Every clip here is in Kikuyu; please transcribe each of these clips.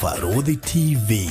Barũthi TV,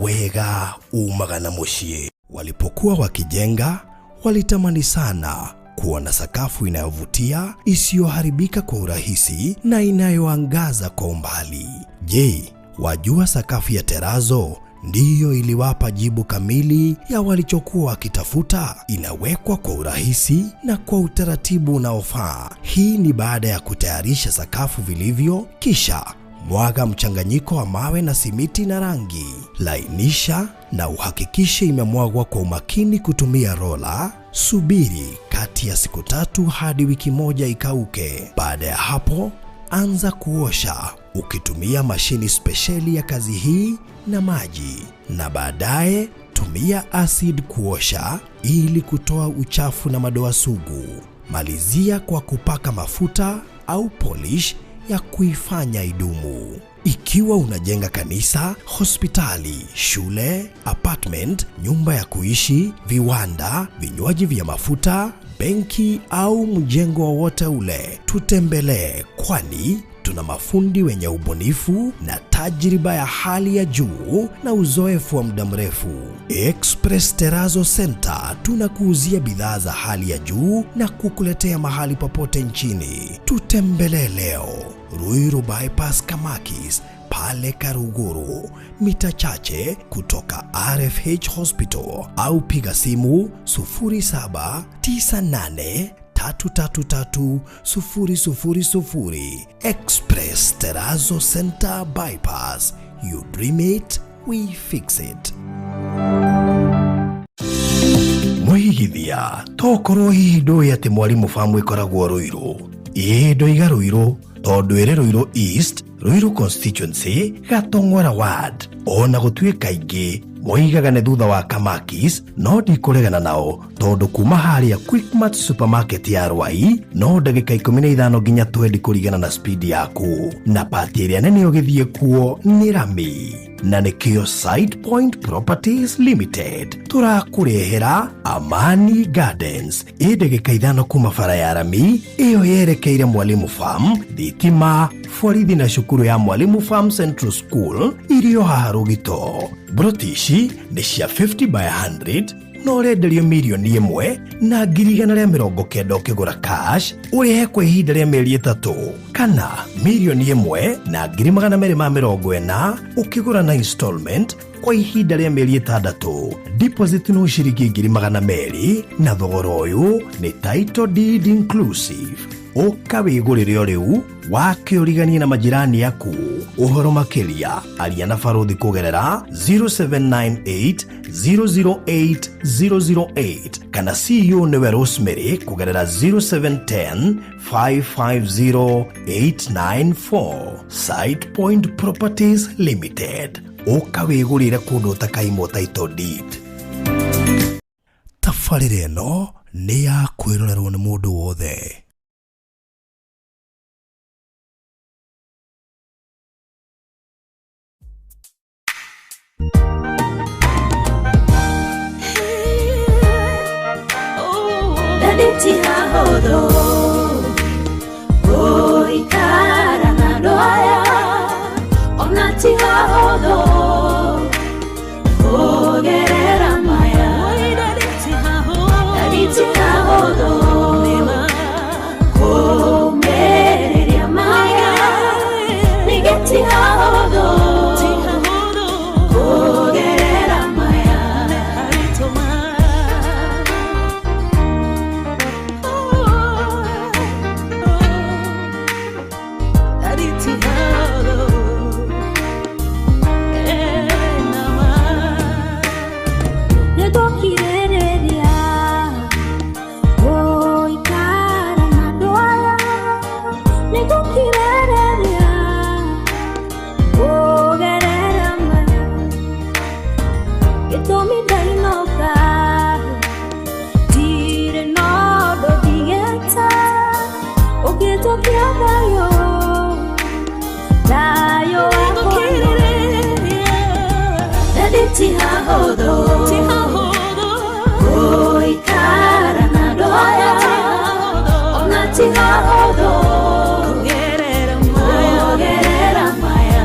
wega umaga na mũciĩ. Walipokuwa wakijenga, walitamani sana kuwa na sakafu inayovutia, isiyoharibika kwa urahisi na inayoangaza kwa umbali. Je, wajua sakafu ya terazo ndiyo iliwapa jibu kamili ya walichokuwa wakitafuta? Inawekwa kwa urahisi na kwa utaratibu unaofaa. Hii ni baada ya kutayarisha sakafu vilivyo, kisha mwaga mchanganyiko wa mawe na simiti na rangi. Lainisha na uhakikishe imemwagwa kwa umakini kutumia rola. Subiri kati ya siku 3 hadi wiki 1 ikauke. Baada ya hapo, anza kuosha ukitumia mashini spesheli ya kazi hii na maji, na baadaye tumia acid kuosha ili kutoa uchafu na madoa sugu. Malizia kwa kupaka mafuta au polish ya kuifanya idumu. Ikiwa unajenga kanisa, hospitali, shule, apartment, nyumba ya kuishi, viwanda, vinywaji vya mafuta, benki au mjengo wowote ule, tutembelee, kwani tuna mafundi wenye ubunifu na tajriba ya hali ya juu na uzoefu wa muda mrefu. Express Terrazzo Center tunakuuzia bidhaa za hali ya juu na kukuletea mahali popote nchini. Tutembelee leo Ruiru Bypass Kamakis pale Karuguru, mita chache kutoka RFH Hospital, au piga simu 0798 333 000. Express Terrazzo Center Bypass. You dream it, we fix it. Mwigithia tokorwo hihi ndũĩ atĩ Mwalimu Farm ĩkoragwo Rũirũ? Ĩĩ, ndoiga Rũirũ tondũ ĩrĩ Rũirũ East, Rũirũ constituency, Gatong'ora ward. Ona gũtuĩka aingĩ moigaga nĩ thutha wa Kamakis, no ndikũregana nao tondũ kuma harĩa Quickmart supermarket ya Rwai no ndagĩka 15 nginya 20 kũringana na speed yaku, na pati ĩrĩa nene ũgĩthiĩ kuo nĩ rami, na nĩkĩo Site Point Properties Limited tũrakũrehera Amani Gardens, ĩ ndagĩka 5 kuma bara ya rami ĩyo yerekeire Mwalimu Farm, thitima, borithi na cukuru ya Mwalimu Farm Central School irio haha Rũgito. Broti ici nĩ cia 50 by 100 na ũrenderio 1,190,000 ũkĩgũra cash, ũrĩhe kwa ihinda rĩa mĩeri 3, kana 1,240,000 ũkĩgũra na installment kwa ihinda rĩa mĩeri 6. Deposit no ciringi 200,000, na thogora ũyũ nĩ title deed inclusive. Ũka wĩgũrĩre o rĩu wake ũriganie na majirani aku. Ũhoro makĩria aria na Barũthi kũgerera 0798 008 008 kana CEO nĩwe Rosemary kũgerera 0710 550 894. Site Point Properties Limited, ũka wĩgũrĩre kũndũ ũtakaimwo title deed. Tabarĩra ĩno nĩ ya kwĩrorerwo nĩ mũndũ wothe. Ndandĩtihahodho gũikara na andũ aya, ona ti hahũthũ kũgerera maya. Ndandĩtihahodho kũmĩrĩria maya, ningĩ ti hahũthũ kũgerera maya. Nĩngũkirĩrĩria gũikara na andũ aya, nĩngũkirĩrĩria kũgerera maya. Gĩtũmi ndainũka ndirĩ na ũndũ ndigĩte ũngĩtũkia thayũ, thayũ wakwa. Ti hahũthũ gũikara na andũ aya, ona ti hahũthũ kũgerera maya.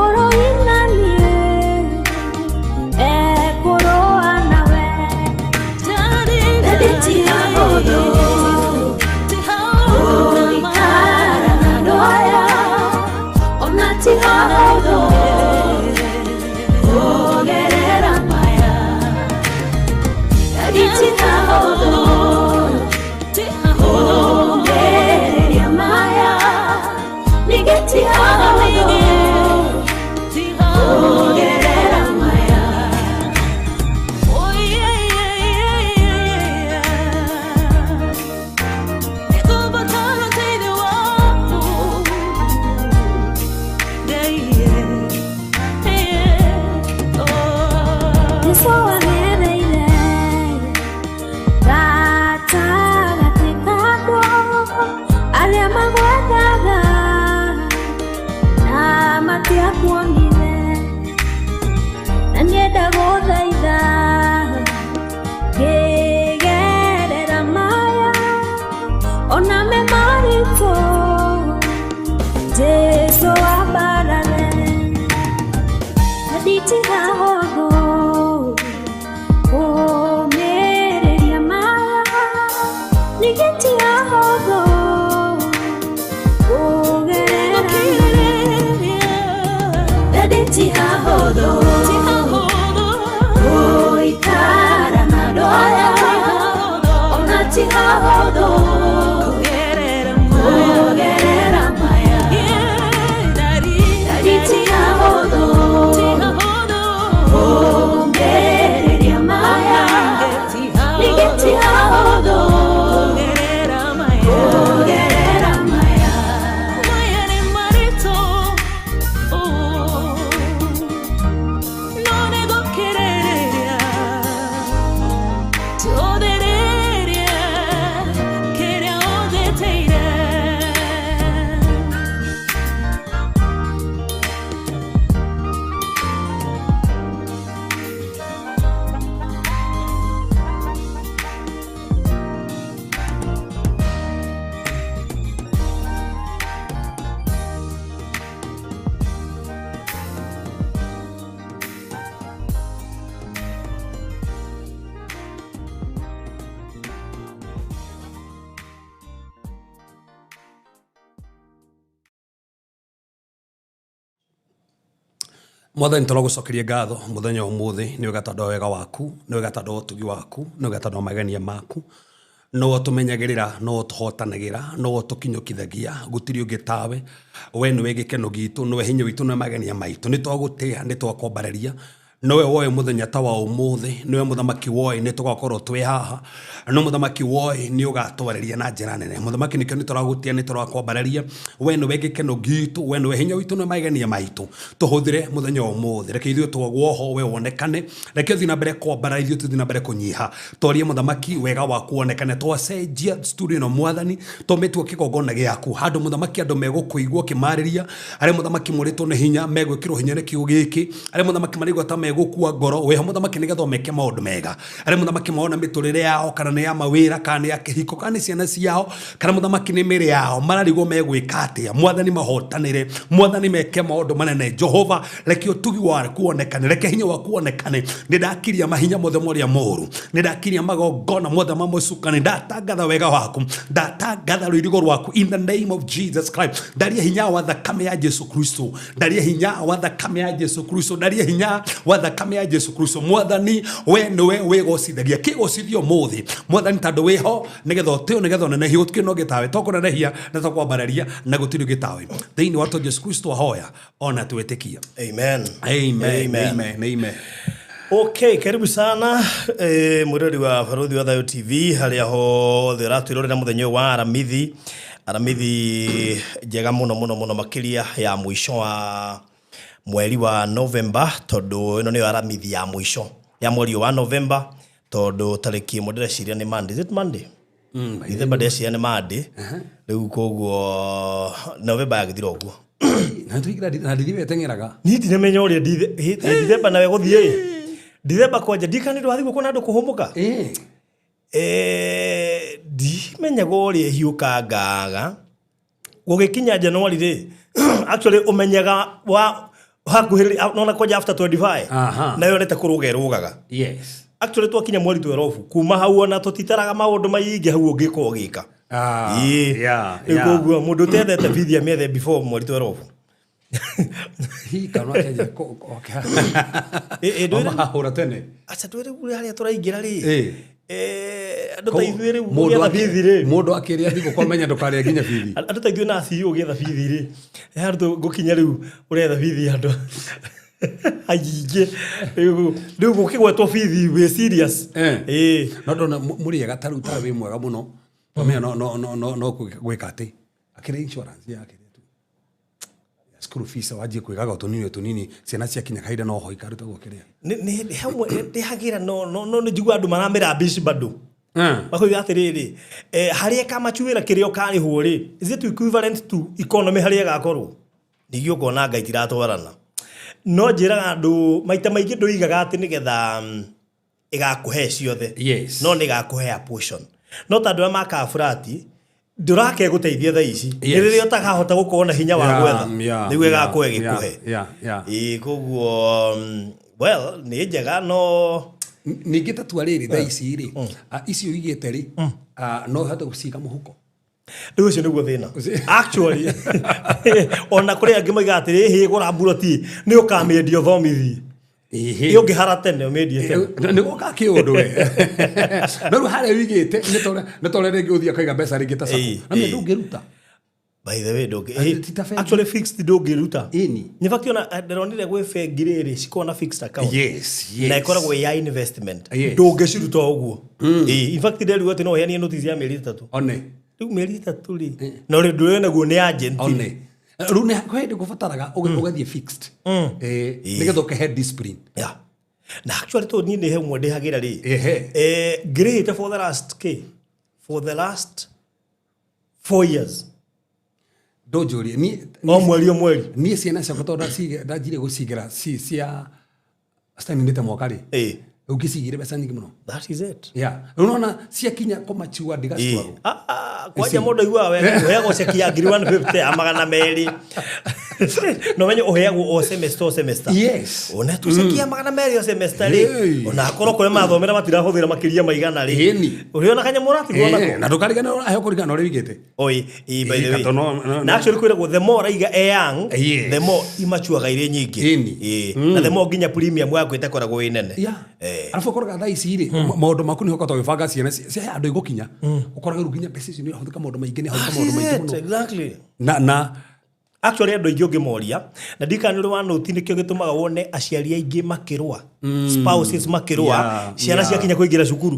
Mũrũi na niĩ ekũrũa nawe. Daddy ti hahũthũ gũikara na andũ aya, ona ti hahũthũ kũgerera maya. Daddy ti hahũthũ kũgereria maya, ningĩ ti hahũthũ kũgerera maya. Oh yeah. Nĩngũbatara ũteithio waku. Yeah, oh. Jesũ agereire gatagatĩ kakwa arĩa magwethaga na matiakuonire, na niĩ ndagũthaitha ngĩgerera maya ona me maritũ, Jesũ ambarare. Nditigahogo kũmĩrĩria maya, ningĩ tigahogo kũgerera maya. Daddy ti hahũthũ gũikara na andũ aya, ona ti hahũthũ kũgerera maya. Daddy ti hahũthũ kũmĩrĩria maya, ningĩ ti hahũthũ kũgerera maya. Maya nĩ maritũ, oh, no nĩngũkirĩrĩria, tũthĩrĩrie kĩrĩa ũnjĩtĩire. Mwathani, tũragũcokeria ngatho mũthenya wa ũmũthĩ nĩ wega tondũ wa wega waku, nĩ wega tondũ wa ũtugi waku, nĩ wega tondũ wa magenia maku. Nowe ũtũmenyagĩrĩra, nowe ũtũhotanagĩra, nowe ũtũkinyũkithagia, gũtirĩ ũngĩ tawe. We nĩwe gĩkeno gitũ, nĩwe hinya witũ, nĩwe magenia maitũ. Nĩ twagũtĩa, nĩ twakwambararia. Nowe woĩ mũthenya ta wa ũmũthĩ, nĩwe mũthamaki woĩ nĩ tũgakorwo twĩ haha. No mũthamaki woĩ nĩ ũgatwarĩria na njĩra nene. Mũthamaki, nĩkĩo nĩ tũragũtĩa, nĩ tũrakwambararia. We nĩwe gĩkeno gitũ, we nĩwe hinya witũ, nĩwe magenia maitũ. Tũhũthĩre mũthenya wa ũmũthĩ, reke ithuĩ twagwo ho, we wonekane. Reke ũthiĩ na mbere kwambara, ithuĩ tũthiĩ na mbere kũnyiha. Twarie mũthamaki, wega waku wonekane. Twacenjia studio ĩno mwathani, tũmĩtue kĩgongona gĩaku, handũ mũthamaki andũ megũkũigua ũkĩmarĩria, arĩa mũthamaki mũrĩtwo nĩ hinya megwĩkĩrwo hinya nĩ kiugo gĩkĩ, arĩa mũthamaki maraigua ta megũkua ngoro wĩho mũthamaki nĩgetha meke maũndũ mega, arĩa mũthamaki maona mĩtũrĩre yao, kana nĩ ya mawĩra, kana nĩ ya kĩhiko, kana nĩ ciana ciao, kana mũthamaki nĩ mĩrĩ yao, mararigwo megwĩka atĩa. Mwathani, mahotanĩre. Mwathani, meke maũndũ manene. Jehova, reke ũtugi waku wonekane, reke hinya waku wonekane. Nĩ ndakiria mahinya mothe ma ũrĩa mũũru, nĩ ndakiria magongona mothe ma mũcukani, ndatangatha wega waku, ndatangatha rũirigo rwaku in the name of Jesus Christ. Ndaria hinya wa thakame ya Jesu Kristo, ndaria hinya wa thakame ya Jesu Kristo, ndaria hinya wa thakame ya Jesu Kristo. Mwathani, we nĩwe wĩgocithagia, kĩgocithio mũthĩ mwathani, tondũ wĩho nĩgetha ũtĩo, nĩgetha ũnenehio. Gũtirĩ na ũngĩ tawe, tokũnenehia na tũkwambararia, na gũtirĩ ũngĩ tawe. Thĩinĩ wa to Jesu Kristo ahoya ona twĩtĩkia. Amen. Amen. Amen. Amen. Amen. Okay, karibu sana mwirori wa Barũthi wa Thayũ TV harĩa hothe ũratwĩrorera mũthenya ũyũ wa Aramithi, Aramithi njega mũno mũno mũno makĩria ya mũico wa mweri wa November, tondũ ĩno nĩyo Aramithi ya mũico ya mweri ũyũ wa November, tondũ tarĩki ĩmwe ndĩreciria nĩ Monday. Is it Monday? December ndĩreciria nĩ Monday. Rĩu koguo November yagĩthira ũguo. Na tũikira na ndithiwe teng'eraga. Niĩ ndinamenya ũrĩa December nawe gũthiĩ December kwanja ndikana nĩ wathiĩ kuona andũ kũhũmũka. Ndimenyaga ũrĩa ĩhiũkangaga gũgĩkinya January rĩ. Actually ũmenyaga wa Hakuhĩ nona kwanja after 25. Nayo nĩ ta kũrũga ĩrũgaga. Actually twakinya mweri 12 kuma hau ona tũtitaraga maũndũ maingĩ hau ũngĩkorwo ũgĩka. Ĩĩ. Rĩu koguo mũndũ ũtethete bithi amĩethe before mweri 12. Hi, kana akenja Ĩ, ndwĩre- mahũra tene. Aca twĩre rĩu harĩa tũraingĩra rĩ. Ĩ. Andũ ta ithuĩ rĩu Mũndũ ũgĩetha bithi rĩ. Mũndũ akĩrĩa thigũkũ amenya ndũkarĩa nginya bithi. Andũ ta ithuĩ na CEO ũgĩetha bithi rĩ, he handũ ngũkinya rĩu ũretha bithi andũ aingĩ rĩu gũkĩgwetwo bithi wĩ serious. Ĩ. No ndona mũrĩega ta rĩu ta wĩ mwega mũno. Wamenya no no no no no gwĩka atĩ akĩrĩ insurance yake tu. School fees wanjie kwĩgaga tũnini tũnini ciana ciakinya kahinda no ho ikarutagwo kĩrĩa. Nĩ hamwe ndĩhagĩra no no no nĩ njiguaga andũ maramĩra mbici bado. Makoiga atĩrĩrĩ, harĩa ĩkamachuĩra kĩrĩa ũkarĩhwo rĩ, is it equivalent to economy harĩa ĩgakorwo? Ningĩ ũkona nga itiratwarana. No njĩraga andũ maita maingĩ ndũigaga atĩ nĩgetha ĩgakũhe ciothe. No nĩ ĩgakũhe a portion. No ta andũ arĩa makaga burati, ndũrake gũteithia thaa ici. Nĩ rĩrĩa ũtakahota gũkorwo na hinya wa gwetha, nĩguo ĩgakũhe gĩkũhe. Ĩĩ, koguo well, nĩ njega no Ningĩ ta tua rĩrĩ thaa ici rĩ, icio ũigĩte rĩ, no ũhote gũciga mũhuko. Rĩu ũcio nĩguo thĩna. Actually, ona kũrĩ angĩ moigaga atĩrĩ, hĩ gũra mburoti nĩ ũkamĩendia ũthomithie. Ĩ ũngĩhara tene ũmĩendie tene. Nĩ gũka kĩũndũ we. No rĩu harĩa ũigĩte nĩ ta ũrĩa rĩngĩ ũthiĩ akaiga mbeca rĩngĩ ta sacco. Na mĩ ndũngĩruta. By the way, ndũngĩ. Ti ta bengi. Actually fixed ndũngĩruta. Ĩni. In fact ona ndĩronire gwĩ bengi rĩrĩ cikoragwo na fixed account. Na ĩkoragwo ĩ ya investment. Ndũngĩciruta o ũguo. Ĩ, in fact nderirwo atĩ no ũheanie notice ya mĩeri 3. One. Rĩu mĩeri 3 rĩ. Na ũrĩa ndũrĩ naguo nĩ agent. One. Rĩu nĩ kwĩ hĩndĩ kũbataraga ũgathiĩ fixed. Nĩgetha ũkĩhe discipline. Yeah. Na actually to niĩ nĩ he ũmwe ndĩhagĩra rĩ. Ngĩrĩhĩte for the last k for the last 4 years. Ndũnjũrie niĩ O mweri o mweri. Niĩ ciana ciakwa tondũ ndanjire gũcigĩra cia citaninĩte mwaka rĩ. Rĩu ngĩcigĩire mbeca nyingĩ mũno. That is it. Yeah. Rĩu nona ciakinya kũmachua ndigacitragwo. Kwanja mũndũ aiguaga wega ũheagwo ceki ya ngiri 150 ya magana merĩ. No menye ũheagwo o semester o semester. Ona tu ceki ya magana merĩ o semester rĩ. Ona akorwo kũrĩa mathomera matirahũthĩra makĩria maigana rĩ. Ũrĩona kanyamũ ũratigwo nako. Na ndũkariganĩrwo ũraheo kũringana na ũrĩa ũigĩte. Oi, by the way. Kato no, Na actually kwĩragwo the more ũraiga e young, the more imachuaga irĩ nyingĩ. Na the more nginya premium yaku ĩtakoragwo ĩ nene. Arabu ũkoraga thaa ici rĩ, maũndũ maku nĩ ũkahota gwĩbanga ciana cia handũ igũkinya. Ũkoraga rĩu nginya mbeca icio nĩ irahũthĩka maũndũ maingĩ, nĩ irahũthĩka maũndũ maingĩ mũno. Exactly. Na Actually andũ aingĩ ũngĩmoria, na ndikana nĩ ũrĩ wa noti nĩkĩo gĩtũmaga wone aciari aingĩ makĩrũa, spouses makĩrũa, ciana ciakinya kũingĩra cukuru.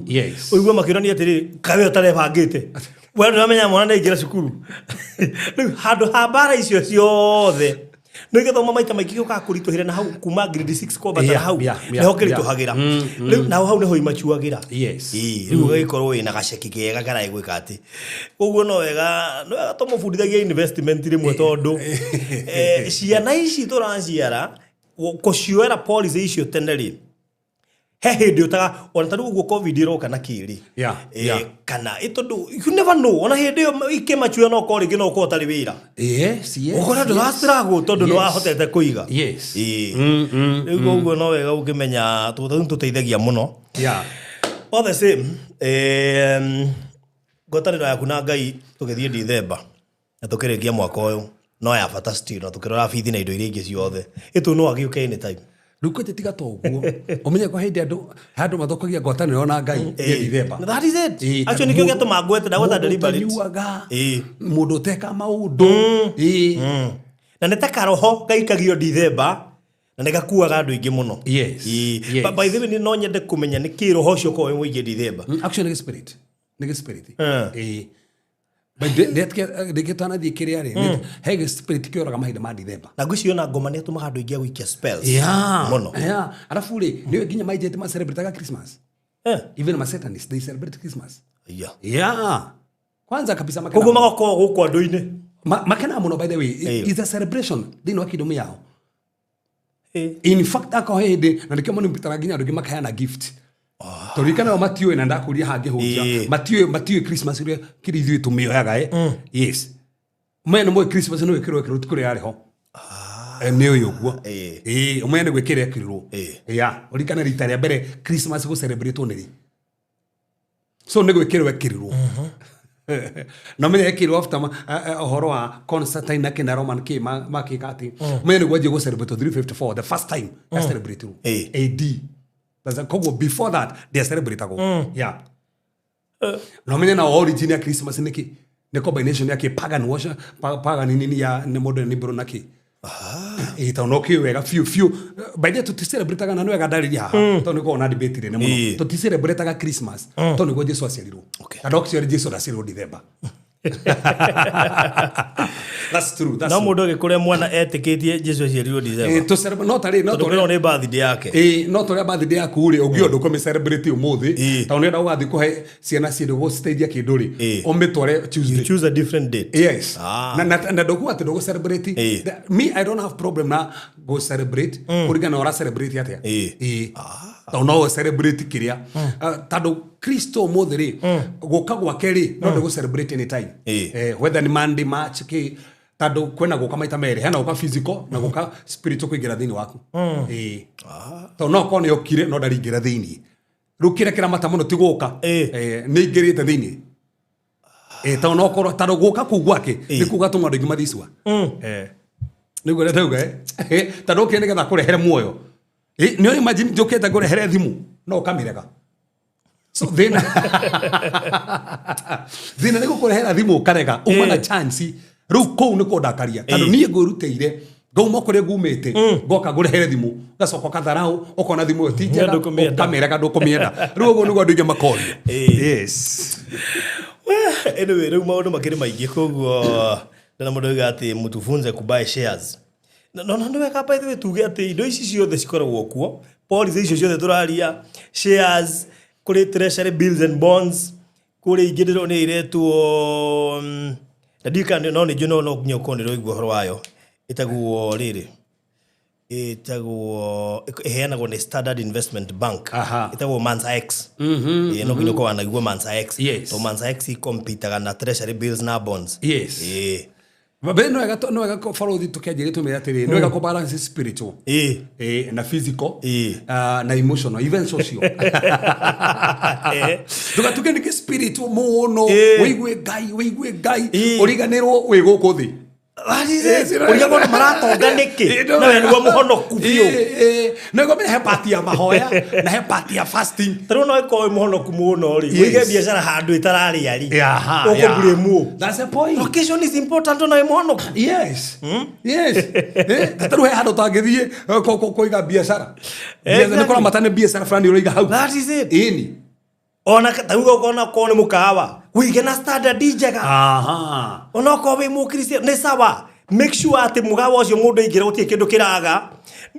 Ũigue makĩũrania atĩrĩrĩ, kaĩ we ũtarebangĩte? We ndũramenya mwana nĩ aingĩra cukuru. Rĩu handũ ha mbara icio ciothe, nĩ gĩthomo maita maingĩ gĩũkaga kũritũhĩra na hau kuma grade 6 kwambata na hau, nĩho kĩritũhagĩra. Rĩu naho hau nĩho imachuagĩra. Ĩĩ, rĩu ũgagĩkorwo wĩna gaceki kega karagĩgwĩka atĩ. Koguo no wega, no wega tũmũbundithagie investment rĩmwe tondũ, ciana ici tũraciara, kũcioera policy icio tene rĩ, he hĩndĩ ũtaga, ona ta rĩu ũguo COVID ĩroka na kĩrĩ. Kana, tondũ, you never know, ona hĩndĩ ĩyo ikĩmachua no ũkorwo rĩngĩ no ũkorwo ũtarĩ wĩra. Ũkore ndũra struggle tondũ nĩwahotete kũiga. Rĩu koguo no wega ũkĩmenya, tondũ nĩtũteithagia mũno. All the same, ngwatanĩro yaku na Ngai tũgĩthiĩ Dithemba na tũkĩrĩkia mwaka ũyũ no ya bata still, na tũkĩrora bithi na indo iria ingĩ ciothe. Ĩtũ no agĩũke anytime. Rĩu kwĩte tiga ta ũguo. Ũmenye kwa hĩndĩ andũ mathũkagia ngwatanĩro na Ngai ya Dithemba. That is it. Actually, nĩkĩo gĩatũma ngwete, ndagweta Mũndũ deliberate. ũtanyuaga, mũndũ ũteka maũndũ. Na nĩ ta karoho gaikagio Dithemba na nĩ gakuaga andũ aingĩ mũno. By the way, no nyende kũmenya nĩ kĩ roho ũcio ũkoragwo wĩ mũingĩ Dithemba. Actually, nĩ spirit. Nĩ spirit. But ndĩgĩtanathiĩ kĩrĩa rĩ, he gĩ spirit kĩoraga mahinda ma Dithemba. Na ngwĩciria ona ngoma nĩ ĩtũmaga andũ aingĩ a gũikia spells. Mũno. Arabu rĩ, nĩũĩ nginya maijete ma celebrate Christmas. Even ma Satanists, they celebrate Christmas. Kwanza kabisa makena. Koguo magakorwo gũkũ andũ-inĩ. Makena mũno by the way. It's a celebration thĩinĩ wa kingdom yao. In fact, akorwo he hĩndĩ, na nĩkĩo monipitara nginya andũ aingĩ makaheana gift. Tondũ ririkana o matiũĩ na ndakũria hangĩhunjia. Matiũĩ Christmas ũrĩa kĩrĩa ithuĩ tũmĩoyaga, Yes. Maya nĩ moĩ Christmas nĩ wĩkĩrwo ĩkĩrwo ti kũrĩa yarĩ ho. Nĩ ũyũ ũguo. Ĩĩ. Ĩĩ, ũmenye nĩ gwĩkĩra ekĩrirwo. Ĩĩ. Ya, ũririkane rita rĩa mbere Christmas gũ celebrate nĩ rĩ? So nĩ gwĩkĩrwo ekĩrirwo. Na ũmenye ekĩrirwo after ũhoro wa Constantine na kĩna Roman kĩ makĩka atĩ. Ũmenye nĩ gwanjia gũ celebrate 354 the first time ya celebrate Ĩĩ. AD. Koguo before that they celebrate. Yeah. Na ũmenye na origin ya Christmas nĩ kĩ? Nĩ combination ya kĩ pagan worship, pagan nini ya nĩ mũndũ nĩ bro na kĩ. Ĩĩ, tondũ no kĩũĩ wega biũ biũ. By the way, tũticelebrataga na nĩ wega ndarĩria haha tondũ nĩ koragwo na debate nene mũno. Ĩĩ. Tũticelebrataga Christmas tondũ nĩguo Jesu aciarirwo. Okay. Na actually Jesu ndaciarirwo December. That's true, that's No true. mũndũ agĩkũrĩa mwana etĩkĩtie Jesu aciarirwo Ĩĩ, December. no tarĩ no Tondũ tũrĩa ĩno nĩ birthday yake. Ĩĩ, no tũrĩa birthday yaku rĩ ũngĩona ndũkũmĩ celebrate ũmũthĩ Ĩĩ. tondũ nĩenda ũgathiĩ kũhe ciana ciĩndũ gũciteithia kĩndũ rĩ, Ĩĩ. ũmĩtware Tuesday. You choose a different date. Yes. Ah. Na ndokuga atĩ ndũgũ celebrate. Ĩĩ. Me, I don't have problem na go celebrate kũringana na ũra celebrate atĩa. Ĩĩ. Ĩĩ. Tondũ no ũ celebrate kĩrĩa. Tondũ Kristo ũmũthĩ rĩ, gũka gwake rĩ, no ndũgũ celebrate anytime. Ĩĩ. Whether nĩ Monday, March, kĩ, tondũ kwĩna gũka maita merĩ, hena gũka physical na gũka spiritual kũingĩra thĩinĩ waku. Ĩĩ. Tondũ no okorwo nĩ okire no ndaringĩra thĩinĩ. Rĩu kĩrĩa kĩramata mũno ti gũka. Ĩĩ. Nĩ ingĩrĩte thĩinĩ. Tondũ no okorwo tondũ gũka kũu gwake nĩ kuga tũma andũ aingĩ mathicua. Nĩguo ũrĩa ndauga, eh? Tondũ okire nĩgetha akũrehere muoyo. Nĩ ũrĩ imagine njũkĩte ngũrehere thimũ no ũkamĩrega. So thĩna thĩna nĩ gũkũrehera thimũ ũkarega uma na chance rĩu kũu nĩ kũndakaria tondũ niĩ ngwĩrutĩire ngauma kũrĩa ngumĩte ngoka ngũrehere thimũ ngacoka ũkatharau ũkona thimũ ĩyo ti njega Ndũkũmĩenda. ũkamĩrega ndũkũmĩenda rĩu ũguo nĩguo andũ aingĩ makorio. Yes. Anyway, rĩu maũndũ makĩrĩ maingĩ koguo ndĩna mũndũ oiga atĩ mtufunze kubuy shares. No no nĩ wega by the way tuge atĩ indo ici ciothe cikoragwo kuo, policy icio ciothe tũraria, shares, kũrĩ treasury bills and bonds, kũrĩ ingĩ ndĩrona iretwo na ndiũĩ kana no nĩ njũĩ no nginya ũkorwo nĩ ũraigua ũhoro wayo, ĩtagwo rĩrĩ, ĩtagwo ĩheanagwo nĩ Standard Investment Bank. Aha. Ĩtagwo Mansa X. Ĩĩ, no nginya ũkorwo wanaigua Mansa X. Yes. To Mansa X ĩkompitaga na treasury bills na bonds. Yes. Ĩĩ. Be no wega no wega barothi tũkĩanjĩrĩria tũmĩre atĩrĩrĩ, nĩ wega kũ balance spiritual. Ĩĩ. Na physical. Ĩĩ. Na emotional, even social. Ndũgatuĩke nĩ spiritual mũno, Ĩĩ. wĩigue Ngai, wĩigue Ngai, Ĩĩ. ũriganĩrwo wĩ gũkũ thĩ. That is it. Ũrigagwo nĩ maratonga nĩkĩ? Ĩĩ, Na we nĩguo mũhonoku biũ. Ĩĩ, ĩĩ. Nĩguo menya he part ya mahoya na he part ya fasting. Ta rĩu no ĩkorwo wĩ mũhonoku mũno rĩ, Yes. ũige biacara handũ ĩtararĩa rĩ, Aha, ũkũblame. That's the point. Location is important ona wĩ mũhonoku. Yes. Yes. Ta rĩu he handũ ũtangĩthiĩ kũiga biacara. Exactly. Nĩ kũramata nĩ biacara fulani ũraiga hau. That is it. Ĩni. Ona ta rĩu ũkona okorwo nĩ mũkawa, wĩige na standard njega. Aha. Ona okorwo wĩ mũkristiano nĩ sawa, make sure atĩ mũkawa ũcio mũndũ aingĩra gũtirĩ kĩndũ kĩraga,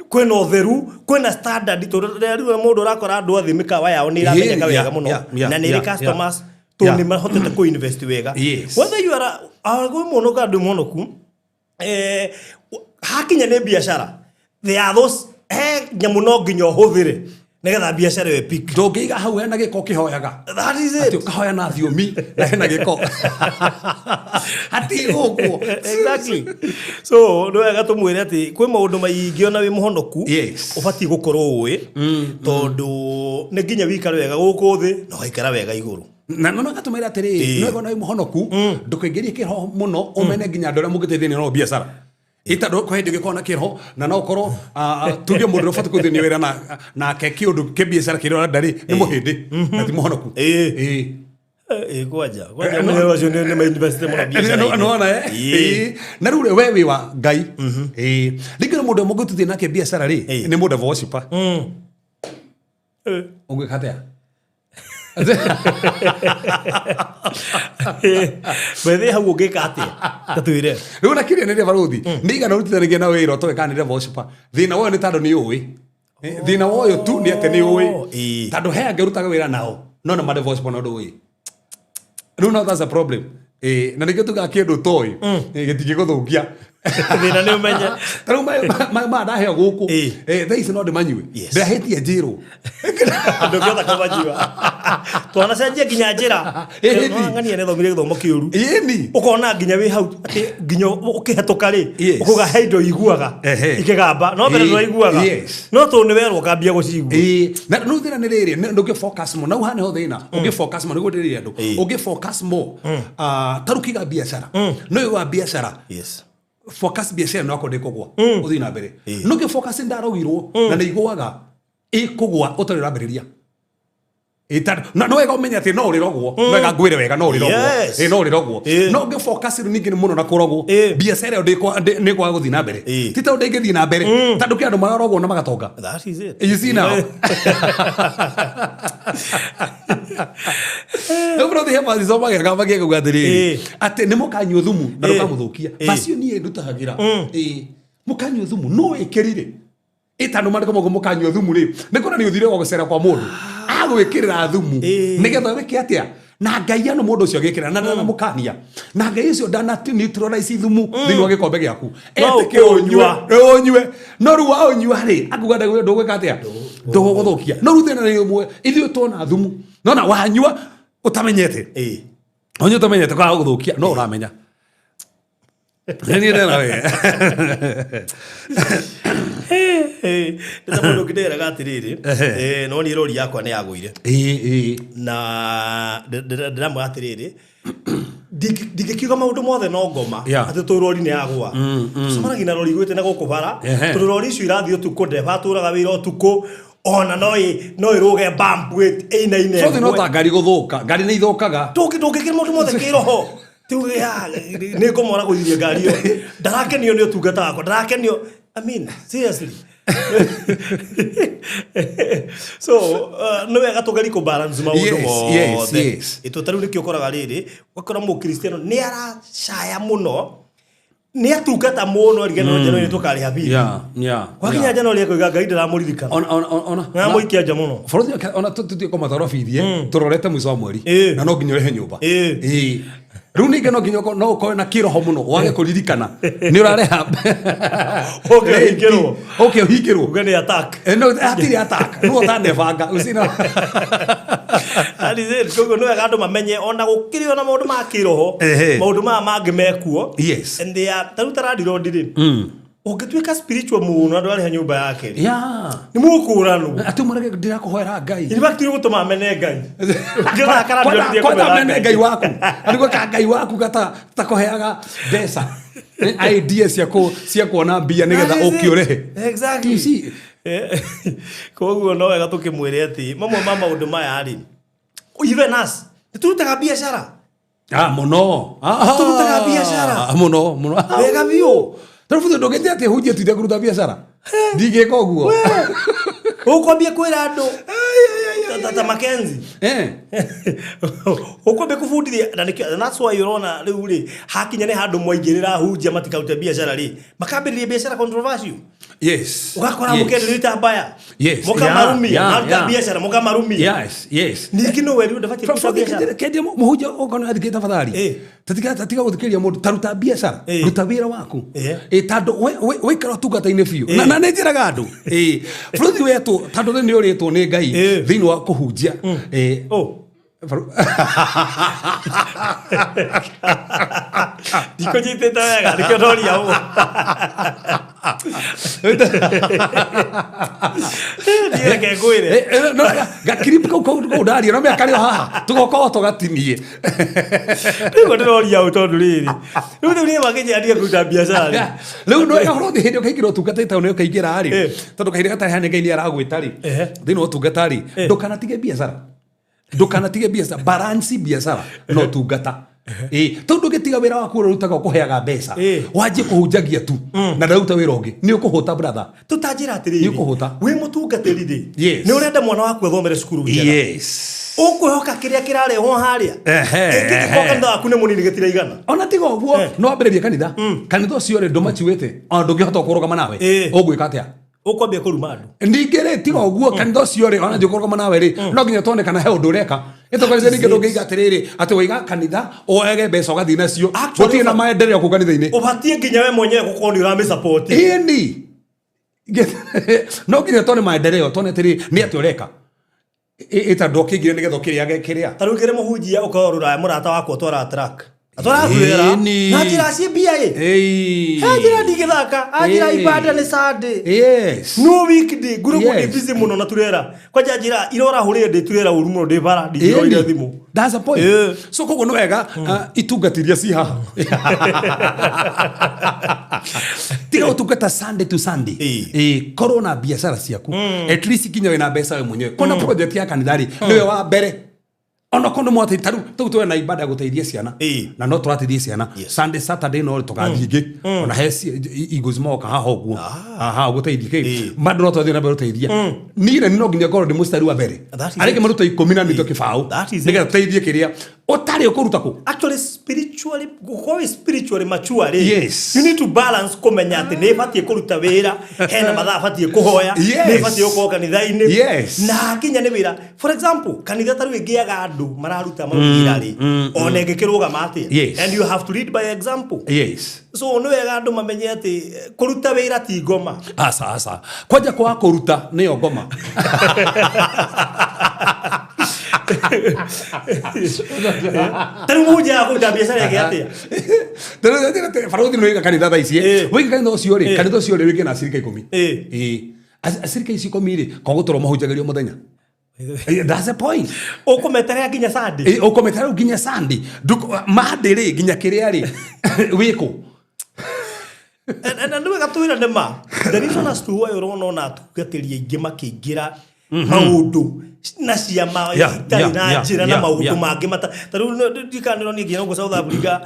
kwĩna ũtheru, kwĩna standard, tondũ rĩu mũndũ ũrakora andũ othe mĩkawa yao nĩ ĩramenyeka wega mũno na nĩ ĩrĩ customers tondũ nĩ mahotete kũ invest wega. Yes. Whether you are gwĩ mũno kana ndwĩ mũhonoku, hakinya nĩ biacara, there are those he nyamũ no nginya ũhũthĩre nĩgetha biacara ĩyo ĩpick. Ndũngĩiga hau hena gĩko ũkĩhoyaga. That is Atĩ it. ũkahoya na thiomi na hena gĩko. Hatirĩ ũguo. Exactly. So nĩ wega tũmwĩre atĩ kwĩ maũndũ maingĩ ona wĩ mũhonoku Yes. ũbatiĩ gũkorwo ũĩ tondũ nĩ nginya wĩikare wega gũkũ thĩ na ũgaikara wega igũrũ. Na no gatũmĩra atĩrĩrĩ, no wega na wĩ mũhonoku ndũkaingĩrie kĩroho mũno ũmene nginya andũ arĩa mũngĩteithania nao biacara. Ĩtandũ kwĩ hĩndĩ ũngĩkorwo na kĩroho na no ũkorwo tuge mũndũ ũrĩa ũbatiĩ kũthĩnia wĩra nake kĩũndũ kĩbiacara kĩrĩa ũrenda rĩ nĩ mũhĩndĩ na ti mũhonoku. Ĩĩ. Ĩĩ. Ĩĩ, kwanja kwanja mũhero ũcio nĩ ma-invest mũno biacara-inĩ. Nĩwona, eh? Ĩĩ. Ĩĩ. Na rĩu rĩ, we wĩ wa Ngai. Ĩĩ. Rĩngĩ nĩ mũndũ ũmwe ũngĩtithia nake biacara rĩ Ĩĩ. nĩ mũndũ worshiper. Ũngĩka atĩa? By the way, hau ũngĩka atĩa ta twĩre. Rĩu na kĩrĩa nĩ barothi nĩ igana ũrutithanagia na wĩra ũtoĩ kana nĩ worshiper. Thĩna woyo nĩ tondũ nĩ ũĩ. Thĩna woyo tu nĩ atĩ nĩ ũĩ. Ĩĩ. Tondũ he angĩ ũrutaga wĩra nao no nĩ marĩ worshiper no ndũĩ. Rĩu no that's a problem. Na nĩkĩo tugaga kĩndũ ũtoĩ gĩtingĩgũthũkia. Thĩna nĩ ũmenye. Ta rĩu maĩ maya ndaheo gũkũ Ĩĩ. Thaa ici no ndĩmanyue. Yes. Ndĩrahĩtia njĩrwo. Ndũngĩhota kũmanyua. Twanacenjia nginya njĩra. Ĩĩ. Ng'ania nĩ thomire gĩthomo kĩũru. Ĩni. Ũkona nginya wĩ hau atĩ nginya ũkĩhetũka rĩ, Yes. ũkauga he indo iguaga Ehe. ikĩgamba no mbere Ĩĩ. ndũraiguaga. Yes. No tondũ nĩ werwo ũkambia gũcigua. Ĩĩ. Na rĩu thĩna nĩ rĩrĩ, ndũngĩ focus mũno. Na hau haha nĩho thĩna. Ũngĩ focus mũno, nĩguo ndĩrĩre andũ. Ĩĩ. Ũngĩ focus more. Ah, ta rĩu kĩga biacara. No ũyũ wa biacara Yes. focus biacara ĩno yakwa ndĩkũgwa ũthiĩ na mbere. No ũngĩ focus ndarogirwo na nĩ igũaga ĩkũgwa ũtarĩ ũrambĩrĩria. Na no wega ũmenye atĩ no ũrĩrogwo. No wega ngwĩre wega no ũrĩrogwo. Yes. Ĩĩ, no ũrĩrogwo. Ĩĩ. No ũngĩ focus rĩu ningĩ nĩ mũno na kũrogwo. Ĩĩ. Biacara ĩyo nĩ ĩkwaga gũthiĩ na mbere. Ĩĩ. Ti tondũ ndĩngĩthiĩ na mbere. Tondũ kĩ andũ mararogwo na magatonga. That is it. You see now? Rĩu bro thiĩ macico mageka magĩka atĩrĩrĩ Ĩĩ. atĩ nĩ mũkanyua thumu na Ĩĩ. ndũkamũthũkia Ĩĩ. macio niĩ ndutahagĩra. Ĩĩ. Mũkanyua thumu no ĩkĩrire ĩtano mandĩko mauga mũkanyua thumu rĩ nĩ kuona nĩ ũthire gũcera kwa mũndũ agwĩkĩrĩra thumu Ĩĩ. nĩgetha wĩke atĩa na ngai ano mũndũ ũcio agĩkĩra na ndanamũkania na ngai ũcio ndana neutralize thumu thĩinĩ wa gĩkombe gĩaku No etĩke ũnyue ũkũũnyua. ũnyue no rĩu waũnyua rĩ akuga ndũgwĩka atĩa ndũgũgũthũkia no rĩu thĩna nĩ ũmwe ithuĩ tuona thumu nona wanyua ũtamenyete. Ĩĩ. Wanyua ũtamenyete kwaga gũthũkia no ũramenya nĩ ndena we. Nĩ ta mũndũ ũngĩ ndĩraga atĩrĩrĩ, Ehe. no niĩ rori yakwa nĩ yagũire. Ĩĩ, ĩĩ. Na ndĩramwĩra atĩrĩrĩ, ndingĩkiuga maũndũ mothe no ngoma Yeah. atĩ tũ rori nĩ yagũa. Tũcemanagia na rori igwĩte na gũkũ bara Ehe. tondũ rori icio irathiĩ ũtukũ, ndereba atũraga wĩra ũtukũ ona no ĩrũge bump ĩinaine. Bũrũri no ta ngari gũthũka, ngari nĩ ithũkaga. Ndũngĩkĩra maũndũ mothe kĩroho. Tuge nĩ ngoma ũragũithirie ngari ĩyo. Ndarakenio nĩ ũtungata wakwa, ndarakenio. I mean, seriously. So, nĩ wega tũgerie kũ balance maũndũ Yes, yes, mothe. yes. Ĩtũ ta rĩu nĩkĩo ũkoraga rĩrĩ, ũgakora mũkristiano nĩ aracaya mũno, nĩ atungata mũno arigana no January tũkarĩha bill. Yeah. Gwakinya yeah. January akoiga Ngai ndĩramũririkana. Ona ona ona. Nĩaramũikia nja mũno. Bũrũri ona tũthiĩ kũmatorobithie tũrorete mũico wa mweri Ĩĩ. na no nginya ũrĩhe nyũmba. Ĩĩ. Ĩĩ. Rĩu ningĩ no nginya no ũkorwo na kĩroho mũno wage kũririkana nĩ ũrarĩha. Ũke ũhingĩrwo. Ũke ũhingĩrwo. Uge nĩ attack. No hatirĩ attack. No ũtanebanga. Ũcina. That is it. Koguo nĩ wega andũ mamenye ona gũkĩrĩ ona maũndũ ma kĩroho Ehe. maũndũ maya mangĩ mekuo. Yes. And they are ta rĩu ta landlord rĩ, ũngĩtuĩka spiritual mũno andũ arĩha nyũmba yake rĩ, Yeah. nĩ mũkũranwo. Atĩ ũmũrege ndĩrakũhoera Ngai. In fact nĩ gũtũma amene Ngai. Ũngĩona ka landlord Kwanza nĩ kwanza ekũmena mene Ngai waku. Ariko ka Ngai waku gata takũheaga mbeca. Idea cia kuona mbia nĩgetha That is it. ũke ũrĩhe. Exactly. You see? Koguo no wega tũkĩmwĩre atĩ mamwe ma maũndũ maya rĩ, even us nĩ tũrutaga biacara. Ah, mũno. Tũrutaga biacara. Mũno, mũno. Wega biũ. Tondũ bũthĩ ndũngĩtĩa atĩ hunjie tuite kũruta biacara. Ndingĩka ũguo. Ũkwambia kwĩra andũ ta Mackenzie. Ũkwambia kũbundithia na nĩkĩo and that's why ũrona rĩu rĩ hakinya nĩ handũ mwaingĩrĩra hunjia matikarute biacara rĩ makambĩrĩria biacara controversial. Yes. Ũgakora Yes. mũkenderio itambaya Yes. mũkamarumia Yeah, maruta yeah. biacara mũkamarumia. Yes, yes. Ningĩ no werirwo ndabatiĩ kũruta biacara. Kendia mũhunjia okorwo nĩ athikĩte tafadhali. Ĩĩ. Tatiga gũthikĩrĩria mũndũ ta ruta biacara, Ĩĩ. ruta wĩra waku. Ĩĩ. Ĩĩ tondũ waikara ũtungata-inĩ biũ. Ĩĩ. Na nĩ njĩraga andũ. Ĩĩ. Bũrũri wetwo tondũ rĩu nĩ ũrĩtwo nĩ Ngai Ĩĩ. thĩinĩ wa kũhunjia. Ĩĩ. Oh. Ndikũnyitĩte wega nĩkĩo ndoria ũguo. Niĩ reke ngwĩre. Gakirip kau kau ndaria no mĩaka rĩo haha tũgokorwo tũgatinie. Rĩu ndĩroria ũũ tondũ rĩrĩ rĩu niĩ makĩnjĩra ndige kũruta biacara rĩ. Rĩu no ũhoro thĩ hĩndĩ ũkaingĩra ũtungata-inĩ nĩ ũkaingĩra rĩ Ĩĩ. tondũ kahinda gatarĩ hana Ngai nĩ aragwĩta rĩ Ehe. thĩinĩ wa ũtungata rĩ ndũkanatige biacara ndũkanatige biacara balance biacara na ũtungata. Ĩĩ tondũ ndũngĩtiga wĩra waku ũrĩa ũrutaga ũkũheaga mbeca Ĩĩ. wanjie kũhunjagia tu na ndaruta wĩra ũngĩ nĩ ũkũhũta brother. Tũtanjĩra atĩrĩrĩ Nĩ ũkũhũta. wĩ mũtungatĩri rĩ Yes. nĩ ũrenda mwana waku athomere cukuru njega. Yes. Ũkwĩhoka kĩrĩa kĩrarehwo harĩa Ehe, ĩngĩkorwo ehe. kanitha waku nĩ mũnini gĩtiraigana. Ona tiga ũguo no wambĩrĩrie kanitha kanitha ũcio rĩ ndũmachiwĩte ona ndũngĩhota kũrũgama nawe Ĩĩ. ũgwĩka atĩa? Ũkwambia kũruma andũ. Ningĩ rĩ tiga ũguo kanitha ũcio rĩ ona ndũkũrũgama nawe rĩ no nginya tuone kana he ũndũ ũreka. Ĩtokanitha ningĩ ndũngĩiga atĩrĩrĩ atĩ waiga kanitha woege mbeca ũgathiĩ nacio. Actually, Gũtirĩ na maendeleo kũu kanitha-inĩ. Ũbatiĩ nginya we mwenyewe gũkorwo nĩ ũramĩsupport. Ĩni. No nginya tuone maendeleo, tuone atĩrĩrĩ nĩ atĩa ũreka. Ĩta ndokĩingire nĩgetha ũkĩrĩage kĩrĩa. Ta rĩu kĩrĩ mũhunjia ũkorwo rũraya mũrata wakwa ũtwaraga truck. Atwaraga turera. Ĩni. Na njĩra ciĩ mbia ĩ. Ĩi. Anjĩra ndigĩthaka. Anjĩra Ĩĩ. ibanda nĩ Sunday. Yes. No weekday ngoragwo ndĩ Yes. busy mũno na turera. Kwanja njĩra ira ũrahũrĩre ndĩ turera ũru mũno ndĩ bara ndingĩroire Ĩni. thimũ. That's the point. Ĩĩ. So koguo nĩ wega itungata iria ci haha. Tiga gũtungata Sunday to Sunday. Ĩĩ. Ĩĩ, korwo na biacara ciaku. At least kinya wĩna mbeca we mwenyewe. Kona project ya kanitha rĩ, nĩwe wa mbere. Ona kondo mwate taru tau twena na ibada ya gũteithia ciana. Ĩĩ. Na no tũrateithia ciana. Sunday Saturday no tũgathiĩ ingĩ. Ona he Eagles moka haha ũguo. Haha gũteithia kĩ. Ĩĩ. Bado no tũrathiĩ na mbere gũteithia. Niĩ na no nginya ngorwo ndĩ mũcitari wa mbere. That is Arĩa angĩ it. maruta ikũmi na mĩtwe kĩbaũ. That is it. Nĩgetha tũteithie kĩrĩa ũtarĩ ũkũruta kũ. Actually spiritually gũkorwo wĩ spiritually mature rĩ. Yes. You need to balance kũmenya atĩ nĩ batiĩ kũruta wĩra, hena mathaa batiĩ kũhoya, Yes. nĩ batiĩ gũkorwo kanitha-inĩ. Yes. Na nginya nĩ wĩra. For example, kanitha ta rĩu ĩngĩaga andũ mararuta mawĩra rĩ, ona ĩngĩkĩrũgama atĩa. Yes. And you have to lead by example. Yes. So nĩ wega andũ mamenye atĩ kũruta wĩra ti ngoma. Aca aca. Kwanja kwaga kũruta nĩyo ngoma. Ta rĩu mũhunjia akũruta biacara ĩngĩ atĩa? Barũthi nĩ wĩiga kanitha thaa ici Ĩĩ. wĩiga kanitha ũcio rĩ Ĩĩ. kanitha ũcio rĩ wĩke na acirika ikũmi. Ĩĩ. Ĩĩ. Acirika ici ikũmi rĩ kogũtũrwo mahunjagĩrio mũthenya. That's the point. Ũkũmeterera nginya Sunday. Ĩĩ, ũkũmetera rĩu nginya Sunday. Monday rĩ nginya kĩrĩa rĩ wĩkũ. Na nĩ wega twĩra nĩ ma. The reason as to why ũrona ona atungatĩri aingĩ makĩingĩra maũndũ na ciama Yeah, itarĩ yeah, na yeah, njĩra na yeah, maũndũ yeah. mangĩ mata ta rĩu ndikanĩro niĩ nginya gũkũ South Africa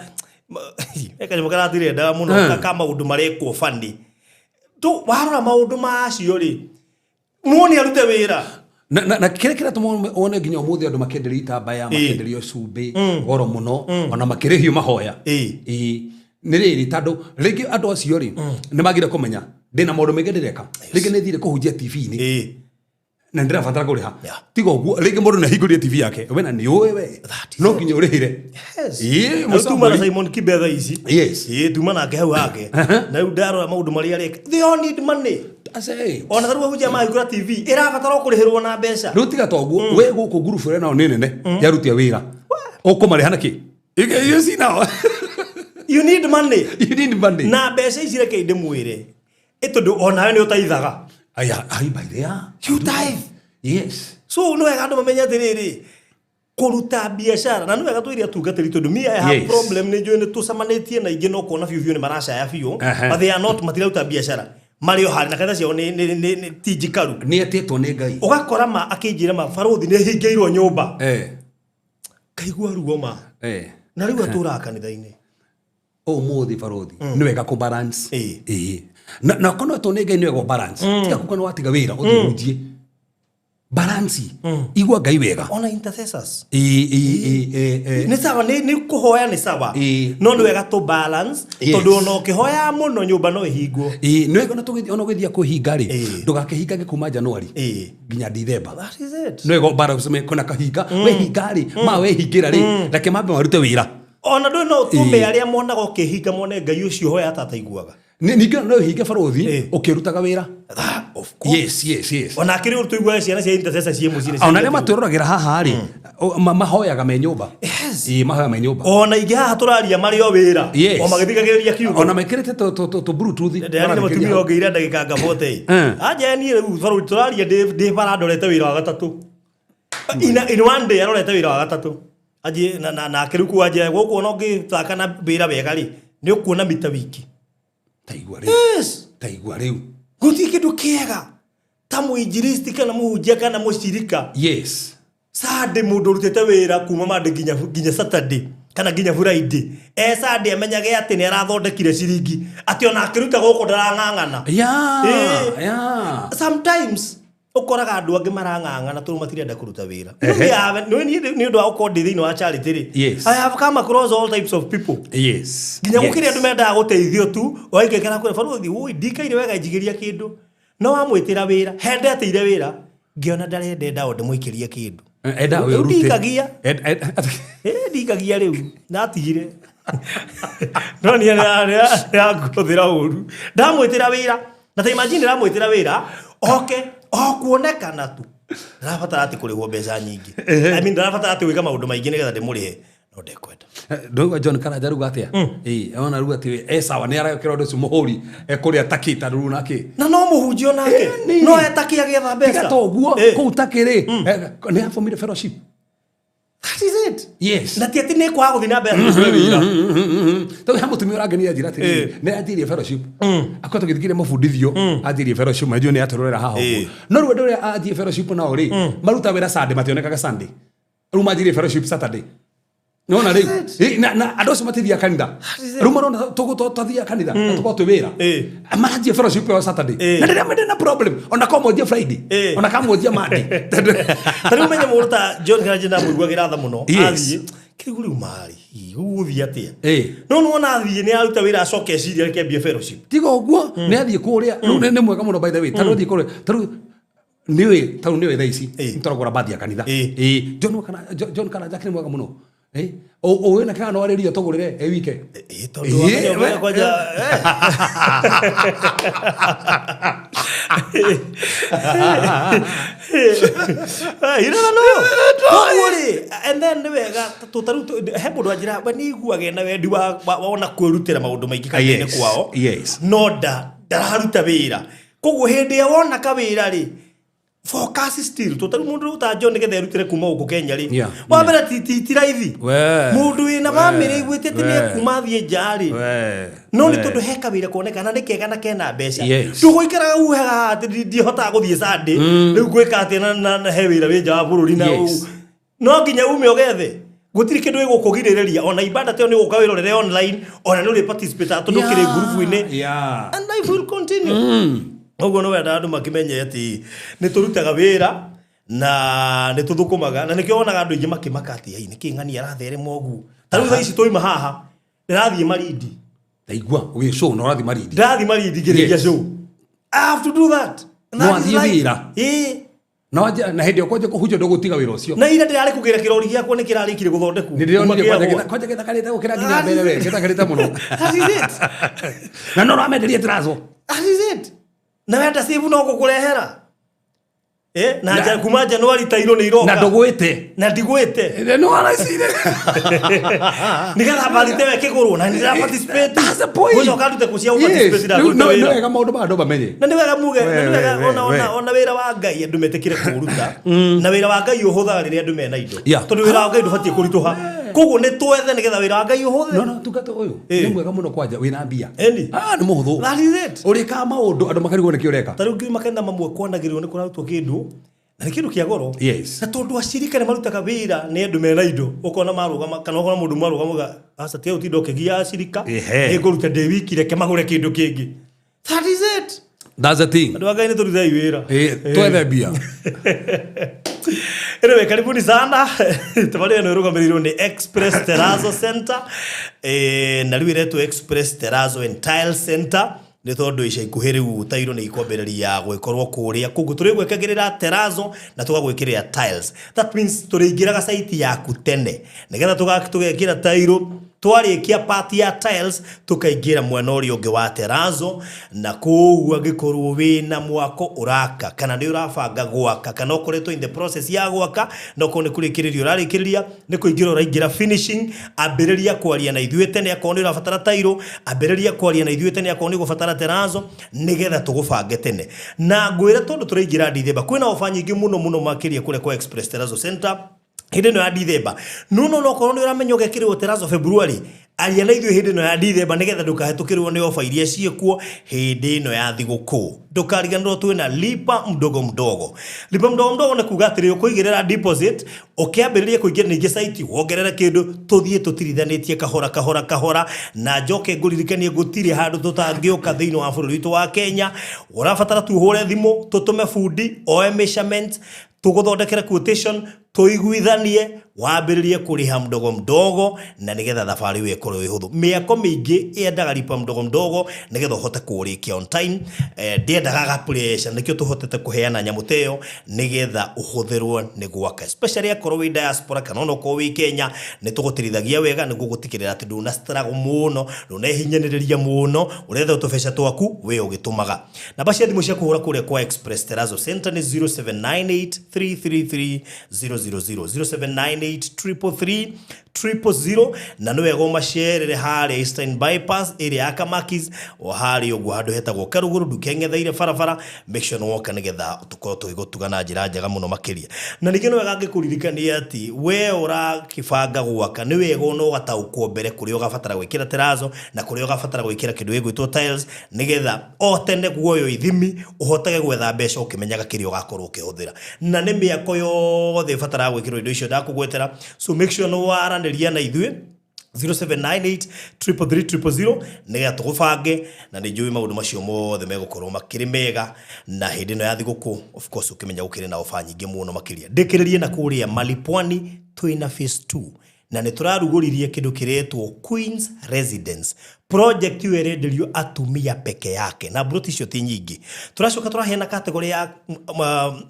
kanyamũ karatirenda mũno ka maũndũ marekwo bani tu warora maũndũ macio rĩ muone arute wĩra. Na kĩrĩa kĩratũma wone nginya ũmũthĩ andũ makĩenderio itambaya Ĩĩ. makĩenderio cumbĩ goro mũno ona makĩrĩhio mahoya. Ĩĩ. Ĩĩ. Nĩ rĩrĩ tondũ rĩngĩ andũ acio rĩ nĩ magire kũmenya ndĩna maũndũ maingĩ ndĩreka rĩngĩ nĩ thire kũhunjia TV-inĩ Ĩĩ. na ndĩrabatara kũrĩha. Yeah. Tiga ũguo rĩngĩ mũndũ nĩ ahingũrire TV yake we na nĩ ũĩ we That is no nginya ũrĩhĩre. Yes. Ĩĩ, Na rĩu tuma na mũcamũri. Simon Kibe thaa ici. Yes. Ĩĩ tuma nake hau hake. Na rĩu ndarora maũndũ marĩa areka. They all need money. That's it. Ona tarĩu ahunjia mahingũra TV ĩrabatara kũrĩhĩrwo na mbeca. Rĩu tiga ta ũguo we gũkũ ngurubu ĩrĩa nao nĩ nene yarutia wĩra ũkũmarĩha na kĩ? You see now. You need money. You need money. Na mbeca ici reke ndĩmwĩre. Ĩ tondũ onawe nĩ ũtaithaga. Aya, ai by there. You tithe. Yes. So nĩ wega andũ mamenye atĩrĩrĩ kũruta biacara na nĩ wega twĩre atungatĩri tondũ me I have Yes. problem nĩ njũĩ nĩ tũcemanĩtie na ingĩ no kuona biũ biũ nĩ maracaya biũ Aha. but they are not matiraruta biacara marĩ o harĩ na kanitha ciao nĩ ti njikaru. Nĩ etĩtwo nĩ Ngai. Ũgakora ma akĩnjĩra ma barũthi nĩ hingĩirwo nyũmba. Eh. Kaigua ruo ma. Eh. Na rĩu atũraga kanitha-inĩ. Ũmũthĩ barũthi nĩ wega kũ balance. Ĩĩ. Ĩĩ. Na kono etwo nĩ Ngai nĩ wega ũ balance. Tiga kuga nĩ watiga wĩra ũthiĩ ũhunjie. Balance. Igua Ngai wega. Ona intercessors. Ĩĩ ĩĩ ĩĩ ĩĩ. Nĩ sawa nĩ kũhoya nĩ sawa. Ĩĩ. No nĩ wega tũ balance Yes. tondũ ona ũkĩhoya mũno nyũmba no ĩhingwo. Ĩĩ nĩ wega ona ũgĩthiĩ kũhinga rĩ Ĩĩ. ndũgakĩhingage kuma January Ĩĩ. nginya Dithemba. That is it. Nĩ wega balance kwĩna kahinga wehinga rĩ ma wehingĩra rĩ reke mambe marute wĩra. Ona ndũĩ no ũtũme Ĩĩ. arĩa monaga ũkĩhinga mone Ngai ũcio hoya atataiguaga. Ningĩ no ũhinge barũthi Ĩĩ. ũkĩrutaga wĩra. Ah, of course. Yes, yes, yes. Ona akĩrĩ ũru tũiguaga ciana cia intercessor ciĩ mũciĩ nĩ Ona arĩa ciaingatirwo. matwĩroragĩra haha rĩ mahoyaga me nyũmba. Yes. Ĩĩ mahoyaga me nyũmba. Ona ingĩ haha tũraria marĩ o wĩra. Yes. O magĩthikagĩrĩria kiugo. Ona mekĩrĩte tũ bluetooth. Ndĩrarĩ na mũtumia ũngĩ ira ndagĩka ngabote. Anja niĩ rĩu barũthi tũraria ndĩ bara ndorete wĩra wa gatatũ. In one day arorete wĩra wa gatatũ. Anjie na nake rĩu kũu anjia gũkũ ona ũngĩthaka na wĩra wega rĩ nĩ ũkuona mita wiki. Taigua rĩu. Yes. Taigua rĩu. Gũtirĩ kĩndũ kĩega ta mũinjilisti kana mũhunjia kana mũcirika. Yes. Sunday mũndũ ũrutĩte wĩra kuma Monday nginya Saturday kana nginya Friday. E Sunday amenyage atĩ nĩ arathondekire ciringi atĩ ona akĩruta gũkũ ndarang'ang'ana. Yeah. Ĩĩ. Yeah. Sometimes ũkoraga andũ angĩ marang'ang'ana tondũ matirenda kũruta wĩra. Ehe. Nĩ nĩ ũndũ wa gũkorwo ndĩ thĩinĩ wa charity rĩ. Yes. I have come across all types of people. Yes. Nginya Yes. gũkĩrĩ andũ mendaga gũteithio tu waikekera kũrĩa barũthi ũi ndikaire wega njigĩria kĩndũ no wamwĩtĩra wĩra hendetĩire wĩra ngĩona ndarenda ndao ndĩmũikĩrie kĩndũ. Enda Rĩu wĩrute. ndikagia. Ndikagia rĩu natigire no niĩ nĩangũthĩra ũru ndamwĩtĩra wĩra na ta imagine ndamwĩtĩra wĩra oke o kuonekana tu ndarabatara atĩ kũrĩhwo mbeca nyingĩ. I mean, ndarabatara atĩ gwĩka maũndũ maingĩ nĩgetha ndĩmũrĩhe, no ndekwenda. Ndauga John Karanja ruga atia? Ĩ, ona ruga atĩ e sawa, nĩ arekĩra ũndũ ũcio mũhũri ekũrĩa takĩ ta ruru nake. Na no mũhunjio nake Ĩni. no etakia agĩetha mbeca. Tiga to ũguo, kũu takĩ rĩ, nĩ abomire fellowship. That is it. Yes. Na ti atĩ nĩ kwaga gũthiĩ na mbere kũruta wĩra. Tondũ he mũtumia ũrangenia njĩra atĩrĩrĩ, nĩ anjirie fellowship, akoretwo gĩthikire mabundithio, anjirie fellowship manjũ nĩ atũrorera haha ũguo. No rĩu andũ arĩa anjie fellowship nao rĩ, maruta wĩra Sunday, mationekaga Sunday. Rĩu manjirie fellowship Saturday. Nona rĩu na andũ acio matithiaga kanitha, rĩu marona twathiaga kanitha na tũkorwo twĩ wĩra. Maranjie fellowship ĩyo Saturday na rĩrĩa mendĩ na problem, ona ko monjie Friday, ona ka monjie Monday. Ta rĩu menye mũndũ ta John Karanja ndamũiguagĩra tha mũno. Yes. Athiĩ kĩrĩu rĩu marĩ gũgũthiĩ atĩa? No nĩwona athiĩ nĩ aruta wĩra, acoke eciria reke ambie fellowship. Tiga ũguo, nĩ athiĩ kũrĩa rĩu nĩ mwega mũno, by the way. Tarĩu athiĩ kũrĩa, tarĩu nĩũĩ, tarĩu nĩũĩ thaa ici nĩ tũragũra bathi ya kanitha. Ĩ, John Karanja nĩ mwega mũno. Ũĩ na kana no arĩria tũgũrĩre e wike. Ĩ, tondũ wamenya ũmenya kwanja. You never know. Koguo rĩ, and then nĩ wega ta rĩu he mũndũ anjĩra we nĩ iguaga ena wendi wa ona kwĩrutĩra maũndũ maingĩ kanitha-inĩ kwao, no ndararuta wĩra. Koguo hĩndĩ ĩrĩa wona kawĩra rĩ, focus still to tarĩu mũndũ ta John nĩgetha erutĩre kuma gũkũ Kenya rĩ, wa mbere ti raithi. Mũndũ wĩna bamĩrĩ iguĩte atĩ nĩ ekuma athiĩ nja rĩ, no nĩ tondũ he kawĩra koneka na nĩ kega na kena mbeca, ndũgũikaraga uhaga atĩ ndihotaga gũthiĩ Sunday, rĩu ngwĩka atĩa na he wĩra wĩ nja wa bũrũri na no nginya ume ũgethe. Gũtirĩ kĩndũ gĩgũkũgirĩrĩria, ona ibanda teo nĩ gũka wĩrorere online, ona nĩ ũrĩ participate tondũ ũkĩrĩ ngurubu-inĩ, and life will continue. Ũguo nĩ wenda andũ makĩmenye atĩ nĩ tũrutaga wĩra na nĩ tũthũkũmaga, na nĩkĩo wonaga andũ aingĩ makĩmaka atĩ ai nĩkĩ ng'ani aratherema ũguo. Ta rĩu thaa ici twauma haha ndĩrathiĩ Marindi. Ndaigua ũgĩ show na ũrathiĩ Marindi. Ndĩrathiĩ Marindi ngĩrĩkia show. I have to do that. And No that is athiĩ life. wĩra. Ĩĩ. Na hĩndĩ ĩyo kwanja kũhunjia ndũgũtiga wĩra ũcio. Na ira ndĩrarĩ kũgĩra kĩrori gĩakwa nĩ kĩrarĩkire gũthondekwo. Nĩ ndĩronire Kuma kwanja kĩagwa. kwanja gĩthakarĩte gũkĩra nginya mbere, we gĩthakarĩte mũno. That is it. Na no ũramenderia tiraco. That is it. Na wenda save no gũkũrehera. Na kuma January tairo nĩ iroka. Na ndũgwĩte. Na ndigwĩte. Nĩ waracire. Nigetha mbathi tewe kĩgũrwo na nĩ participate. That's the point. Gũcoka ndute kũ cia participate na Rĩu kũruta nĩ wĩra. wega maũndũ maya andũ mamenye. Na nĩ wega muge, na nĩ wega ona we. ona wĩra wa Ngai andũ metĩkĩre kũũruta, na wĩra wa Ngai ũhũthaga rĩrĩa andũ mena indo, tondũ wĩra wa Ngai ndũbatiĩ kũritũha. Koguo nĩ twethe nĩgetha wĩra wa Ngai ũhũthe. No tungata ũyũ nĩ mwega mũno kwanja wĩna mbia. Ĩni. Ah, nĩ mũhũthũ. That is it. Ũrĩkaga maũndũ andũ makarigwo nĩkĩ ũreka. Ta rĩu ngiuma kanitha mamwe kwanagĩrĩrwo nĩ kũrarutwo kĩndũ na nĩ kĩndũ kĩa goro, na tondũ acirika nĩ marutaga wĩra nĩ andũ mena indo, ũkona marũgama kana ũkona mũndũ marũgama uga aca tiga ũtinda ũkĩgia acirika, nĩngũruta ndĩ wiki, reke magũre kĩndũ kĩngĩ. That is it. That's the thing. Andũ a Ngai, nĩ tũrutei wĩra. Twethe mbia. Anyway, karibuni sana. Tabarĩra ĩno ĩrũgamĩrĩirwo nĩ Express Terrazzo Center, na rĩu ĩretwo Express Terrazzo and Tile Center nĩ tondũ ica ikuhĩ rĩu tairo nĩ ikwambĩrĩria gwĩkorwo kũrĩa. Koguo tũrĩgwĩkagĩrĩra terrazzo na tũgagwĩkĩrĩra tiles. That means tũrĩingĩraga site yaku tene nĩgetha tũgekĩra tairo, twarĩkia part ya tiles tũkaingĩra mwena ũrĩa ũngĩ wa terrazzo. Na koguo angĩkorwo wĩna mwako ũraka kana nĩ ũrabanga gwaka kana ũkoretwo in the process ya gwaka, na okorwo nĩ kũrĩkĩrĩria ũrarĩkĩrĩria, nĩ kũingĩra ũraingĩra finishing, ambĩrĩria kwaria na ithuĩ tene akorwo nĩ ũrabatara tairo, ambĩrĩria kwaria na ithuĩ tene akorwo nĩ ũgũbatara terrazzo, nĩgetha tũgũbange tene. Na ngwĩre tondũ tũraingĩra Dithemba, kwĩna ofa nyingĩ mũno mũno makĩria kũrĩa kwa Express Terrazzo Center hĩndĩ ĩno ya Dithemba. No okorwo nĩ ũramenya ũgekĩrĩrwo terrazzo February, aria na ithuĩ hĩndĩ ĩno ya Dithemba nĩgetha ndũkahĩtũkĩrwo nĩ ofa iria ciĩkuo hĩndĩ ĩno ya thigũkũ. Ndũkariganĩrwo twĩna lipa mdogo mdogo. Lipa mdogo mdogo nĩ kuga atĩrĩ, ũkũigĩrĩra deposit, ũkĩambĩrĩria kũingĩra ningĩ site wongerere kĩndũ, tũthiĩ tũtirithanĩtie kahora kahora kahora. Na njoke ngũririkanie gũtirĩ handũ tũtangĩũka thĩinĩ wa bũrũri witũ wa Kenya. Ũrabatara tu ũhũre thimũ, tũtũme bundi oe measurement, tũgũthondekere quotation, tũiguithanie. Wambĩrĩrie kũrĩha mdogo mdogo na nĩgetha thabarĩ ĩyo ĩkorwo ĩ hũthũ. Mĩako mĩingĩ yendaga lipa mdogo mdogo nĩgetha ũhote kũũrĩkia on time. Ndĩendaga ga pressure, nĩkĩo tũhotete kũheana nyamũ ta ĩyo nĩgetha ũhũthĩrwo nĩ gwaka, especially akorwo wĩ diaspora kana ona okorwo wĩ Kenya. Nĩ tũgũtĩrithagia wega nĩguo gũtigĩrĩra atĩ ndũna struggle mũno, ndũnehinyanĩrĩria mũno, ũretha tũbeca twaku wĩ ũgĩtũmaga. Namba cia thimũ cia kũhũra kũrĩa kwa Express Terrazzo Center nĩ 0798 333 000, 0798 333 000, na nĩ wega ũmacerere harĩa Eastern Bypass ĩrĩa ya Kamakis, o harĩa ũguo handũ hetagwo Karuguru, ndũkeng'etheire barabara. Make sure nĩ woka nĩgetha tũkorwo tũgĩgũtuga na njĩra njega mũno makĩria. Na ningĩ nĩ wega ngĩkũririkania atĩ we ũrakĩbanga gwaka, nĩ wega ona ũgataũkwo mbere kũrĩa ũgabatara gwĩkĩra terrazzo na kũrĩa ũgabatara gwĩkĩra kĩndũ gĩgwĩtwo tiles, nĩgetha o tene guoyo ithimi ũhotage gwetha mbeca ũkĩmenyaga kĩrĩa ũgakorwo ũkĩhũthĩra. Na nĩ mĩako yothe ĩbataraga gwĩkĩrwo indo icio ndakũgwetera, so make sure nĩ waranĩria na ithuĩ 0798 333 000 nĩgetha tũgũbange, na nĩ njũĩ maũndũ macio mothe megũkorwo makĩrĩ mega. Na hĩndĩ ĩno ya thigũkũ, of course, ũkĩmenya gũkĩrĩ na ofa nyingĩ mũno makĩria. Ndĩkĩrĩrie na kũrĩa Malipwani twĩna phase 2, na nĩ tũrarugũririe kĩndũ kĩretwo Queens Residence project. Ĩyo ĩrenderio atumia peke yake, na mburoti icio ti nyingĩ. Tũracoka tũraheana category ya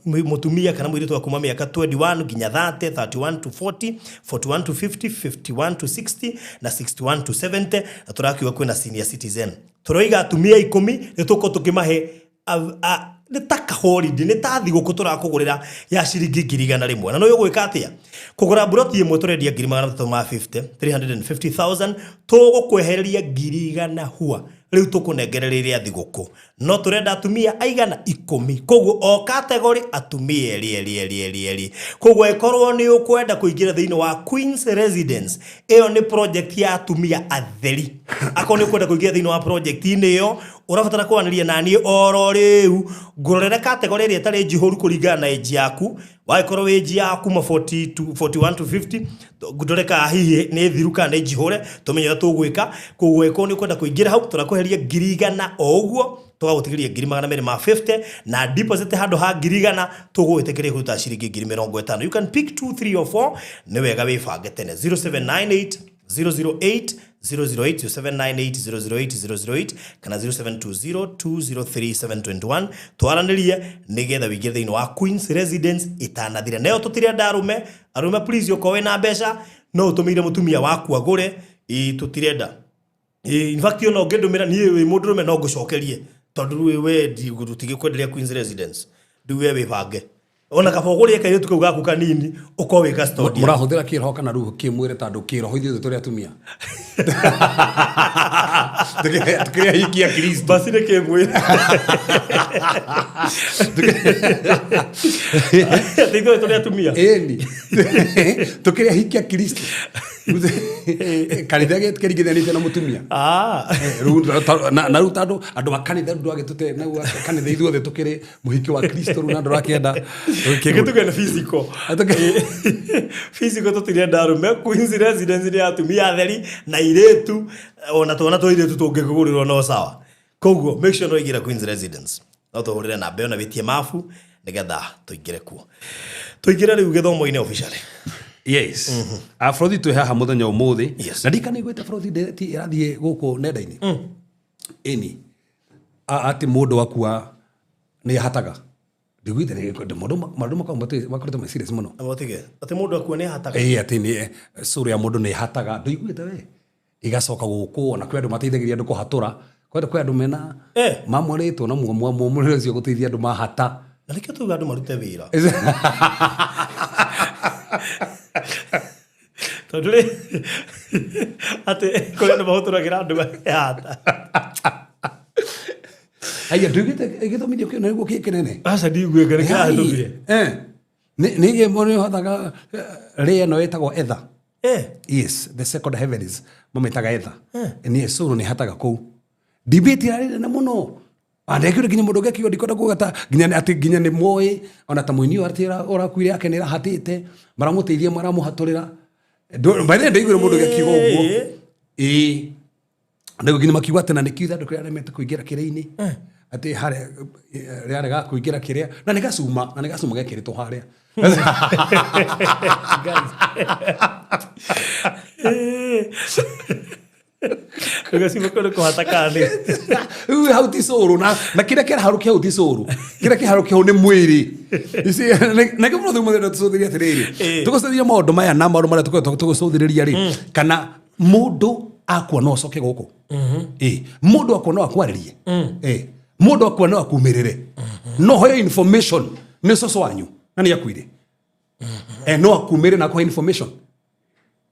mũtumia kana mũirĩtu wa kuma mĩaka 21 nginya 30, 31 to 40, 41 to 50, 51 to 60 na 61 to 70, na tũrakiuga kwĩna senior citizen. Tũroiga atumia 10 nĩ tũkorwo tũkĩmahe nĩ ta kaholiday, nĩ ta thigũkũ tũrakũgũrĩra ya ciringi 100,000. Na nĩ ũgwĩka atĩa? Kũgũra mburoti ĩmwe tũrendia 350,000, 350,000. Tũgũkwehereria 100,000 hua rĩu, tũkũnengereria thigũkũ. No tũrenda atumia aigana? 10. Koguo o category atumia erĩ erĩ erĩ erĩ erĩ. Koguo ĩkorwo nĩ ũkwenda kũingĩra thĩinĩ wa Queens Residence, ĩyo nĩ project ya atumia atheri, akorwo nĩ ũkwenda kũingĩra thĩinĩ wa project-inĩ ĩyo, ũrabatara kwaranĩria na niĩ oro rĩu, ngũrorere category ĩrĩa ĩtarĩ njihũru kũringana na age yaku. Wagĩkorwo wĩ age ya kuma 40 to 41 to 50, ndore kana hihi nĩ thiru kana nĩ njihũre, tũmenye ũrĩa tũgwĩka. Koguo ĩkorwo nĩ ũkwenda kũingĩra hau, tũrakweheria 100,000 o ũguo, tũgagũtigĩria 250,000, na deposit handũ ha 100,000 tũgũgwĩtĩkĩria kũruta ciringi 50,000. You can pick 2, 3 or 4. Nĩ wega wĩbange tene. 0798 008 008, 0798 008 008 kana 0720 203 721, twaranĩrie nĩgetha wĩingĩre thĩinĩ wa Queens Residence ĩtanathira. Nayo tũtirenda arũme. Arũme, please, ũkorwo wĩna mbeca no ũtũmĩire mũtumia waku agũre. Ĩ tũtirenda. Ĩ, in fact, ona ũngĩndũmĩra niĩ wĩ mũndũrũme no ngũcokerie, tondũ rĩu we tũtigĩkwenderia Queens Residence. Rĩu we wĩbange, ona kaba ũgũrĩe kairĩtu kau gaku kanini, ũkorwo wĩ custodian. Mũrahũthĩra kĩroho kana rĩu kĩmwĩrĩ? Tondũ kĩroho ithuĩ tũrĩ atumia tukĩrĩ ahiki a Kristo. Basi nĩ kĩmwĩrĩ atĩ ithuĩ tũrĩ atumia. Ĩni, tukĩrĩ ahiki a Kristo, kanitha kĩringithanĩtie na mũtumia. Rĩu na rĩu tondũ andũ a kanitha rĩu ndwagĩtũte nau kanitha, ithuothe tũkĩrĩ mũhiki wa Kristo rĩu, na andũ rakĩenda. Gĩtuge nĩ physical. Physical tũtirenda arũme. Queens Residence nĩ atumia atheri na irĩtu, ona twana twa irĩtu tũngĩkũgũrĩrwo no sawa. Koguo make sure no ingĩra Queens Residence, no tũhũrĩre namba ĩyo na wĩtie mabu nĩgetha tũingĩre kuo, tũingĩre rĩu gĩthomo-inĩ officially. Yes, Afrothi, twĩ haha mũthenya ũmũthĩ. Yes. Na ndikana igwĩte Afrothi ndereti ĩrathiĩ gũkũ nenda-inĩ ĩni atĩ mũndũ akua nĩ ahataga. Ndiguite maũndũ makoragwo makoretwo me serious mũno. Tige atĩ mũndũ akua nĩ ahataga? Ĩĩ, atĩ nĩ cũrũ ya mũndũ nĩ ĩhataga. Ndũiguĩte we? Igacoka gũkũ ona kwĩ andũ mateithagĩria andũ kũhatũra, kwĩ andũ mena mamũrĩtwo na mwamũrĩre ũcio gũteithia andũ mahata. Na nĩkĩo tuga andũ marute wĩra, tondũ rĩ atĩ kũrĩ andũ mahũtũragĩra andũ mahata. Aya, ndũiguĩte gĩthomithio kĩu nĩguo kĩ kĩnene? Aca, ndiguĩka nĩ kĩrahetũkire. Nĩ nĩ ũhotaga rĩ ĩno ĩtagwo ether. Yes, the second heavens mamĩtaga ether. Nĩ cũrũ nĩ hataga kũu. Debate yarĩ nene mũno. Andekire nginya mũndũ ũngĩ akiuga, ndikwenda kuga ta nginya atĩ nginya nĩ moĩ ona ta mũini ũyũ atĩ ũrakuire yake nĩ ĩrahatĩte, maramũteithia, maramũhatũrĩra. By the way, ndaiguire mũndũ ũngĩ akiuga ũguo. Ĩĩ, ndaigua nginya makiuga atĩ na nĩkĩo ithandũkũ rĩaremete kũingĩra kĩrĩ-inĩ. Atĩ harĩa rĩarega kũingĩra kĩrĩa na nĩ gacuma na nĩ gacuma gekĩrĩtwo harĩa. Gacuma kau nĩ kũhata kana nĩ Rĩu hau ti cũrũ na na kĩrĩa kĩraharũkia hau ti cũrũ kĩrĩa kĩharũkia hau nĩ mwĩrĩ. You see, na kĩo mũno mũthenya tũcũthĩrĩria atĩrĩrĩ, tũgũcũthĩrĩria maũndũ maya na maũndũ marĩa tũkoretwo tũgũcũthĩrĩria rĩ, kana mũndũ akua no acoke gũkũ. Ĩ, mũndũ akua no akwarĩrie. Ĩ, mũndũ akua no akumĩrĩre, no hoyo information nĩ cũcũ wanyu na nĩ akuire. Eh, no akumĩre na akũhe information.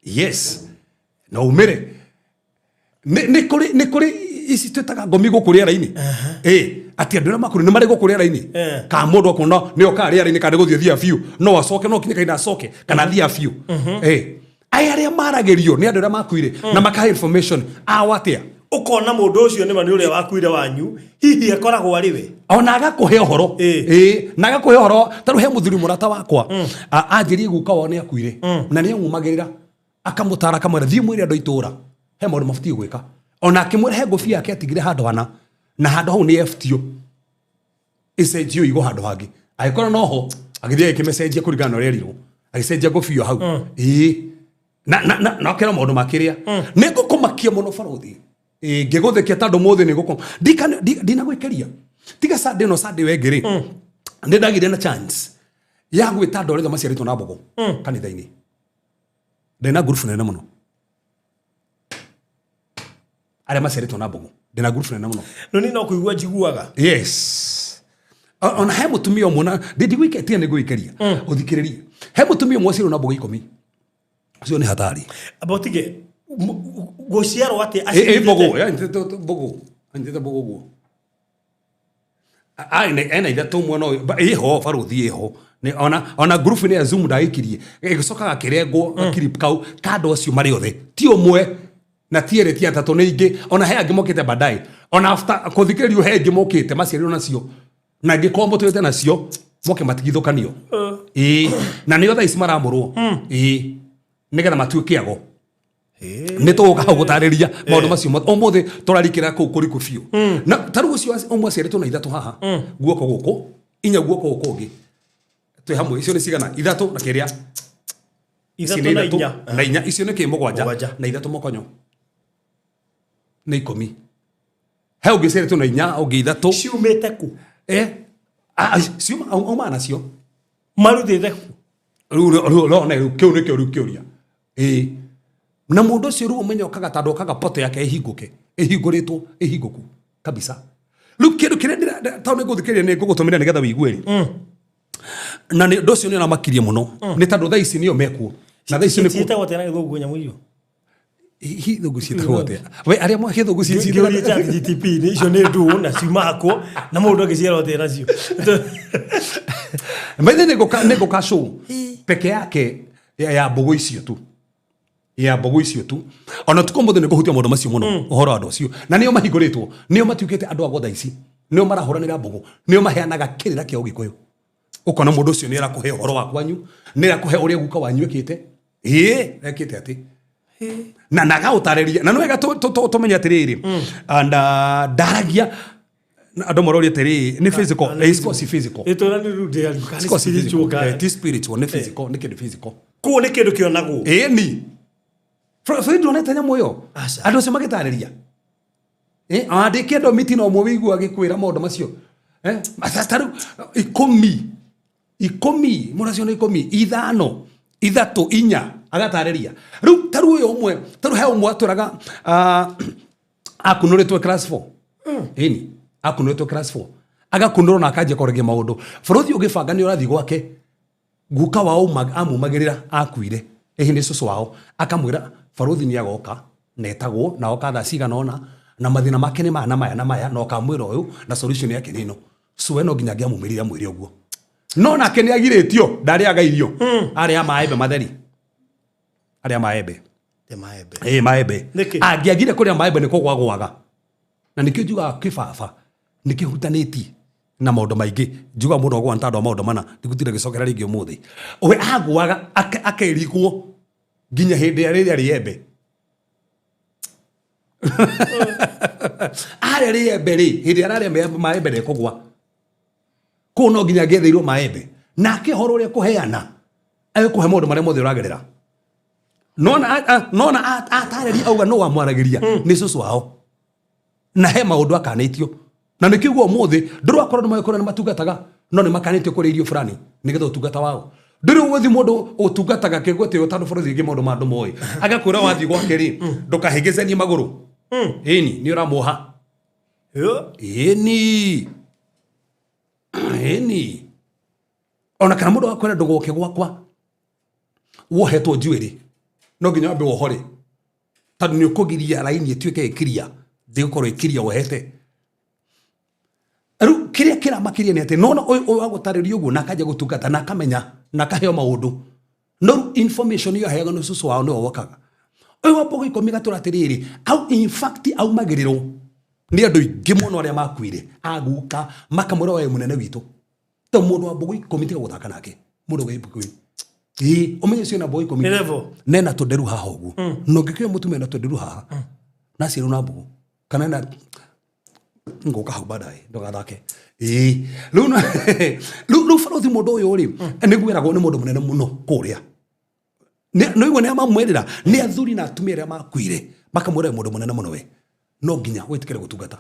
Yes, no umĩre. Nĩ kũrĩ ici twĩtaga ngomi gũkũ rĩera-inĩ. Ĩ, atĩ andũ arĩa makũrĩ nĩ marĩ gũkũ rĩera-inĩ. Kana mũndũ akuona nĩ okaga rĩera-inĩ kana nĩ gũthiĩ thia biũ, no acoke, no kinye kahinda acoke kana thia biũ. Ĩ, aya arĩa maragĩrio nĩ andũ arĩa makuire na makahe information ao atĩa. Ũkona mũndũ ũcio nĩma nĩ ũrĩa wakuire wanyu, hihi akoragwo arĩ we. Ona agakũhe ũhoro. Ĩ, na agakũhe ũhoro. Tarĩu he mũthuri mũrata wakwa anjĩrie guka wao nĩ akuire na nĩ amumagĩrĩra, akamũtara, akamwĩra thiĩ mwĩre andũ a itũũra he maũndũ mabatiĩ gwĩka. Ona akĩmwĩra he ngũbia yake atigire handũ hana na handũ hau nĩ eftio ĩcenjio igwo handũ hangĩ, agĩkora noho agĩthiĩ agĩkĩmĩcenjia kũringana na ũrĩa erirwo, agĩcenjia ngũbia hau. Ĩĩ, na akĩra maũndũ makĩrĩa nĩ ngũkũmakia mũno barothi. Ĩĩ, ngĩgũthĩkia tondũ mũthĩ nĩ gũkũ ndinagwĩkĩria tiga Sunday ĩno, Sunday ĩyo ĩngĩ rĩ, nĩ ndagĩire na chance ya gwĩta andũ arĩa othe maciarĩtwo na mbogo kanitha-inĩ. Ndĩna ngurubu nene mũno, arĩa maciarĩtwo na mbogo, ndĩna ngurubu nene mũno. No niĩ no kũigua njiguaga. Yes. Ona he mũtumia ũmwe na ndigwĩke tiga nĩ ngũgĩkeria ũthikĩrĩrie, he mũtumia ũmwe ũciarwo na mbogo 10, ũcio nĩ hatari. Amba ũtige gũciarwo atĩ Ĩ, mbogo mbogo anyitĩte mbogo ũguo. Ena ithatũ mwena ũyũ. Ĩho barũthi ĩho. Ona ngurubu-inĩ ya Zoom ndagĩkirie, ĩgĩcoka gakĩrengwo gakirip kau ka andũ acio marĩ othe, ti ũmwe na ti erĩ, ti atatũ, nĩ ingĩ. Ona he angĩ mokĩte baadaye, ona after kũthikĩrĩrio he angĩ mokĩte maciarirwo nacio na angĩkorwo mũtũrĩte nacio moke matigithũkanio. Ĩĩ, na nĩo thaa ici maramũrwo. Ĩĩ, nĩgetha matuĩke ago. Nĩ tũgũka hau gũtarĩria maũndũ macio mothe. Ũmũthĩ tũrarikĩra kũu kũriku biũ. Na ta rĩu ũcio ũmwe aciarĩtwo na ithatũ haha guoko gũkũ, inya guoko gũkũ ũngĩ, twĩ hamwe, icio nĩ cigana? Ithatũ na kĩrĩa ici Ithatũ nĩ na ithatũ inya. Na inya, icio nĩ kĩ? Mũgwanja. Mũgwanja. Na ithatũ mokonyo nĩ 10. He ũngĩ ũciarĩtwo na inya, ũngĩ ithatũ. Ciumĩte kũ? Eh, ciuma auma nacio. Marutĩte kũ? Rĩu rona rĩu kĩu nĩkĩo rĩu kĩũria. Ĩĩ, na mũndũ ũcio rĩu ũmenye okaga tondũ okaga poto yake ĩhingũke, ĩhingũrĩtwo, ĩhingũku kabisa. Rĩu kĩndũ kĩrĩa tondũ nĩ ngũthikĩrĩria, nĩ ngũgũtũmĩra nĩgetha wĩigue rĩ. Na nĩ ũndũ ũcio nĩ ũramakirie mũno nĩ tondũ thaa ici nĩo mekuo na thaa ici nĩ Ciĩtagwo atĩa na gĩthũngũ nyamũ icio? Hihi gĩthũngũ ciĩtagwo atĩa we arĩa gĩthũngũ Ngĩũria ciĩtagwo? Chat GTP nĩ icio nĩ ndũũ na ciumaga kũ na mũndũ angĩciarwo atĩa nacio? Maithe nĩ ngũka show peke yake ya mbũgũ icio tu, ya mbũgũ icio tu. Ona tuko mũthĩ nĩ ngũhutia maũndũ macio mũno, ũhoro wa andũ acio na nĩo mahingũrĩtwo, nĩo matuĩkĩte andũ a gotha ici, nĩo marahũranĩra mbũgũ, nĩo maheanaga kĩrĩra kĩa ũgĩkũyũ. Ũkona mũndũ ũcio nĩ arakũhe ũhoro wa kwanyu, nĩ arakũhe ũrĩa guka wanyu ekĩte, ĩĩ, ekĩte atĩ na agaũtarĩria. Na nĩ wega tũmenye atĩrĩrĩ, and ndaragia na andũ maroria atĩrĩrĩ, nĩ physical? Eh, it's si physical. Ĩtũra nĩ rĩu ndĩariu kana It's si spiritual physical. kana? Eh, ti spiritual, nĩ physical, nĩ kĩndũ physical. Koguo nĩ kĩndũ kĩonagwo? Ĩĩ, ni Fred, ndonete nyamũ ĩyo? Aca. Andũ acio magĩtarĩria. Eh, andĩke andũ mitina ũmwe wĩigua agĩkwĩra maũndũ macio. Eh, ta rĩu 10, 10, mũndũ acio nĩ 10, 5, 3, 4, agatarĩria. Rĩu ta rĩu ũyũ ũmwe, ta rĩu he ũmwe atwĩraga, ah, akunũrĩtwo class 4. Ĩni, akunũrĩtwo class 4, agakunũrwo na akanjia kũragia maũndũ. Bũrũthi ũgĩbanga nĩ ũrathiĩ gwake, guka wao amumagĩrĩra akuire, ĩhĩ nĩ cũcũ wao, akamwĩra barũthi nĩ agoka na etagwo na oka thaa cigana ũna na mathĩna make nĩ maya na maya na maya, na ũkamwĩra ũyũ na solution yake nĩ ĩno. So we no nginya angĩamumĩrire amwĩre ũguo, no nake nĩ agirĩtio ndarĩaga irio, arĩa maembe matheri, arĩa maembe. Te maembe? Ĩ, maembe. Nĩkĩ? Angĩagire kũrĩa maembe nĩ kũgwagwaga. Na nĩkĩo njugaga kĩbaba nĩ kĩhutanĩtie na maũndũ maingĩ. Njugaga mũndũ agũa nĩ tondũ wa maũndũ mana, ndigũtinda ngĩcokera rĩngĩ ũmũthĩ. We agũaga akerigwo nginya hĩndĩ ya rĩrĩa rĩembe. Arĩa rĩembe rĩ, hĩndĩ ĩrĩa ararĩa maembe ndekũgwa. Kũu no nginya angĩetheirwo maembe. Nake ũhoro ũrĩa kũheana, egũkũhe maũndũ marĩa mothe ũragerera. Nona atarĩria auga no wamwaragĩria nĩ cũcũ wao. Na he maũndũ akanĩtio. Na nĩkĩo ũguo ũmũthĩ ndũrakorwo nĩ magĩkorwo nĩ matungataga no nĩ makanĩtio kũrĩa irio fulani nĩgetha ũtungata wao. Ndũrĩ ũgũthiĩ mũndũ ũtungataga kĩgwetĩo tondũ bũrũri ingĩ maũndũ ma andũ moĩ. Agakwĩra wathiĩ gwake rĩ, ndũkahĩngĩcanie magũrũ. Ĩni, nĩ ũramuoha. Yo. Ĩni. Ĩni. Ona kana mũndũ akwĩra ndũgoke gwakwa wohetwo njuĩrĩ no nginya wambe wohore tondũ nĩ ũkũgiria raini ĩtuĩke ĩkiria ndĩgũkorwo ĩkiria wohete. Rĩu kĩrĩa kĩramakĩria nĩ atĩ nona ũyũ ũyũ agũtarĩria ũguo na akanjia gũtungata na akamenya na akaheo maũndũ no rĩu information ĩyo aheagwo nĩ cũcũ wao nĩwe wokaga. Ũyũ wa mbogo ikũmi gatũra atĩrĩrĩ, au in fact aumagĩrĩrwo nĩ andũ aingĩ mũno arĩa makuire aguka makamwĩra we mũnene witũ to mũndũ wa mbogo ikũmi tiga gũthaka nake mũndũ wa mbogo ĩĩ ũmenye ũcio na mbogo ikũmi Nĩ level. nena tũnderu haha ũguo na ũngĩkĩoya mũtumia na tũnderu haha na aciarwo na mbogo kana na ngũka hau baadaye ndũgathake ĩĩ rĩu rĩu rĩu barothi mũndũ ũyũ rĩ nĩgwĩragwo nĩ mũndũ mũnene mũno kũrĩa. Nĩ ũigua nĩ amamwĩrĩra nĩ athuri na atumia arĩa makuire makamwĩra mũndũ mũnene mũno we no nginya wĩtĩkĩre gũtungata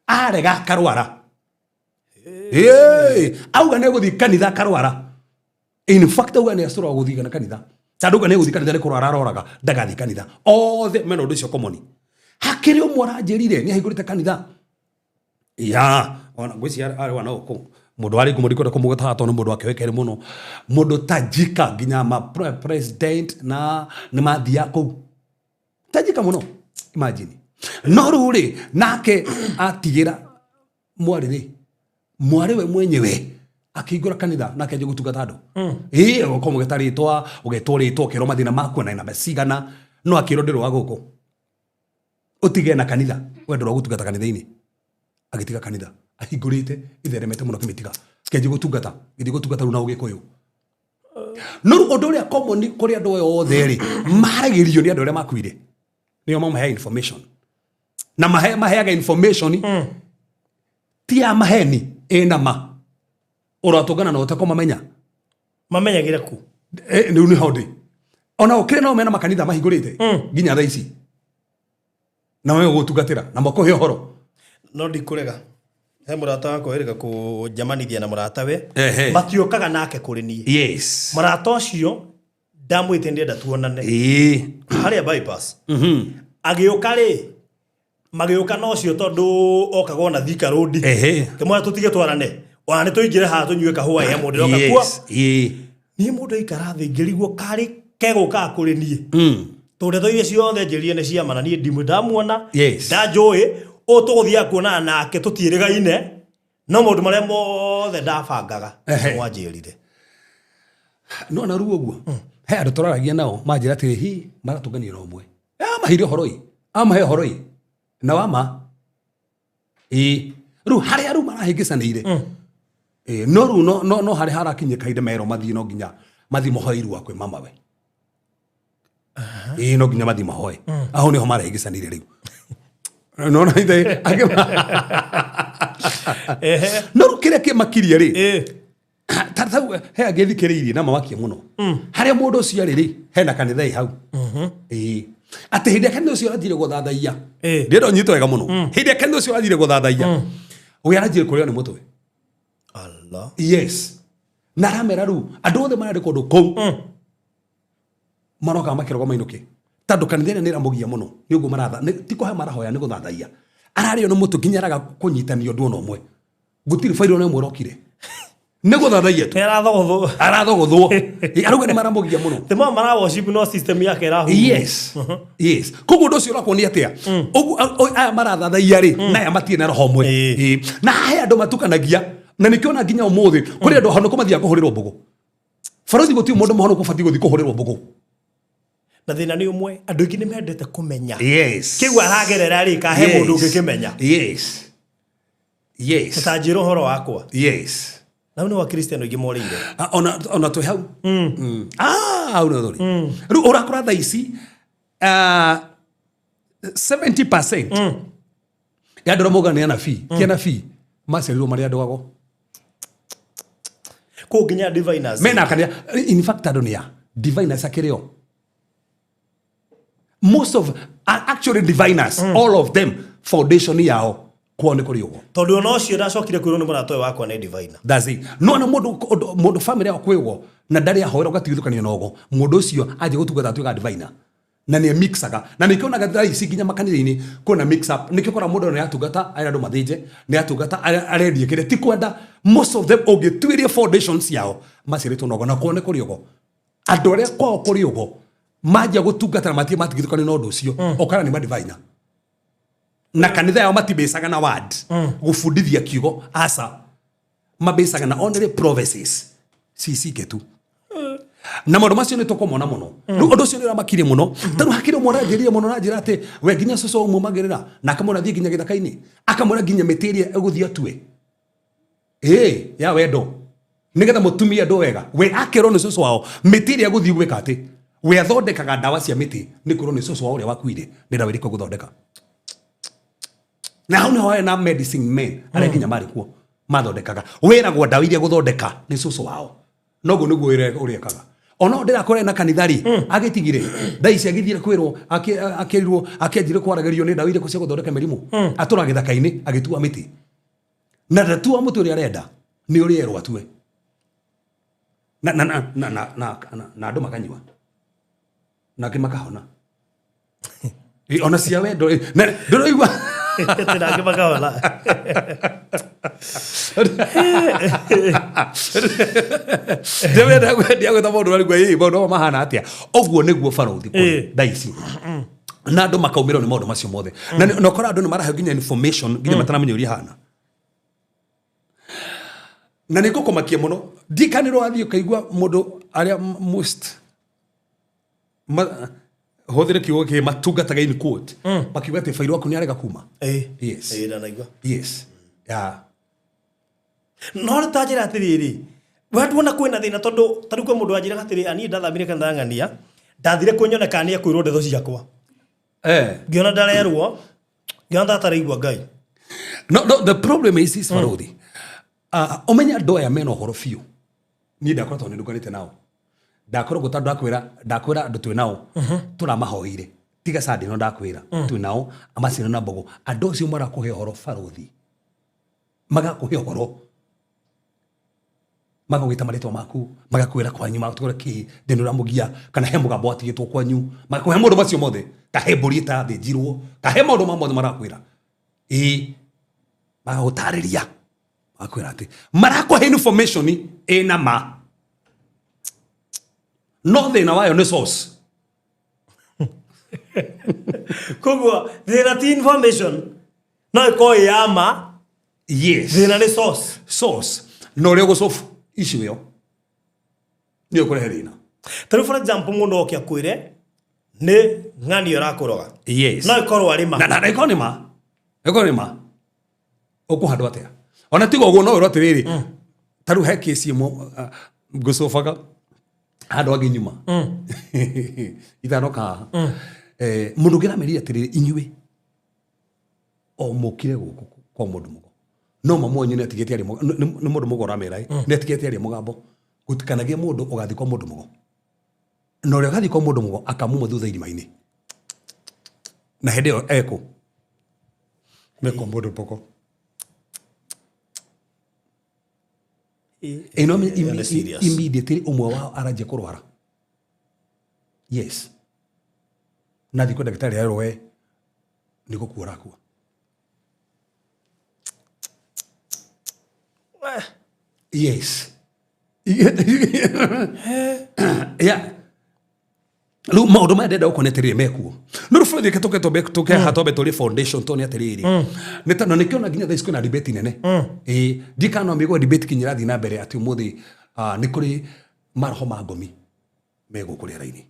arega akarwara. Ĩĩ, auga nĩ gũthiĩ kanitha akarwara. In fact auga nĩ acũra gũthiĩ na kanitha tondũ auga nĩ gũthiĩ kanitha nĩ kũrwara aroraga ndagathiĩ kanitha othe mena ũndũ ũcio common. Hakĩrĩ ũmwe aranjĩrire nĩ ahingũrĩte kanitha ya ona ngwĩciria arĩ wa no kũ mũndũ warĩ ngumo ndikwenda kũmũgweta haha tondũ nĩ mũndũ wakĩoĩkaine mũno mũndũ tajika nginya ma president na nĩ mathiaga kũu tajika mũno imagine. No rĩu rĩ nake atigĩra mwarĩ rĩ mwarĩ we mwenyewe akĩhingũra kanitha nake anjia gũtungata andũ. Ĩĩ ũgakorwo mũgeta rĩtwa ũgetwo rĩtwa ũkerwo mathĩna maku na namba cigana no akĩrwo ndĩrĩ wa gũkũ ũtige na kanitha we ndũrwa gũtungata kanitha-inĩ agĩtiga kanitha ahingũrĩte itheremete mũno akĩmĩtiga kĩanjia gũtungata gĩthiĩ gũtungata rĩu na ũgĩkũyũ. No rĩu ũndũ ũrĩa common kũrĩ andũ aya othe rĩ maragĩrio nĩ andũ arĩa makuire nĩo mamaheaga information na maheaga information ti ya maheni ĩna ma ũratũngana na ũtekũmamenya Mamenyagĩra ku? Rĩu nĩho ndĩ ona ũkĩrĩ nao mena makanitha mahingũrĩte nginya thaa ici na we ũgũtungatĩra na makũhe ũhoro. No ndikũrega he mũrata wakwa wĩrĩga kũnjamanithia na mũratawe. Ehe. Matiokaga nake kũrĩ niĩ. Yes. Mũrata ũcio ndamwĩte ndĩrenda tuonane. Ĩĩ. Harĩa bypass. Agĩũka rĩ magĩũka na ũcio tondũ okaga ona Thika Road. Ehe. Kĩmwĩra tũtige twarane ona nĩ tũingĩre haha tũnyue kahũa he mũndũ ndĩroka kuo. Yes. Ĩĩ. Niĩ mũndũ aikara thĩ ngĩrigwo karĩ kegũkaga kũrĩ niĩ. Tondũ ndeto iria ciothe njĩrire nĩ ciama na niĩ ndimũ ndamuona. Yes. Ndanjũĩ ũũ tũgũthiaga kuonana nake tũtiĩrĩgaine no maũndũ marĩa mothe ndabangaga Ehe. mwanjĩrire. No na rĩu ũguo he andũ tũraragia nao manjĩra atĩrĩ hi maratũnganio na ũmwe amaheire ũhoro ĩ amahe ũhoro ĩ na wama ĩ rĩu harĩa rĩu marahĩngĩcanĩire. Ĩ, no rĩu no harĩa harakinyia kahinda merwo mathiĩ no nginya mathiĩ mahoe irua kwĩ mama we. Ĩ no nginya mathiĩ mahoe aho nĩho marahĩngĩcanĩire rĩu. No ithe Ehe. No rĩu kĩrĩa kĩmakirie rĩ Ĩ. ta tau he angĩ thikĩrĩirie na mamakie mũno harĩa mũndũ ũcio arĩ rĩ hena kanitha ĩ hau. Ĩĩ atĩ hĩndĩ ĩrĩa kanitha ũcio aranjire gũthathaiya Ĩ. ndĩrenda ũnyite wega mũno hĩndĩ ĩrĩa kanitha ũcio aranjire gũthathaiya we aranjire kũrĩo nĩ mũtwe. Allah. Yes. Na aramera rĩu andũ othe mararĩ kũndũ kũu maroka makĩroga mainũke tondũ kanitha ĩrĩa nĩ ĩramũgia mũno nĩ ũguo maratha ti kũhoya marahoya nĩ gũthathaiya ararĩo nĩ mũtwe nginya araga kũnyitania ũndũ ona ũmwe gũtirĩ bairo ona ĩmwe ĩrokire nĩ gũthathaiya tu. Arathogothwo. Arathogothwo. Ĩ, arauga nĩ maramũgia mũno. The more mara worship no system yake ĩrahurwo. Yes. Yes. Koguo ũndũ ũcio ũrakuonia atĩa ũguo aya marathathaiya rĩ na aya matirĩ na roho ũmwe. Ĩĩ. Ĩĩ. Na he andũ matukanagia na nĩkĩo ona nginya ũmũthĩ kũrĩ andũ ahonoku mathiaga kũhũrĩrwo mbũgũ. Barothi gũtirĩ mũndũ mũhonoku ũbatiĩ gũthiĩ kũhũrĩrwo mbũgũ. Na thĩna nĩ ũmwe andũ aingĩ nĩ mendete kũmenya. Yes. Kĩu aragerera rĩ ka he mũndũ ũngĩkĩmenya. Yes. Yes. Ta njĩra ũhoro wakwa. Yes. Na nĩ wa Kristiano aingĩ morĩire. Ah, ona twĩ hau. Ah, hau nĩ thũri. Rĩu ũrakora thaa ici 70% ya andũ arĩa maugaga nĩ anabii ti anabii, maciarirwo marĩ andũ ago. Kũu nginya diviners. Mena kanitha. In fact, andũ nĩ a diviners akĩrĩ o most of actually diviners, all of them, foundation yao kwao nĩ kũrĩ ũguo. Tondũ ona ũcio ndacokire kwĩrwo nĩ mũrata ũyũ wakwa nĩ diviner. That's it. No na mundu family yao kwĩgwo na ndarĩ ahoera ũgatigithũkanio na ũgo, mũndũ ũcio anjia gũtungata atuĩkaga diviner na nĩ mixaga, na nĩkĩo onaga thaa ici nginya makanitha-inĩ kwĩna mix up. Nĩkĩo kora mũndũ nĩ atungata arĩa andũ mathĩnje, nĩ atungata arendie kĩrĩa ti kwenda. Most of them, ũngĩtuĩria foundations ciao, maciarĩtwo na ũgo na kwao nĩ kũrĩ ũgo. Andũ arĩa kwao kũrĩ ũgo manjia gũtungata na matirĩ matigithũkanio na ũndũ ũcio, ũkora nĩ madivina na kanitha yao matibĩcaga na word gũbundithia kiugo, aca, mabĩcaga na only prophecies cicike tu, na maũndũ macio nĩ tũkũmona mũno. Rĩu ũndũ ũcio nĩ ũramakirie mũno, tondũ hakĩrĩ ũmwe ũranjĩrire mũno na njĩra atĩ we nginya cũcũ umumagĩrĩra na akamwĩra thiĩ nginya gĩthaka-inĩ, akamwĩra nginya mĩtĩ ĩrĩa ĩgũthiĩ atue ĩĩ ya wendo nĩgetha mũtumie andũ wega. We akerwo nĩ cũcũ wao mĩtĩ ĩrĩa agũthiĩ gwĩka atĩ we athondekaga ndawa cia mĩtĩ, nĩ kwĩrwo nĩ cũcũ wao ũrĩa wakuire nĩ ndawa ĩrĩkũ gũthondeka, na hau nĩho harĩ na medicine men arĩa nginya marĩ kuo mathondekaga, wĩragwo ndawa iria gũthondeka nĩ cũcũ wao. Noguo nĩguo ũrĩa ekaga. Ona ndĩrakora na kanitha rĩ, agĩtigire thaa ici agĩthiire kwĩrwo, akĩrirwo, akĩanjire kwaragĩrio nĩ ndawa irĩkũ cia gũthondeka mĩrimũ. Atũra gĩthaka-inĩ agĩtua mĩtĩ, na ndatua mũtĩ ũrĩa arenda, nĩ ũrĩa erwo atue, na na na na na na na na andũ makanyua nake makahona. Ona cia wendo na ndũraigua. Atĩ nake makahona. Ndĩrenda kwendia gwĩta maũndũ marigua ĩ maũndũ maya mahana atĩa. Ũguo nĩguo barũthi kũrĩ thaa ici, na andũ makaumĩrwo nĩ maũndũ macio mothe, na na ũkora andũ nĩ maraheo nginya information nginya mataramenya ũrĩa ihana, na nĩ ngũkũmakia mũno. Ndikanĩrwo wathiĩ ũkaigua mũndũ arĩa most hũthĩre kiugo kĩ matungataga, in quote, makiuga atĩ bairũ waku nĩ arega kuma. Yes. Ĩĩ, ndanaigua. Yes, yeah. No rĩ, ta njĩra atĩrĩrĩ, we tuona kwĩna thĩna, tondũ ta rĩu kwĩ mũndũ wanjĩraga atĩrĩ, aniĩ ndathamire kanitha ng'ania, ndathire kwĩnyona kana nĩ ekwĩrwo ndeto ciakwa. Ngĩona ndarerwo, ngĩona tataraigua Ngai. No, the problem is this, Farothi. Ũmenye andũ aya mena ũhoro biũ. Niĩ ndakoretwo nĩ ndunganĩte nao, ndakoragwo tondũ ndakwĩra andũ twĩ nao tũramahoire tiga Sunday, no ndakwĩra twĩ nao amacino na mbogo. Andũ acio marakũhe ũhoro, barothi, magakũhe ũhoro, magagwĩta marĩtwa maku, magakwĩra kwanyu, magakwĩra kĩ thĩna ũramũgia, kana he mũgambo watigĩtwo kwanyu, magakũhe maũndũ macio mothe, ka he mbũri ĩtathĩnjirwo, ka he maũndũ ma mothe marakwĩra, ĩĩ, magagũtarĩria, magakwĩra atĩ marakũhe information ĩna ma, no thĩna wayo nĩ source. Koguo thĩna ti information, no ĩkorwo ĩ ya ma. Thĩna nĩ source. Source na ũrĩa ũgũcobu issue ĩyo nĩyo kũrehe thĩna. Ta rĩu, for example, mũndũ oke akwĩre nĩ ng'ani ũrakũroga, no ĩkorwo arĩ ma. Na ĩkorwo nĩ ma, ĩkorwo nĩ ma, ũkũhandwo atĩa? Ona tiga ũguo, no wĩrwo atĩrĩrĩ, ta rĩu he kĩci ĩmwe ngũcobaga handũ angĩ nyuma ithano kaha. Mũndũ ũngĩ aramerire atĩrĩrĩ, inyuĩ o mũkire gũkũ kwa mũndũ mũgo, no mamu wanyu nĩ atigĩte aria nĩ mũndũ mũgo ũramera ĩ, nĩ atigĩte aria mũgambo gũtikanagie mũndũ ũgathiĩ kwa mũndũ mũgo, na ũrĩa ũgathiĩ kwa mũndũ mũgo akamuma thutha irima-inĩ, na hĩndĩ ĩyo ekũ mekwa mũndũ mũgo. Ĩno Ĩyo nĩ serious. Immediately ũmwe wao aranjia kũrwara, yes, nathiĩ kwĩ ndagĩtarĩ arerwo we nĩ gũkua ũrakua. Yes, yeah. Rĩu maũndũ maya ndĩrenda gũkuonia atĩrĩrĩ mekuo, no rĩu bũrũri tũke tũke haha twambe tũrie foundation, tuone atĩrĩrĩ nĩ ta na nĩkĩo na nginya thaa ici kwĩna debate nene. Ĩĩ, ndikana no mĩgwa debate kinya ĩrathiĩ na mbere atĩ ũmũthĩ nĩ kũrĩ maroho ma ngomi me gũkũ rĩera-inĩ.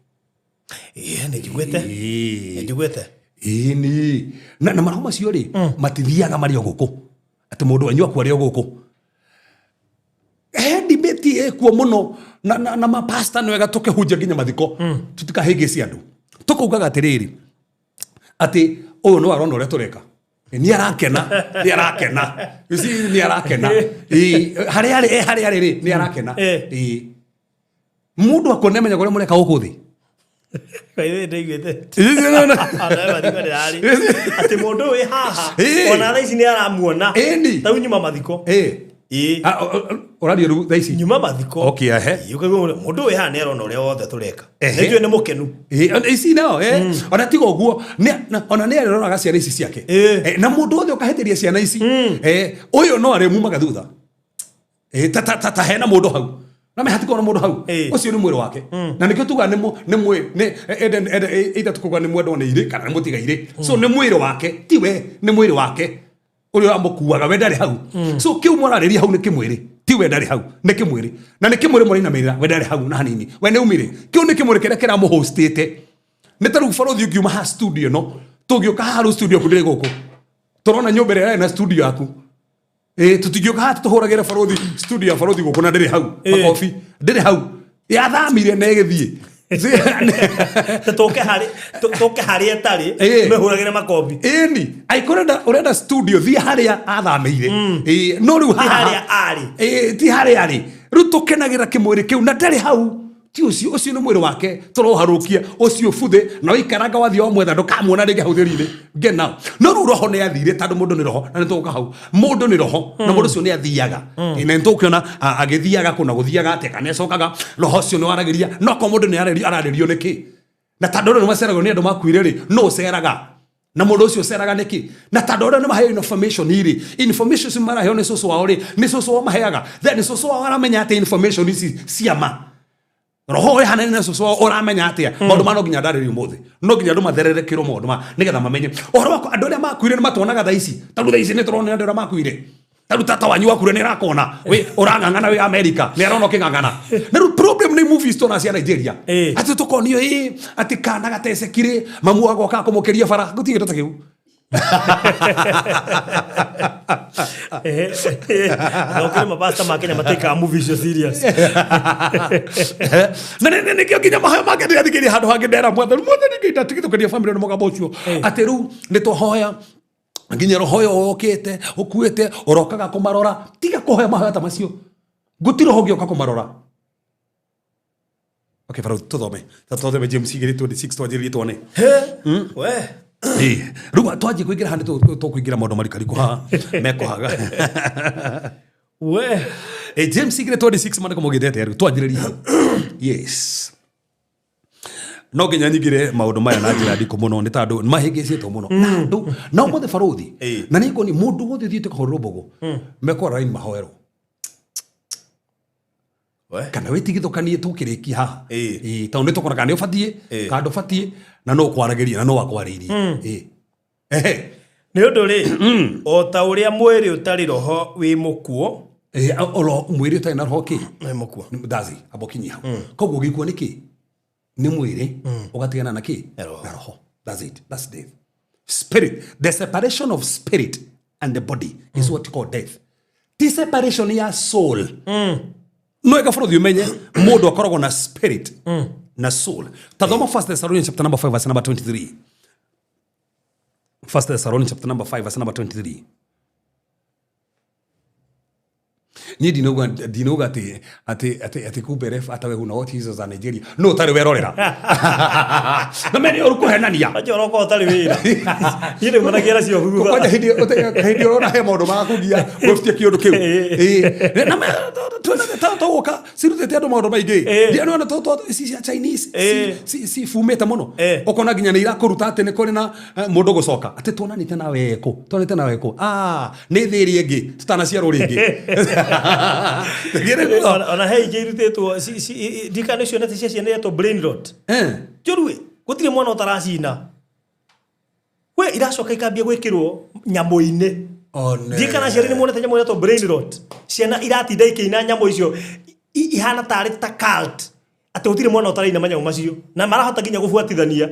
Ĩĩ, nĩ njiguĩte. Nĩ njiguĩte. Ĩni na maroho macio rĩ, matithiaga marĩ o gũkũ atĩ mũndũ wanyu akua arĩ o gũkũ. He debate ĩkuo mũno na mapasta, nĩ wega tũkĩhunjia nginya mathiko, tũtikahĩngĩcie andũ, tũkaugaga atĩrĩrĩ, Atĩ ũyũ no arona ũrĩa tũreka. Nĩ arakena, nĩ arakena. You see, nĩ arakena. Ĩĩ, harĩa arĩ, harĩa arĩ rĩ, nĩ arakena. Ĩĩ. Mũndũ akua nĩ amenyaga ũrĩa mũreka gũkũ thĩ. By the way, ndaiguĩte. Ona mathiko ndĩrarĩ. Atĩ mũndũ ũyũ wĩ haha ona thaa ici nĩ aramuona. Ĩni. Tau nyuma mathiko. Ĩĩ. Ah, ũraria rĩu thaa ici. Nyuma mathiko. Okay, ehe. Ĩĩ, ũkaigua mũndũ ũyũ wĩ haha nĩ arona ũrĩa wothe tũreka. Ehe. Nĩnjũĩ nĩ mũkenu. Ĩĩ, ici nao ona tiga ũguo ona nĩ arĩroraga ciana ici ciake. Na mũndũ wothe ũkahĩtĩria ciana ici ũyũ no arĩmumaga thutha. Ta ta ta ta hena mũndũ hau na me hatikorwo na mũndũ hau. Ũcio nĩ mwĩrĩ wake na nĩkĩo tugaga nĩ nĩ mwĩ nĩ ende ende either tukuga nĩ mwendwo nĩ irĩ kana nĩ mũtigairĩ. So nĩ mwĩrĩ wake, ti we, nĩ mwĩrĩ wake ũrĩa ũramũkuaga, we ndarĩ hau. So kĩu mwararĩria hau nĩ kĩmwĩrĩ, ti we ndarĩ hau, nĩ kĩmwĩrĩ, na nĩ kĩmwĩrĩ mũrainamĩrĩra, we ndarĩ hau na hanini, we nĩ umire. Kĩu nĩ kĩmwĩrĩ kĩrĩa kĩramũhostĩte. Nĩ ta rĩu barothi ũngiuma haha studio ĩno, tũngĩũka haha rĩu studio yaku ndĩrĩ gũkũ, tũrona nyũmba ĩrĩa ĩrarĩ na studio yaku. Ĩĩ, tũtingĩũka haha tũhũragĩre barothi studio ya barothi gũkũ na ndĩrĩ hau. Makobi ndĩrĩ hau, yathamire na ĩgĩthiĩ. Tũke harĩ tũke harĩa ĩtarĩ mĩhũragĩre makobi. Ĩni, angĩkorwo ũrenda studio, thiĩ harĩa athamĩire. Ĩĩ, no rĩu Ti haha harĩa arĩ. Ĩĩ, ti harĩa arĩ. Rĩu tũkenagĩra kĩmwĩrĩ kĩu na ndarĩ hau. Ti ũcio, ũcio nĩ mwĩrĩ wake tũroharũkia ũcio buthe, na waikaranga wathiĩ wamwetha ndũkamuona rĩngĩ hau thĩri-inĩ. Get now. No rĩu roho nĩ athire, tondũ mũndũ nĩ roho, na nĩ tũgũka hau. Mũndũ nĩ roho, na mũndũ ũcio nĩ athiaga. Na nĩ tũgũkĩona agĩthiaga kũ na gũthiaga atĩa, kana nĩ acokaga. Roho ũcio nĩ waragĩria, no akorwo mũndũ nĩ ararĩrio nĩkĩ? Na tondũ andũ nĩ maceragwo nĩ andũ makuire rĩ, no ũceraga. Na mũndũ ũcio ũceraga nĩkĩ? Na tondũ arĩa nĩ maheo information rĩ, information ici maraheo nĩ cũcũ wao rĩ, nĩ cũcũ wao maheaga. Then cũcũ wao aramenya atĩa information ici cia ma? Roho ũrĩa hanene na cũcũ wao ũramenya atĩa? Maũndũ ma no nginya ndarĩrie ũmũthĩ. No nginya andũ mathererekerwo maũndũ ma nĩgetha mamenye. Ũhoro wa andũ arĩa makuire nĩ matuonaga thaa ici. Tondũ thaa ici nĩ tũrona andũ arĩa makuire. Tarĩu tata wanyu wakuire nĩ arakona. Wĩ ũrang'ang'ana wĩ America, nĩ arona ũkĩng'ang'ana. Na rĩu problem nĩ movies tuona cia Nigeria. Atĩ tũkonio ĩ, atĩ kana gatecekire, mamu agoka kũmũkĩria bara, gũtirĩ kĩndũ ta kĩu. Thokere mapasta ma Kenya matĩkaga movie icio serious. Na nĩkĩo nginya mahoya make ndĩrathikĩrĩria handũ hangĩ ndera mwathani, mwathani Ngai ndatigithũkania family na mũgambo ũcio. Atĩ rĩu nĩ twahoya nginya roho ũyũ ũkĩte ũkuĩte ũrokaga kũmarora. Tiga kũhoya mahoya ta macio, gũtirĩ roho ũngĩũka kũmarora. Okay, Farao, tũthome. Ta tũthome James 2:26 twanjĩrĩrie tuone. We. Ĩĩ, rĩu twanjie kũingĩra haha nĩ tũkũingĩra maũndũ marikarikũ haha mekũhaga. We. James 2:26 maandĩko maugĩte atĩa rĩu? Twanjĩrĩrie hau. Yes. No nginya nyingĩre maũndũ maya na njĩra ndikũ mũno nĩ tondũ mahĩngĩcĩtwo mũno. Na andũ, na ũmũthĩ barothi, na nĩ ngoni mũndũ wothe ũthiĩte kũhũrĩrwo mbũgũ, mekwara raini mahoerwo. Kana wĩtigithũkanie tũkĩrĩkia haha. Ĩĩ, tondũ nĩ tũkona kana nĩ ũbatiĩ, kana ndũbatiĩ, na no ũkwaragĩria, na no akwarĩirie. Ĩĩ. Ehe. Nĩ ũndũ rĩ, o ta ũrĩa mwĩrĩ ũtarĩ roho wĩ mũkuũ. Ĩĩ, oro mwĩrĩ ũtarĩ na roho kĩ? Wĩ mũkuũ. Ndazi, amba ũkinyie hau. Koguo gĩkuũ nĩ kĩ? Nĩ mwĩrĩ ũgatigana na kĩ? Na roho. Na roho. That's it. That's death. Spirit. The separation of spirit and the body is what you call death. Ti separation ya soul. No eka bũrũthi ũmenye mũndũ akoragwo na spirit na soul. Tathoma First Thessalonians chapter number 5 verse number 23. First Thessalonians chapter number 5 verse number 23. Niĩ ndinauga atĩ kumbe ref atawe huna what Jesus a Nigeria. No ũtarĩ werorera. Na mene ũru kũhenania. Acha ũroka ũtarĩ wĩra. Niĩ ndĩmanagia nacio thutha. Kwanja hĩndĩ ũrona he maũndũ marakũgia gwĩbutia kĩũndũ kĩu. Ĩĩ. Na twĩna ta tũgũka cirutĩte andũ maũndũ maingĩ. Ndianona ici cia Chinese cibumĩte mũno. Ũkona nginya nĩ irakũruta atĩ nĩ kũrĩ na mũndũ gũcoka atĩ tuonanĩte nawe kũ, tuonanĩte nawe kũ. Nĩ thĩ ĩrĩa ĩngĩ tutanaciarwo rĩngĩ. Ona he ingĩ irutĩtwo, ndikana nĩ cionete cia ciana iretwo brain rot. Njũru ĩ, gũtirĩ mwana ũtaracina. We iracoka ikambia gwĩkĩrwo nyamũ-inĩ. One. Ndiĩ kana aciari nĩ monete nyamũ iretwo brain rot. Ciana iratinda ikĩina nyamũ icio ihana tarĩ ta cult. Atĩ gũtirĩ mwana ũtaraina manyamũ macio. Na marahota nginya gũbuatithania.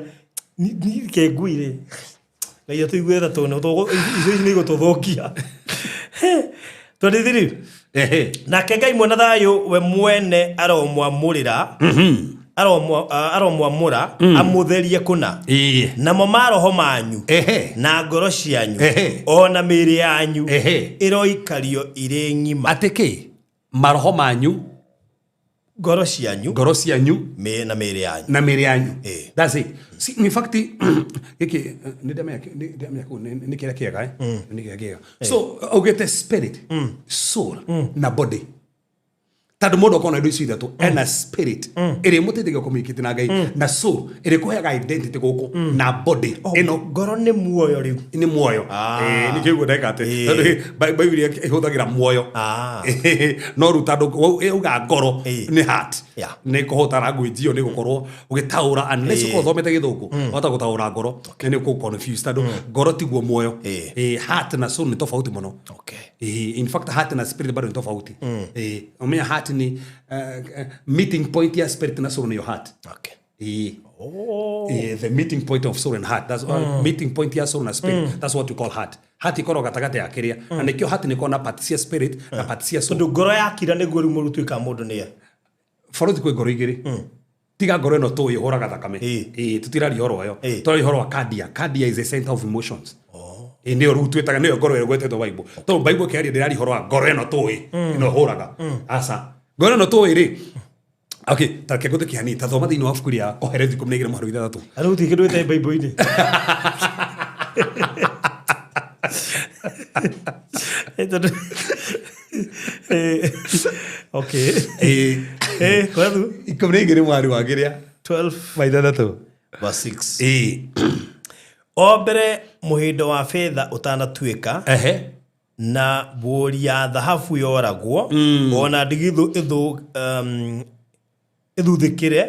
Ke ngui rĩ. Ngai atũigue tha tondũ icio ici nĩ igũtũthũkia. 23. Nake Ngai mwene thayũ we mwene aromwamũrĩra. Aromwamũra amũtherie kũna. Ĩĩ. Namo maroho manyu na ngoro cianyu ona mĩĩrĩ yanyu ĩroikario irĩ ng'ima. Atĩ kĩ? Maroho manyu, Ngoro cianyu, ngoro cianyu na mĩĩrĩ yanyu. Na mĩĩrĩ yanyu. Ĩĩ. That's it. See, in fact, gĩkĩ nĩ ndamenya, nĩ ndamenya kũu nĩ kĩrĩa kĩega, eh? Nĩ kĩrĩa kĩega. So augĩte spirit, soul na body. Tondũ mũndũ akorwo na indo icio ithatũ, ena spirit ĩrĩa ĩmũteithagia communicate na Ngai, na soul ĩrĩa ĩkũheaga identity gũkũ, na body ĩno. Ngoro nĩ muoyo rĩu. Nĩ muoyo. Ah. Ĩĩ, nĩkĩo ũguo ndeka atĩ Ĩĩ. tondũ Bible ĩhũthagĩra muoyo. Ah. No rĩu tondũ auga ngoro nĩ heart, nĩ kũhota language ĩyo, nĩ gũkorwo ũgĩtaũra, unless ũkorwo ũthomete gĩthũngũ wahota gũtaũra ngoro nĩ ũkũ confuse, tondũ ngoro tiguo muoyo. Ĩĩ, heart na soul nĩ tofauti mũno. Ĩĩ, in fact heart na spirit bado nĩ tofauti. Ĩĩ, ũmenya heart nĩ meeting point ya spirit na soul nĩyo heart. Ĩĩ. Oh. The meeting point of soul and heart, that's meeting point ya soul na spirit, that's what we call heart. Heart ikoragwo gatagatĩ ya kĩrĩa, na nĩkĩo heart nĩ na part cia spirit na part cia soul. Tondũ ngoro yakira nĩguo rĩu mũndũ tuĩka mũndũ nĩye. Borothi kwĩ ngoro igĩrĩ. Tiga ngoro ĩno tũĩ ĩhũraga thakame. Ĩĩ. Ĩĩ, tũtiraria ũhoro wayo. Tũraria ũhoro wa cardia. Cardia is a center of emotions. Ĩĩ, nĩyo rĩu twĩtaga nĩyo ngoro ĩyo ĩgwetetwo Bible, tondũ Bible ĩkĩaria ndĩraria ũhoro wa ngoro ĩno tũĩ ĩno ĩhũraga. Aca, ngoro ĩno tũĩ rĩ, okay, ta reke ngũthĩkie hanini. Ta thoma thĩinĩ wa ibuku rĩa Koherethi 12 mũhari wa 6. Arä gũtirĩ kĩndũ gĩtarĩ Bible-inĩ. Okay. Ĩĩ. Korethu 12 mũhari wa kĩrĩa? 12 wa 6. Verse 6. Ĩĩ. O mbere mũhĩndo wa betha ũtanatuĩka, na mbũri ya thahabu yoragwo, ona ndigithũ ĩthuthĩkĩre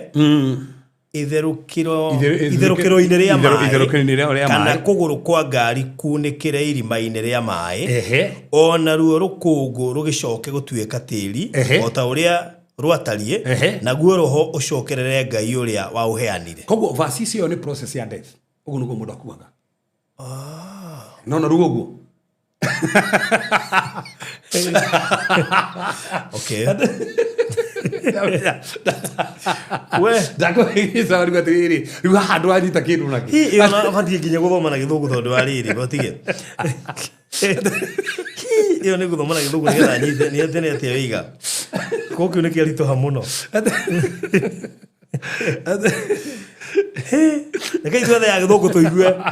itherũkĩro itherũkĩro-inĩ rĩa maĩ, Itherũkĩro-inĩ rĩa kana maĩ. kũgũrũ kwa ngari kunĩkĩre irima-inĩ rĩa maĩ, ona ruo rũkũngũ rũgĩcoke gũtuĩka tĩri o ta ũrĩa rwatariĩ, naguo roho ũcokerere Ngai ũrĩa waũheanire. Koguo verse icio nĩ process ya death. Ũguo nĩguo mũndũ akuaga. No no rĩu ũguo. Okay. We. Ndakũhĩgĩca rĩu atĩrĩrĩ, rĩu haha ndwanyita kĩndũ nakĩ. Hi, ĩyo na batiĩ nginya gũthoma na gĩthũngũ tondũ wa rĩrĩ gotige. Ĩyo nĩ gũthoma na gĩthũngũ nĩgetha nyite nĩ atĩ nĩ atĩa wĩiga. Ko kĩu nĩ kĩaritũha mũno. Rekei twethe ya gĩthũngũ tũigue.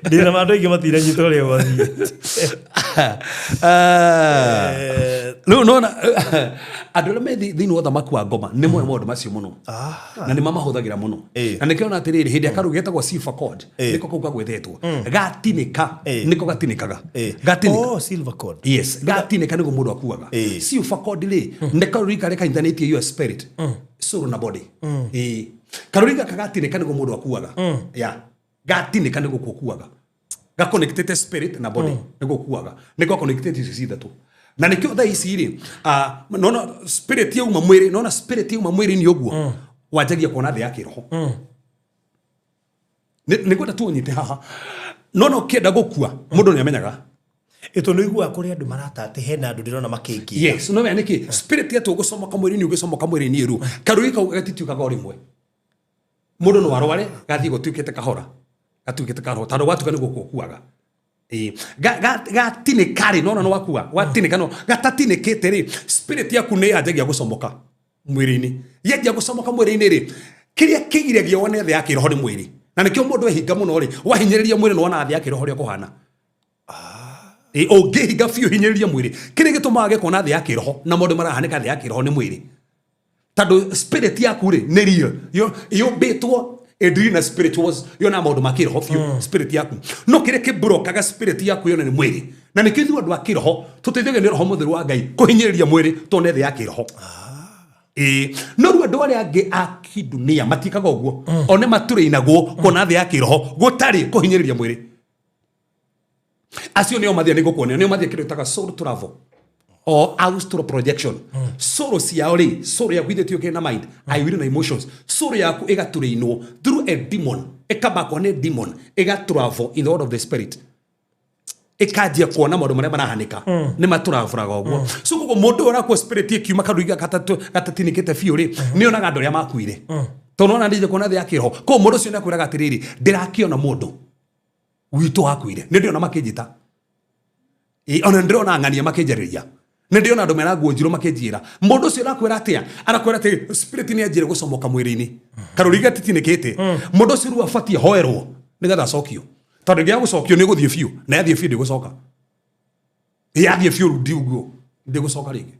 Ndĩna ma andũ aingĩ matinanyita ũrĩa gwathiĩ. Rĩu nona andũ arĩa me thĩinĩ wa ũthamaki wa ngoma nĩ moĩ maũndũ macio mũno na nĩ mamahũthagĩra mũno. Na nĩkĩo ona atĩrĩrĩ, hĩndĩ ya karu getagwo silver cord, nĩko kau kagwetetwo gatinĩka, nĩko gatinĩkaga, gatinĩka. Oh, silver cord. Yes, gatinĩka nĩguo mũndũ akuaga. Silver cord rĩ, nĩ karũrigi karĩa kanyitanĩtie your spirit, soul na body. Ĩĩ, karũrigi gaka gatinĩka nĩguo mũndũ akuaga. Ya gatinĩka nĩguo kukuaga, gaconnectĩte spirit na body nĩguo kuaga, nĩguo connectĩte icio ci ithatũ. Na nĩkĩo thaa ici rĩ, nona spirit yauma mwĩrĩ, nona spirit yauma mwĩrĩ-inĩ ũguo wanjagia kuona thĩ ya kĩroho. Nĩ ngwenda tu ũnyite haha. Nona ũkĩenda gũkua, mũndũ nĩ amenyaga. Ĩtũ nĩ iguaga kũrĩ andũ marata atĩ hena andũ ndĩrona makĩngia. Yes, no menya nĩkĩ spirit yatũ gũcomoka mwĩrĩ-inĩ, ũgĩcomoka mwĩrĩ-inĩ rũ karũi kau gatituĩkaga o rĩmwe. Mũndũ no arware gathiĩ gũtuĩkĩte kahora, gatuĩkĩte kahora, tondũ gwatuĩka nĩguo gũkuaga. Ĩĩ. Gatinĩka rĩ, nona nĩ wakua gwatinĩka, no gatatinĩkĩte rĩ, spirit yaku nĩ yanjagia gũcomoka mwĩrĩ-inĩ. Yanjia gũcomoka mwĩrĩ-inĩ rĩ, kĩrĩa kĩgiragia wone thĩ ya kĩroho nĩ mwĩrĩ. Na nĩkĩo mũndũ ehinga mũno rĩ, wahinyĩrĩria mwĩrĩ nĩ wonaga thĩ ya kĩroho ũrĩa kũhana. Ĩ, ũngĩhinga biũ hinyĩrĩria mwĩrĩ, kĩrĩa gĩtũmaga wage kuona thĩ ya kĩroho na maũndũ marahanĩka thĩ ya kĩroho nĩ mwĩrĩ, tondũ spirit yaku rĩ nĩ real. Yũmbĩtwo ĩndiri na spirituals, yona maũndũ ma kĩroho biũ spirit yaku, no kĩrĩa kĩbrokaga spirit yaku yone nĩ mwĩrĩ. Na nĩkĩo ithuĩ andũ a kĩroho tũteithagio nĩ roho mũtheru wa Ngai kũhinyĩrĩria mwĩrĩ tuone thĩ ya kĩroho. Ĩĩ, no rĩu andũ arĩa angĩ a kidunia matiĩkaga ũguo. O nĩ matũrĩinagwo kuona thĩ ya kĩroho gũtarĩ kũhinyĩrĩria mwĩrĩ. Acio nĩo mathia, nĩ ngũkuonia nĩo mathia kĩndũ gĩtaga soul travel or astral projection. Soul ciao rĩ, soul yaku ithe tiũkĩrĩ na mind aiwiri na emotions, soul yaku ĩgatũrĩinwo through a demon, ĩkambakwo nĩ demon, ĩgatravel in the world of the spirit. Ĩkanjia kuona maũndũ marĩa marahanĩka nĩ matũrabũraga ũguo. So koguo mũndũ ũyũ ũrakua spirit ĩkiuma karũiga gatatinĩkĩte biũ rĩ, nĩ onaga andũ arĩa makuire, tondũ nona ndije kuona thĩ ya kĩroho. Koguo mũndũ ũcio nĩ akwĩraga atĩrĩrĩ, ndĩrakĩona mũndũ witũ wakuire, nĩ ndĩrona makĩnjĩta. Ĩ, ona ndĩrona ng'ania makĩnjarĩria, nĩ ndĩrona andũ mena nguo njirũ makĩnjĩra. Mũndũ ũcio arakwĩra atĩa? Arakwĩra atĩ spirit nĩ anjire gũcomoka mwĩrĩ-inĩ, karũri gatitinĩkĩte. Mũndũ ũcio rĩu abatiĩ hoerwo nĩgetha acokio, tondũ ngĩaga gũcokio nĩ gũthiĩ biũ, na yathiĩ biũ ndĩgũcoka. Yathiĩ biũ rĩu ndiuguo ndĩgũcoka rĩngĩ,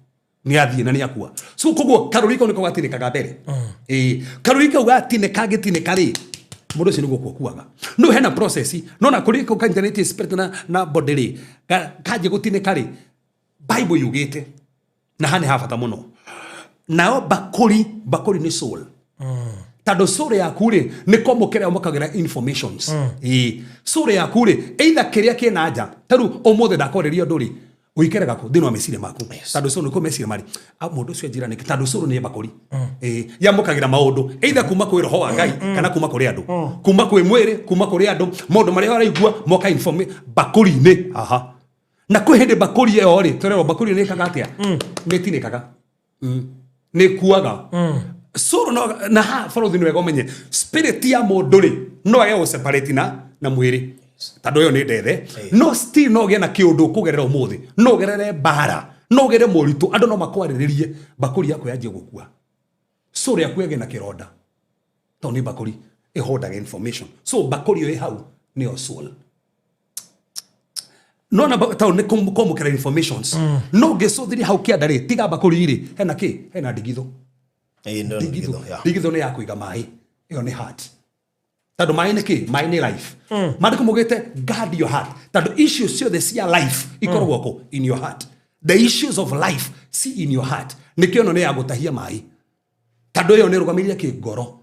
nĩ athiĩ na nĩ akua. So koguo karũri kau nĩko gatinĩkaga mbere. Ĩĩ, karũri kau gatinĩka, gĩtinĩka rĩ, mũndũ ũcio nĩguo kuaga. No hena process no na kũrĩ kau kanyitanĩtie spirit na body rĩ, kanjia gũtinĩka rĩ, Bible yugĩte na haha nĩ ha bata mũno. Nayo bakũri, bakũri nĩ soul, tondũ soul yaku rĩ, nĩ kwamũkĩra yamũkagĩra informations. Ĩĩ, soul yaku rĩ, either kĩrĩa kĩna nja, ta rĩu ũmũthĩ ndakwarĩria ũndũ rĩ, ũikaraga kũ thĩinĩ wa meciria maku, tondũ soul nĩkuo meciria marĩ. Ah, mũndũ ũcio anjĩra nĩkĩ? Tondũ soul nĩ bakũri. Ĩĩ, yamũkagĩra maũndũ either kuma kwĩ roho wa Ngai kana kuma kũrĩ andũ, kuma kwĩ mwĩrĩ, kuma kũrĩ andũ. Maũndũ marĩa ũraigua moka bakũri-inĩ haha. Na kwĩ hĩndĩ bakũri ĩyo rĩ, tũrerwo bakũri nĩ ĩkaga atĩa? Nĩ ĩtinĩkaga, nĩ ĩkuaga soul. No na ha balothi nĩ wega ũmenye spirit ya mũndũ rĩ, no age gũ separate na mwĩrĩ, tondũ ĩyo nĩ ndethe. No still no ũgĩe na kĩũndũ ũkũgerera ũmũthĩ, no ũgerere mbara, no ũgere moritũ, andũ no makwarĩrĩrie, bakũri yaku yanjie gũkua, soul yaku ĩgĩe na kĩronda, tondũ nĩ bakũri ĩhondaga information. So bakũri ĩyo ĩ hau nĩyo soul. No na tondũ nĩ kwamũkĩra informations, no ũngĩcũthĩria hau kĩanda rĩ, tiga bakũri rĩ, hena kĩ? Hena ndigithũ. Ĩĩ, no, Ndigithũ. Ndigithũ, yeah. Ndigithũ nĩ ya kũiga maĩ, ĩyo nĩ heart, tondũ maĩ nĩ kĩ? Maĩ nĩ life. Maandĩko maugĩte guard your heart, tondũ issues ciothe cia life ikoragwo kũ? In your heart. The issues of life see in your heart. Nĩkĩo ĩno nĩ ya gũtahia maĩ, tondũ ĩyo nĩ ĩrũgamĩrĩire kĩ? Ngoro.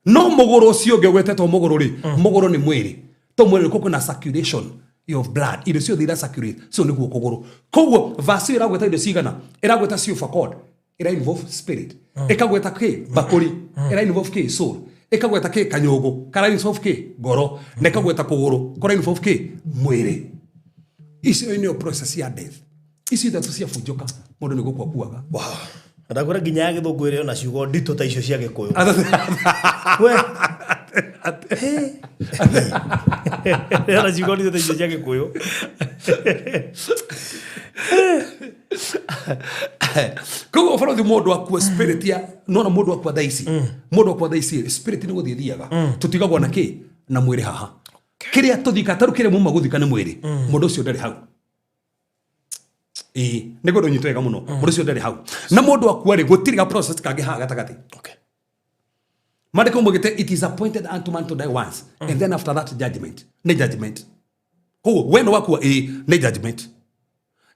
No mũgũrũ ũcio ũngĩ ũgwetetwo mũgũrũ rĩ, mũgũrũ nĩ mwĩrĩ, to mwĩrĩ nĩkuo kwĩna circulation of blood, indo ciothe ira circulate, so nĩguo kũgũrũ. Koguo verse ĩyo ĩragweta indo cigana? Ĩragweta silver cord, ĩra involve spirit, ĩkagweta kĩ? Bakũri, ĩra involve kĩ? Soul. Ĩkagweta kĩ? Kanyũngũ kara involve kĩ? Ngoro. Na ĩkagweta kũgũrũ kũra involve kĩ? Mwĩrĩ. Icio nĩyo process ya death. Icio ithatũ ciabunjũka, mũndũ nĩ gũkua kuaga. Wow. Ndakwĩra nginya ya gĩthũngũ ĩrĩ ona ciugo nditũ ta icio cia gĩkũyũ. We. Ĩrĩ ona ciugo nditũ ta icio cia gĩkũyũ. Koguo balothi, mũndũ akua, spirit ya nona mũndũ akua thaa ici, mũndũ akua thaa ici, spirit nĩ gũthiĩ thiaga. Tũtigagwo na kĩ? Na mwĩrĩ haha. Kĩrĩa tũthika tarũ, kĩrĩa muma gũthika nĩ mwĩrĩ. Mũndũ ũcio ndarĩ hau. Ĩĩ, nĩ kwenda ũnyite wega mũno. Mũndũ ũcio ndarĩ hau. Na mũndũ akua rĩ, gũtirĩ ga process kangĩ haha gatagatĩ. Maandĩko maugĩte, "It is appointed unto man to die once, and then after that judgment." Nĩ judgment. Koguo we nĩ wakua, ĩĩ, nĩ judgment.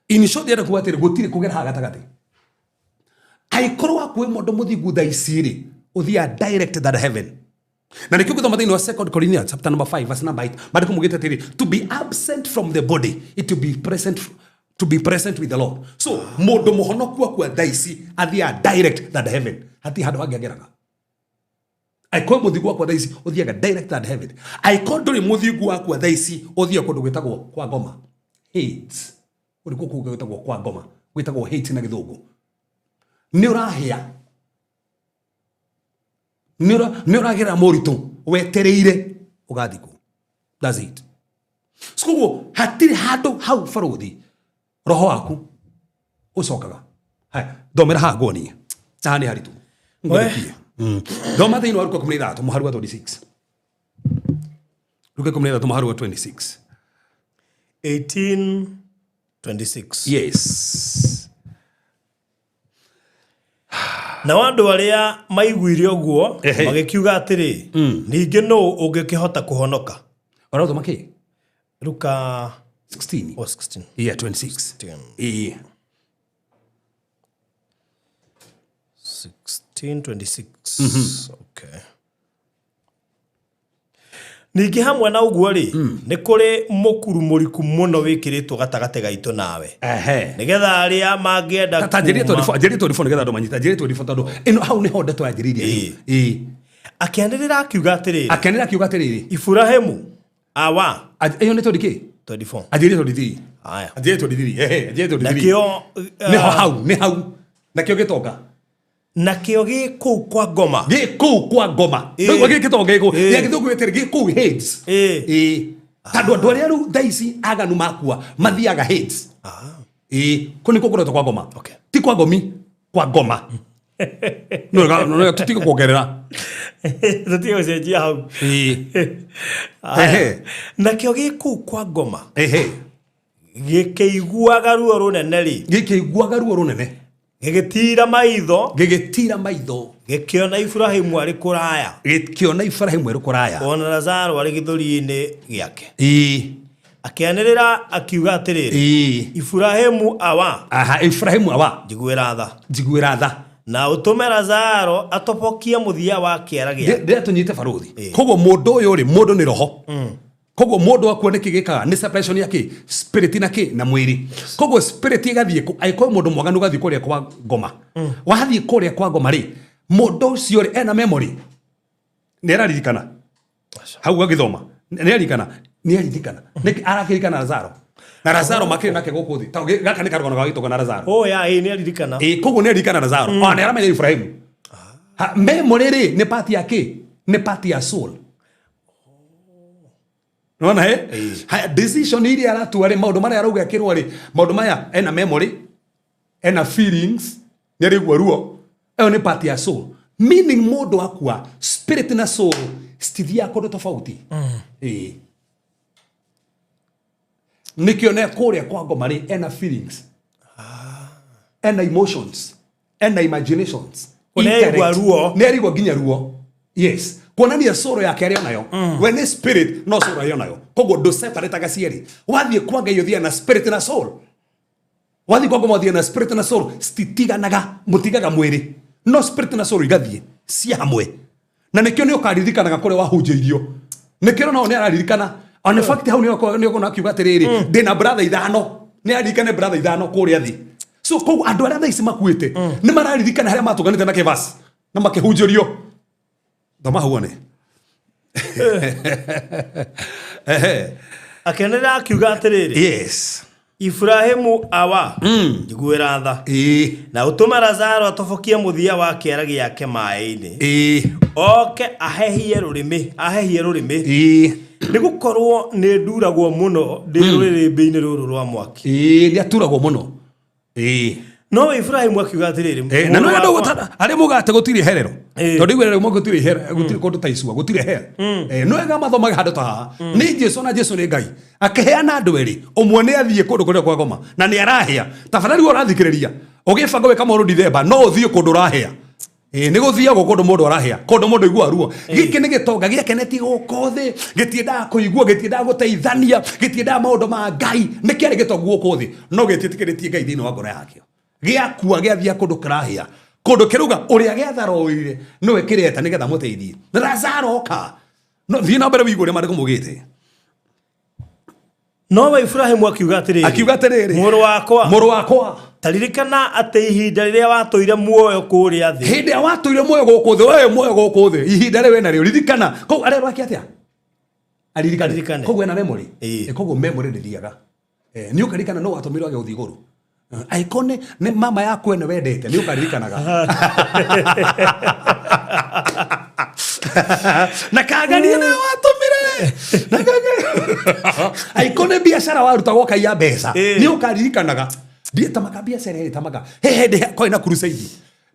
In short, ndĩrenda kuga atĩrĩ, gũtirĩ kũgera haha gatagatĩ. Angĩkorwo wakua wĩ mũndũ mũthingu thaa ici rĩ, ũthiaga direct than heaven. Na nĩkĩo gĩthoma thĩinĩ wa Second Corinthians chapter number 5 verse number 8, maandĩko maugĩte atĩrĩ, "To be absent from the body it to be present, to be present with the Lord." So mũndũ mũhonoku akua thaa ici athiaga direct than heaven, hatirĩ handũ hangĩ ageraga. Angĩkorwo mũthingu wakwa thaa ici, ũthiaga direct than heaven. Angĩkorwo ndũrĩ mũthingu wakwa thaa ici, ũthiaga kũndũ gwĩtagwo kwa ngoma, Hades. Ũrĩ kũu gwĩtagwo kwa ngoma, gwĩtagwo Hades na gĩthũngũ. Nĩ ũrahĩa, nĩ ũragera moritũ wetereire ũgathikwo. That's it. So koguo hatirĩ handũ hau barũthi roho waku ũcokaga. Haya, thomera haha nguonie. Haha nĩ haritũ ngũrĩkie. Thoma thĩinĩ wa Luka 16 mũhari wa 26. Luka 16 mũhari wa 26. 1826. Yes. Nao andũ arĩa maiguire ũguo magĩkiuga atĩrĩ, "Ningĩ nũũ ũngĩkĩhota kũhonoka?" Ũrathoma kĩ? Luka 16. Oh, 16. Yeah, 26. 16. Ĩĩ. 1626, okay. Ningĩ hamwe na ũguo rĩ, nĩ kũrĩ mũkuru mũriku mũno wĩkĩrĩtwo gatagatĩ gaitũ nawe, nĩgetha arĩa mangĩenda Ta njĩrie kuuma 24, njĩrie 24 nĩgetha andũ manyite. Njĩrie 24, tondũ ĩno hau nĩho ndeto yanjĩrĩirie. Ĩĩ. Akĩanĩrĩra akiuga atĩrĩrĩ, Akĩanĩrĩra akiuga atĩrĩrĩ, "Iburahĩmu awa." Ĩyo nĩ 20 kĩ? 24. Anjĩrĩrie 23. Aya. Anjĩrĩrie 23, ehe, anjĩrĩrie 23. Nakĩo Nĩho hau, nĩ hau. Nakĩo gĩtonga. Nakĩo gĩ kũu kwa ngoma. Gĩ kũu kwa ngoma. Ĩĩ. Rĩu gĩ gĩtonga gĩkũ. Ĩĩ. Gĩa gĩthũngũ gĩtĩrĩ gĩ kũu Hades. Ĩĩ. Ĩĩ. Tondũ andũ arĩa rĩu thaa ici aganu makua mathiaga Hades. Ĩĩ, kũu nĩkuo kũretwo kwa ngoma. Okay. Ti kwa ngomi, kwa ngoma. No wega, no wega, tũtige kuongerera. Tũtige gũcenjia hau. Ĩĩ. Aya. Ehe. Nakĩo gĩ kũu kwa ngoma Ehe. gĩkĩiguaga ruo rũnene rĩ, Gĩkĩiguaga ruo rũnene. Gĩgĩtiira maitho, Gĩgĩtira maitho. Gĩkĩona Iburahĩmu arĩ kũraya, Gĩkĩona Iburahĩmu arĩ kũraya. Ona Lazaro arĩ gĩthũri-inĩ gĩake. Ĩĩ. Akĩanĩrĩra akiuga atĩrĩrĩ, Ĩĩ. Iburahĩmu awa, Aha, Iburahĩmu awa. Njiguĩra tha. Njiguĩra tha. Na ũtũme Lazaro atobokie mũthia wa kĩara gĩake. Ndĩrĩa tũnyite baruthi. Koguo mũndũ ũyũ rĩ, mũndũ nĩ roho. Koguo mũndũ akua nĩkĩ gĩkaga nĩ separation ya kĩ spirit na kĩ na mwĩrĩ. Koguo spirit ĩgathiĩ kũ, angĩkorwo mũndũ mwaganu gathiĩ kũrĩa kwa ngoma. Wathiĩ kũrĩa kwa ngoma rĩ, mũndũ ũcio rĩ ena memory. Nĩ araririkana. Hau agĩthoma. Nĩ aririkana. Nĩ aririkana. Nĩkĩ arakĩririkana Lazaro? Na Lazaro makĩrĩ nake gũkũ thĩ. Ta gaka nĩ karũgano ga gĩtonga na Lazaro. Oh ya, ĩĩ nĩ aririkana. Ĩĩ, koguo nĩ aririkana Lazaro. Ona nĩ aramenya Ibrahimu. Ha, memory rĩ nĩ part ya kĩ? Nĩ part ya soul. Nĩwona he? Haya, decision iria aratua rĩ, maũndũ marĩa arauga akĩrwo rĩ, maũndũ maya ena memory, ena feelings, nĩ araigua ruo. Ĩyo nĩ part ya soul. Meaning mũndũ akua, spirit na soul citithiaga kũndũ tofauti. Ĩĩ. Nĩkĩo ne kũrĩa kwa ngoma rĩ, ena feelings, ena emotions, ena imaginations. Nĩ araigua ruo. Nĩ araigua nginya ruo. Yes. Kuonania soul yake arĩ onayo. We nĩ spirit no soul arĩ onayo. Koguo ndũ separate cierĩ. Wathiĩ kwa Ngai ũthiaga na spirit na soul. Wathiĩ kwa ngoma ũthiaga na spirit na soul, cititiganaga, mũtigaga mwĩrĩ. No spirit na soul igathiĩ cia hamwe. Na nĩkĩo nĩ ũkaririkanaga kũrĩa wahunjĩirio. Nĩkĩo nao nĩ araririkana. On fact hau nĩ ũkona akiuga atĩrĩrĩ, ndĩna brother ithano. Nĩ araririkane brother ithano kũrĩa thĩ. So koguo andũ arĩa thaa ici makuĩte nĩ mararirikana harĩa matũnganĩte na kĩvasi na makĩhunjĩrio. Thoma hau wone. Ehe. Akĩanĩrĩra akiuga atĩrĩrĩ, Yes. Iburahĩmu awa, njiguĩra tha. Ĩĩ. Na ũtũme Lazaro atobokie mũthia wa kĩara gĩake maaĩ-inĩ. Ĩĩ. Oke ahehie rũrĩmĩ, ahehie rũrĩmĩ. Ĩĩ. Nĩ gũkorwo nĩ nduragwo mũno ndĩ rũrĩrĩmbĩ-inĩ rũrũ rwa mwaki. Ĩĩ, nĩ aturagwo mũno. Ĩĩ. No Iburahĩmu akiuga atĩrĩrĩ, Eh, na mũrũ no andũ wakwa- arĩa mugate gũtirĩ herero. Ĩĩ. Tondũ igwĩra rĩmwe gũtirĩ herero, gũtirĩ kũndũ ta icua, gũtirĩ herero. Eh, no wega mathomaga handũ ta haha. Nĩ Jesu na Jesu nĩ Ngai. Akĩheana andũ erĩ, ũmwe nĩ athiĩ kũndũ kũrĩa kwa ngoma na nĩ arahĩa. Tafadhali we ũrathikĩrĩria, ũgĩbanga gwĩka maũndũ Dithemba, no ũthiĩ kũndũ ũrahĩa. Ĩĩ, nĩ gũthiagwo kũndũ mũndũ arahĩa, kũndũ mũndũ aiguaga ruo. Gĩkĩ nĩ gĩtonga gĩakenetie gũkũ thĩ, gĩtiendaga kũigua, gĩtiendaga gũteithania, gĩtiendaga maũndũ ma Ngai. Nĩ kĩarĩ gĩtongu gũkũ thĩ, no gĩtiĩtĩkĩrĩtie Ngai thĩinĩ wa ngoro yakĩo. Gĩakua gĩathiĩ kũndũ kĩrahĩa, kũndũ kĩrauga ũrĩa gĩatharoire nĩwe kĩreta nĩgetha mũteithie. Na Lazaro oka. No thiĩ na mbere wĩigue ũrĩa maandĩko maugĩte. Nowe Iburahĩmu akiuga atĩrĩrĩ, Akiuga atĩrĩrĩ, mũrũ wakwa, mũrũ wakwa, ta ririkana atĩ ihinda rĩrĩa watũire muoyo kũrĩa thĩ, hĩndĩ ĩrĩa watũire muoyo gũkũ thĩ, we muoyo gũkũ thĩ, ihinda rĩu wĩna rĩo, ririkana. Koguo arerwo ake atĩa? Aririkane. Aririkane. Koguo ena memory. Ĩĩ. Koguo memory ndĩthiaga. Nĩ ũkaririkana no watũmirwo age gũthiĩ igũrũ. Angĩkorwo nĩ mama yaku ene wendete, nĩ ũkaririkanaga. Na kangania nĩwe watũmire. Na kangania. Angĩkorwo nĩ biacara warutagwo ũkaiya mbeca, Ĩĩ. nĩ ũkaririkanaga. Ndiĩ tamaka biacara ĩrĩ tamaka. He hĩndĩ kwarĩ na crusade.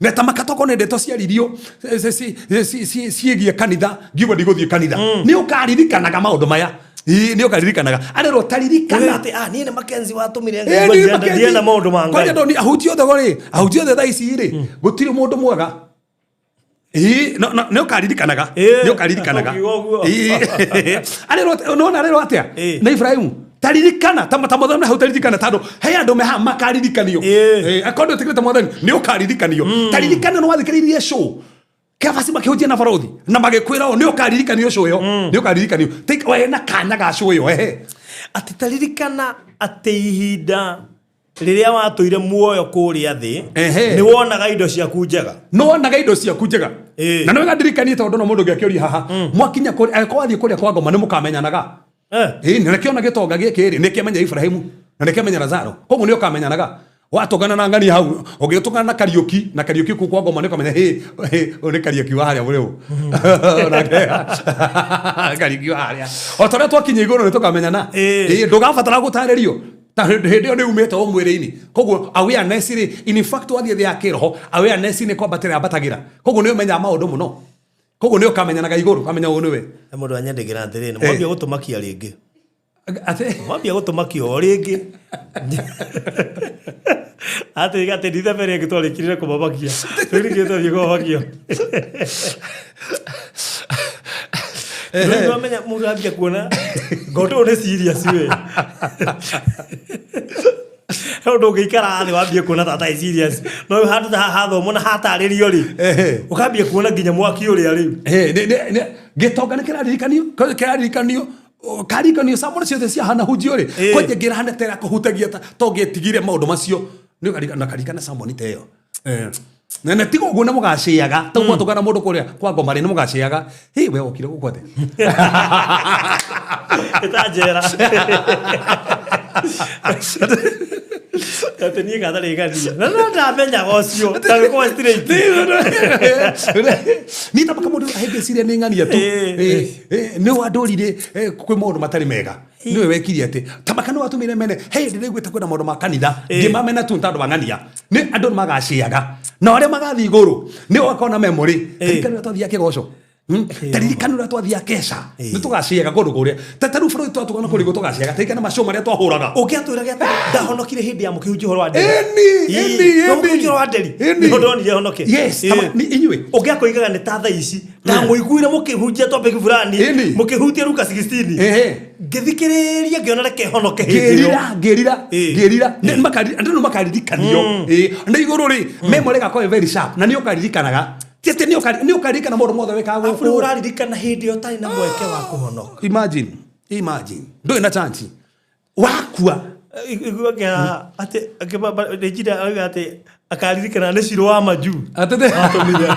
Na tamaka tokorwo nĩ ndeto ciaririo ciĩgiĩ kanitha, ngiuga ndigũthiĩ kanitha. Nĩ ũkaririkanaga maũndũ maya. Ĩĩ, nĩ ũkaririkanaga. Arerwo taririkana. Atĩ, ah, niĩ nĩ Mackenzie watũmire Ĩĩ, ngaigua niĩ Mackenzie. ndienda maũndũ ma Ngai. Kwanja ndoni ahunjia othe rĩ, ahunjia othe thaa ici rĩ, gũtirĩ mũndũ mwega. Ĩĩ, no, no, nĩ ũkaririkanaga. Ĩĩ, Nĩ ũkaririkanaga. ũkiuga ũguo. Ĩĩ. Arerwo atĩ- nĩwona arerwo atĩa? Ĩĩ. Na Ibrahimu, taririkana, ta mwathani hau taririkana tondũ he andũ me haha makaririkanio. Ĩĩ. Ĩĩ, akorwo ndwĩtĩkĩrĩte mwathani, nĩ ũkaririkanio. Taririkana nĩ wathikĩrĩirie show. Kebasi makĩhunjia na barothi na magĩkwĩra ũũ, nĩ ũkaririkanio show ĩyo. Nĩ ũkaririkanio. Take we na kanya ga show ĩyo, ehe. Atĩ taririkana atĩ ihinda rĩrĩa watũire muoyo kũrĩa thĩ, Ehe. nĩ wonaga indo ciaku njega. Nĩ wonaga indo ciaku njega. Ĩĩ. Na nĩ wega ndirikanie tondũ no mũndũ ũngĩ akĩũria haha, mwakinya kũrĩa, angĩkorwo wathiĩ kũrĩa kwa ngoma nĩ mũkamenyanaga. Ĩĩ, na nĩkĩona gĩtonga gĩkĩ rĩ nĩkĩamenya Ibrahimu na nĩkĩamenya Lazaro koguo nĩ ũkamenyanaga watũngana na ng'ania hau ũgĩtũngana na Kariũki na Kariũki kuu kwa ngoma nĩ ũkamenya hĩ hĩ, ũyũ nĩ Kariũki wa harĩa mũrĩũ Nake- Kariũki wa harĩa o ta ũrĩa twakinya igũrũ nĩ tũkamenyana Ĩĩ. Ĩĩ, ndũgabatara gũtarĩrio ta hĩndĩ ĩyo nĩ umĩte o mwĩrĩ-inĩ koguo awareness rĩ in fact wathiĩ thĩ ya kĩroho awareness nĩ kwambatĩra yambatagĩra koguo nĩ ũmenyaga maũndũ mũno koguo nĩ ũkamenyanaga igũrũ ũkamenya ũyũ nĩwe He mũndũ anyandĩkĩra atĩrĩrĩ mwambia gũtũmakia rĩngĩ atĩ mwambia gũtũmakia o rĩngĩ atĩ atĩ nditha mbere ĩngĩ twarĩkirire kũmamakia rĩu ningĩ twathiĩ kũmamakio Rĩu wamenya mũndũ ambia kuona ngondo ũyũ nĩ serious we he ũndũ ũngĩikara thĩ wambie kuona tata ĩ serious no rĩu handũ ta haha hathomwo na hatarĩrio rĩ Ehe. ũkambia kuona nginya mwaki ũrĩa rĩu Eh, gĩtonga nĩ kĩraririkanio kĩraririkanio o, karirikanio samoni ciothe ciahana hunjio rĩ Ĩĩ. kwanja ngĩrahana tera kũhutagia ta tongĩtigire maũndũ macio nĩ ũkaririkana karirikana samoni ta ĩyo Eh, na na tiga ũguo nĩ mũgacĩaga ta gwatũngana mũndũ kũrĩa kwa ngoma rĩ nĩ mũgacĩaga hĩ we wokire gũkũ atĩa ĩtanjera atĩ niĩ gatarĩ ngania na no ndamenyaga ũcio ndagĩkorwo straight niĩ ta mũndũ ahĩngĩciria nĩ ng'ania tu Ĩĩ. Ĩĩ, ĩĩ, nĩ wandũrire kwĩ maũndũ matarĩ mega nĩwe wekire atĩ tamaka nĩ watũmire mene hey ndĩraiguĩte kwĩna maũndũ ma kanitha ngĩmamena tu nĩ tondũ wa ng'ania nĩ andũ nĩ magacĩaga na arĩa magathiĩ igũrũ nĩ ũgakona memory taririkana ũrĩa twathiaga kĩgoco taririkana ũrĩa twathiaga keca nĩ tũgacĩaga kũndũ kũrĩa ta tarĩu bũrũri twatũgana kũrĩa igũrũ tũgacĩaga taririkana macio marĩa twahũraga ũngĩatwĩraga atĩ ndahonokire hĩndĩ ya mũkĩhunjia ũhoro wa nderi Ĩni, ĩni, No ĩni. mũkĩhunjia ũhoro wa nderi Ĩni. nĩho ndonire honoke Yes, Ĩĩ. tama- nĩ inyuĩ. ũngĩakoigaga nĩ ta thaa ici ndamũiguire mũkĩhunjia topic fulani Ĩni. mũkĩhutia Luka 16 Ehe. ngĩthikĩrĩria ngĩona reke honoke hĩndĩ ĩyo ngĩrira ngĩrira Ĩĩ. ngĩrira Nĩ andũ nĩ makaririkanio Ĩĩ. na igũrũ rĩ memory ĩgakorwo ĩ very sharp na nĩ ũkaririkanaga ti atĩ nĩ ũkaririkana maũndũ mothe wĩkaga Arabu rĩu gũkũ ũraririkana hĩndĩ ĩyo ũtarĩ na mweke wa kũhonoka imagine imagine ndũrĩ na chance wakua igua atĩ Regina auga atĩ akaririkana nĩ Shiro wa majuu Atete. Atũmire.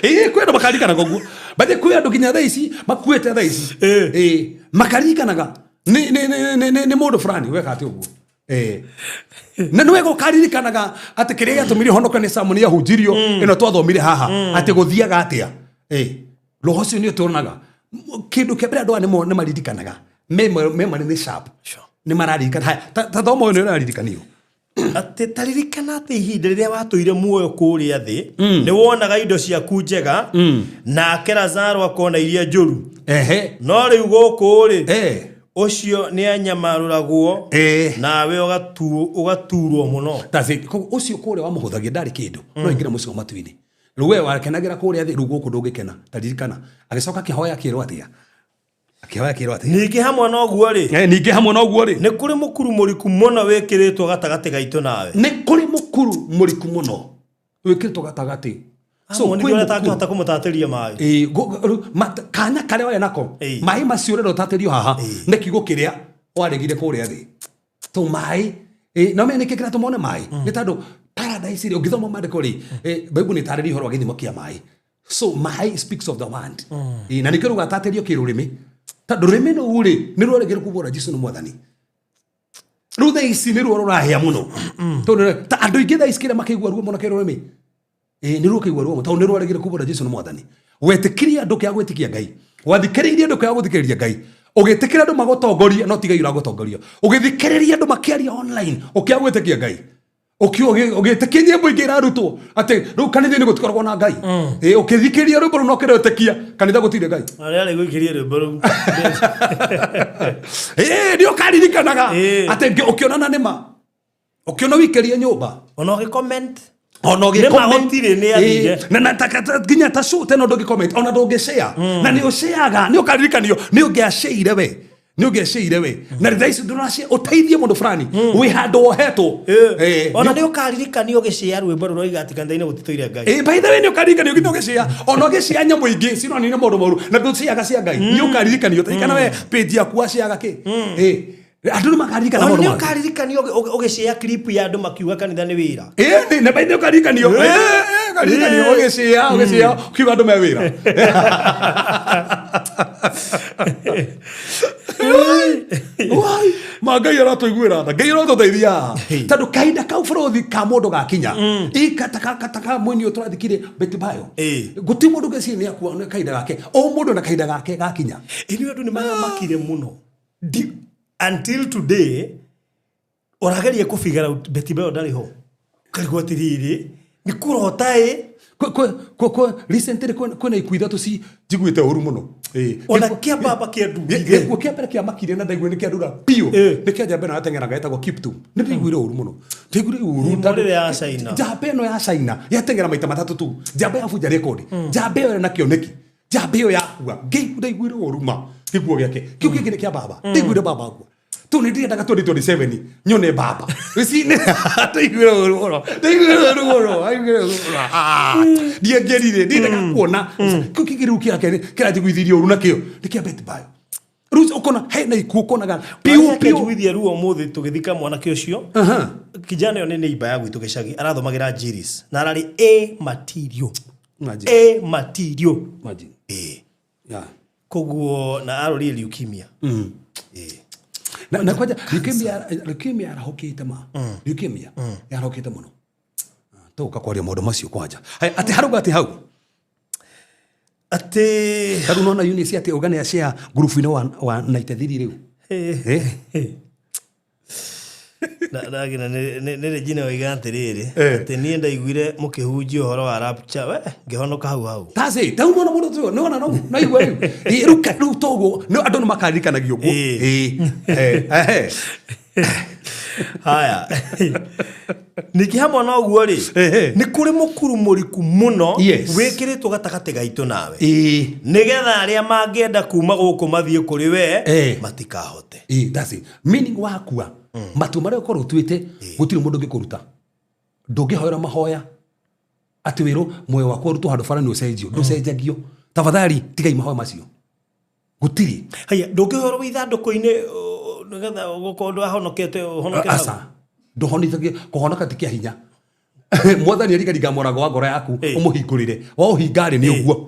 Ĩĩ kwĩ andũ makaririkanaga ũguo bathe kwĩ andũ nginya thaa ici makuĩte thaa ici Ĩĩ. Ĩĩ, makaririkanaga nĩ mũndũ fulani weka atĩ ũguo Ĩĩ. Na nĩ wega ũkaririkanaga atĩ kĩrĩa gĩatũmire honoke nĩ samoni yahunjirio ĩno twathomire haha atĩ gũthiaga atĩa Ĩĩ. roho ũcio nĩ ũtũranaga kĩndũ kĩa mbere andũ aya nĩ maririkanaga memory nĩ sharp nĩ mararirikana haya ta thoma ũyũ nĩ ũraririkanio atĩ taririkana atĩ ihinda rĩrĩa watũire muoyo kũrĩa thĩ nĩ wonaga indo ciaku njega nake Lazaro akona iria njũru ehe no rĩu gũkũ rĩ Eh. ũcio nĩ anyamarũragwo Eh. nawe ũgaturwo mũno That's it. Koguo ũcio kũrĩa wamũhũthagia ndarĩ kĩndũ no ingĩra mũciĩ wa matu-inĩ rĩu we wakenagĩra kũrĩa thĩ rĩu gũkũ ndũngĩkena taririkana agĩcoka akĩhoya akĩrwo atĩa akĩhoya akĩrwo atĩa ningĩ hamwe na ũguo rĩ Eh, ningĩ hamwe na ũguo rĩ nĩ kũrĩ mũkuru mũriku mũno wĩkĩrĩtwo gatagatĩ gaitũ nawe nĩ kũrĩ mũkuru mũriku mũno wĩkĩrĩtwo gatagatĩ So, Amoni kwĩ ũrĩa mũkuru. tangĩhota kũmũtatĩria maĩ Ĩĩ, rĩu kanya karĩa warĩ nako Ĩĩ. maĩ macio ũrenda ũtatĩrio haha nĩ kiugo kĩrĩa waregire kũrĩa thĩ to maĩ ĩĩ, na ũmenye nĩkĩ kĩratũma one maĩ nĩ tondũ paradise rĩ ũngĩthoma maandĩko rĩ Bible nĩ ĩtarĩria ũhoro wa gĩthimo kĩa maĩ so maĩ speaks of the word Ĩĩ, na nĩkĩo rĩu gatatĩrio kĩrũrĩmĩ tondũ rũrĩmĩ rũu rĩ nĩ rwaregire kumbũra Jesũ nĩ mwathani rĩu thaa ici nĩ ruo rũrahĩa mũno tondũ ta andũ aingĩ thaa ici kĩrĩa makĩigua ruo mũno kĩrũrĩmĩ ĩĩ nĩ ruo kĩigua ruo mũno tondũ nĩ rwaregire kumbũra Jesũ nĩ mwathani wetĩkirie andũ kĩa gwĩtĩkia Ngai wathikĩrĩirie andũ kĩa gũthikĩrĩria Ngai ũgĩtĩkĩra andũ magũtongoria no ti Ngai ũragũtongoria ũgĩthikĩrĩria andũ makĩaria online ũkĩaga gwĩtĩkia Ngai ũgĩtĩkia nyĩmbo ingĩ irarutwo atĩ rĩu kanitha-inĩ gũtikoragwo na Ngai Ĩĩ, ũkĩthikĩrĩria rwĩmbo rũu na ũkĩretĩkia kanitha gũtirĩ Ngai arĩa arĩ gũikĩria rwĩmbo rũu Ĩĩ, nĩ ũkaririkanaga Ĩĩ. atĩ ũkĩonana nĩ ma ũkĩona wĩikĩrie nyũmba ona ũgĩ-comment ona Nĩ ma gũtirĩ, nĩ athire. na na nginya ta show tena ndũngĩ comment ona ndũngĩ share na nĩ ũshareaga nĩ ũkaririkanio nĩ ũngĩaceire we nĩ ũngĩaceire we na thaa ici ndũrace ũteithie mũndũ fulani wĩ handũ wohetwo Ĩĩ. ona nĩ ũkaririkanio ũgĩcĩa rwĩmbo rũrĩa oiga atĩ kanitha-inĩ gũtitũire ngai Ĩĩ, by the way nĩ ũkaririkanio nginya ũgĩcĩa ona ũgĩcĩa nyamũ ingĩ cironania maũndũ moru na ndũciaga cia ngai nĩ ũkaririkanio taririkana we page yaku waciaga kĩ Ĩĩ, andũ nĩ makaririkana ona maũndũ nĩ mangĩ. ũkaririkanio ũgĩcĩa clip ya andũ makiuga kanitha nĩ wĩra Ĩĩ, nĩ by the way ũkaririkanio Ĩĩ. Ĩĩ, ĩĩ, ũkaririkanio Ĩĩ. ũgĩcĩa ũgĩcĩa ũkiuga andũ me wĩra Wai, ma ngai aratũiguĩra tha, ngai aratũteithia, tondũ kahinda kau bũrũthi ka mũndũ gakinya ikataka mwini ũyũ tũrathikire Betty Bayo. Gũtirĩ mũndũ ngeciria nĩ akua nĩ kahinda gake, o mũndũ na kahinda gake gakinya. Ĩ nĩ andũ nĩ maramakire mũno. Until today ũrageria kũ figure out Betty Bayo ndarĩ ho, ũkarigwo atĩrĩrĩ, nĩ kũrota ĩ? Recently kwĩna ikuũ ithatũ ci njiguĩte ũru mũno. Ona kĩa baba kĩandurire. Gĩkuũ kĩa mbere kĩamakire na ndaiguire nĩ kĩandura biũ nĩ kĩa njamba ĩno yateng'eraga ĩtagwo Kiptum. Nĩ ndaiguire ũru mũno, ndaiguire ũru. Ĩmwe ya China. Njamba ĩno ya China yateng'era maita matatũ tu, njamba yabunja rekondi, njamba ĩyo ĩna kĩoneki, njamba ĩyo yakua ngĩigua ndaiguire ũru ma gĩkuũ gĩake. Kĩu kĩngĩ nĩ kĩa baba, ndaiguire baba akua tu nĩ ndirendaga 2027 nyone baba Ici ndaiguire ũru mũno, ndaiguire ũru mũno, ndaiguire ũru mũno. Ah, ndiengerire, ndiendaga kuona kĩu kĩngĩ. Rĩu kĩake kĩranjiguithirie ũru nakĩo nĩ kĩa Betty Bayo. Rĩu ũkona hena ikuũ ũkonaga piũ piũ. Njiguithia ruo ũmũthĩ tũgĩthika mwanake ũcio. Kijana ũyũ nĩ neighbor ya gwitũ gĩcagi, arathomagĩra Jiris na ararĩ A material. Imagine. A material. Imagine. Yeah. Koguo na arorire leukemia. Na kwanja leukemia yarahũkĩte ma leukemia yarahũkĩte mũno. Tũgũka kwaria maũndũ macio kwanja. Haya, atĩ harauga atĩ hau Atĩ tarĩu nona Eunice atĩ ũga nĩ share ngurubu-inĩ wa 93 rĩu. Ndagina nĩ Regina waiga atĩrĩrĩ, atĩ niĩ ndaiguire mũkĩhunjia ũhoro wa rapture, we ngĩhonoka hau hau. That's it. Tau nona mũndũ ũcio, nĩwona no naigua rĩu. Rĩu rĩu toguo nĩ andũ nĩ makaririkanagia ũguo. Eh, eh. Haya, ningĩ hamwe na ũguo rĩ, nĩ kũrĩ mũkuru mũriku mũno wĩkĩrĩtwo gatagatĩ gaitũ nawe, nĩgetha arĩa mangĩenda kuma gũkũ mathiĩ kũrĩ we matikahote. That's it. Meaning wakua matua marĩa ũkorwo ũtuĩte gũtirĩ mũndũ ũngĩkũruta, ndũngĩhoera mahoya atĩ wĩrwo muoyo wakwa ũrutwo handũ barani ũcenjio, ndũcenjagio. Tafadhali tigai mahoya macio, gũtirĩ. Haya, ndũngĩhorwo ithandũkũ-inĩ nĩgetha gũkorwo ndwahonokete ũhonoke hau? Aca, ndũhonithagio, kũhonoka ti kĩa hinya. Mwathani arigaringa mũrango wa ngoro yaku, ũmũhingũrĩre, waũhinga rĩ nĩ ũguo,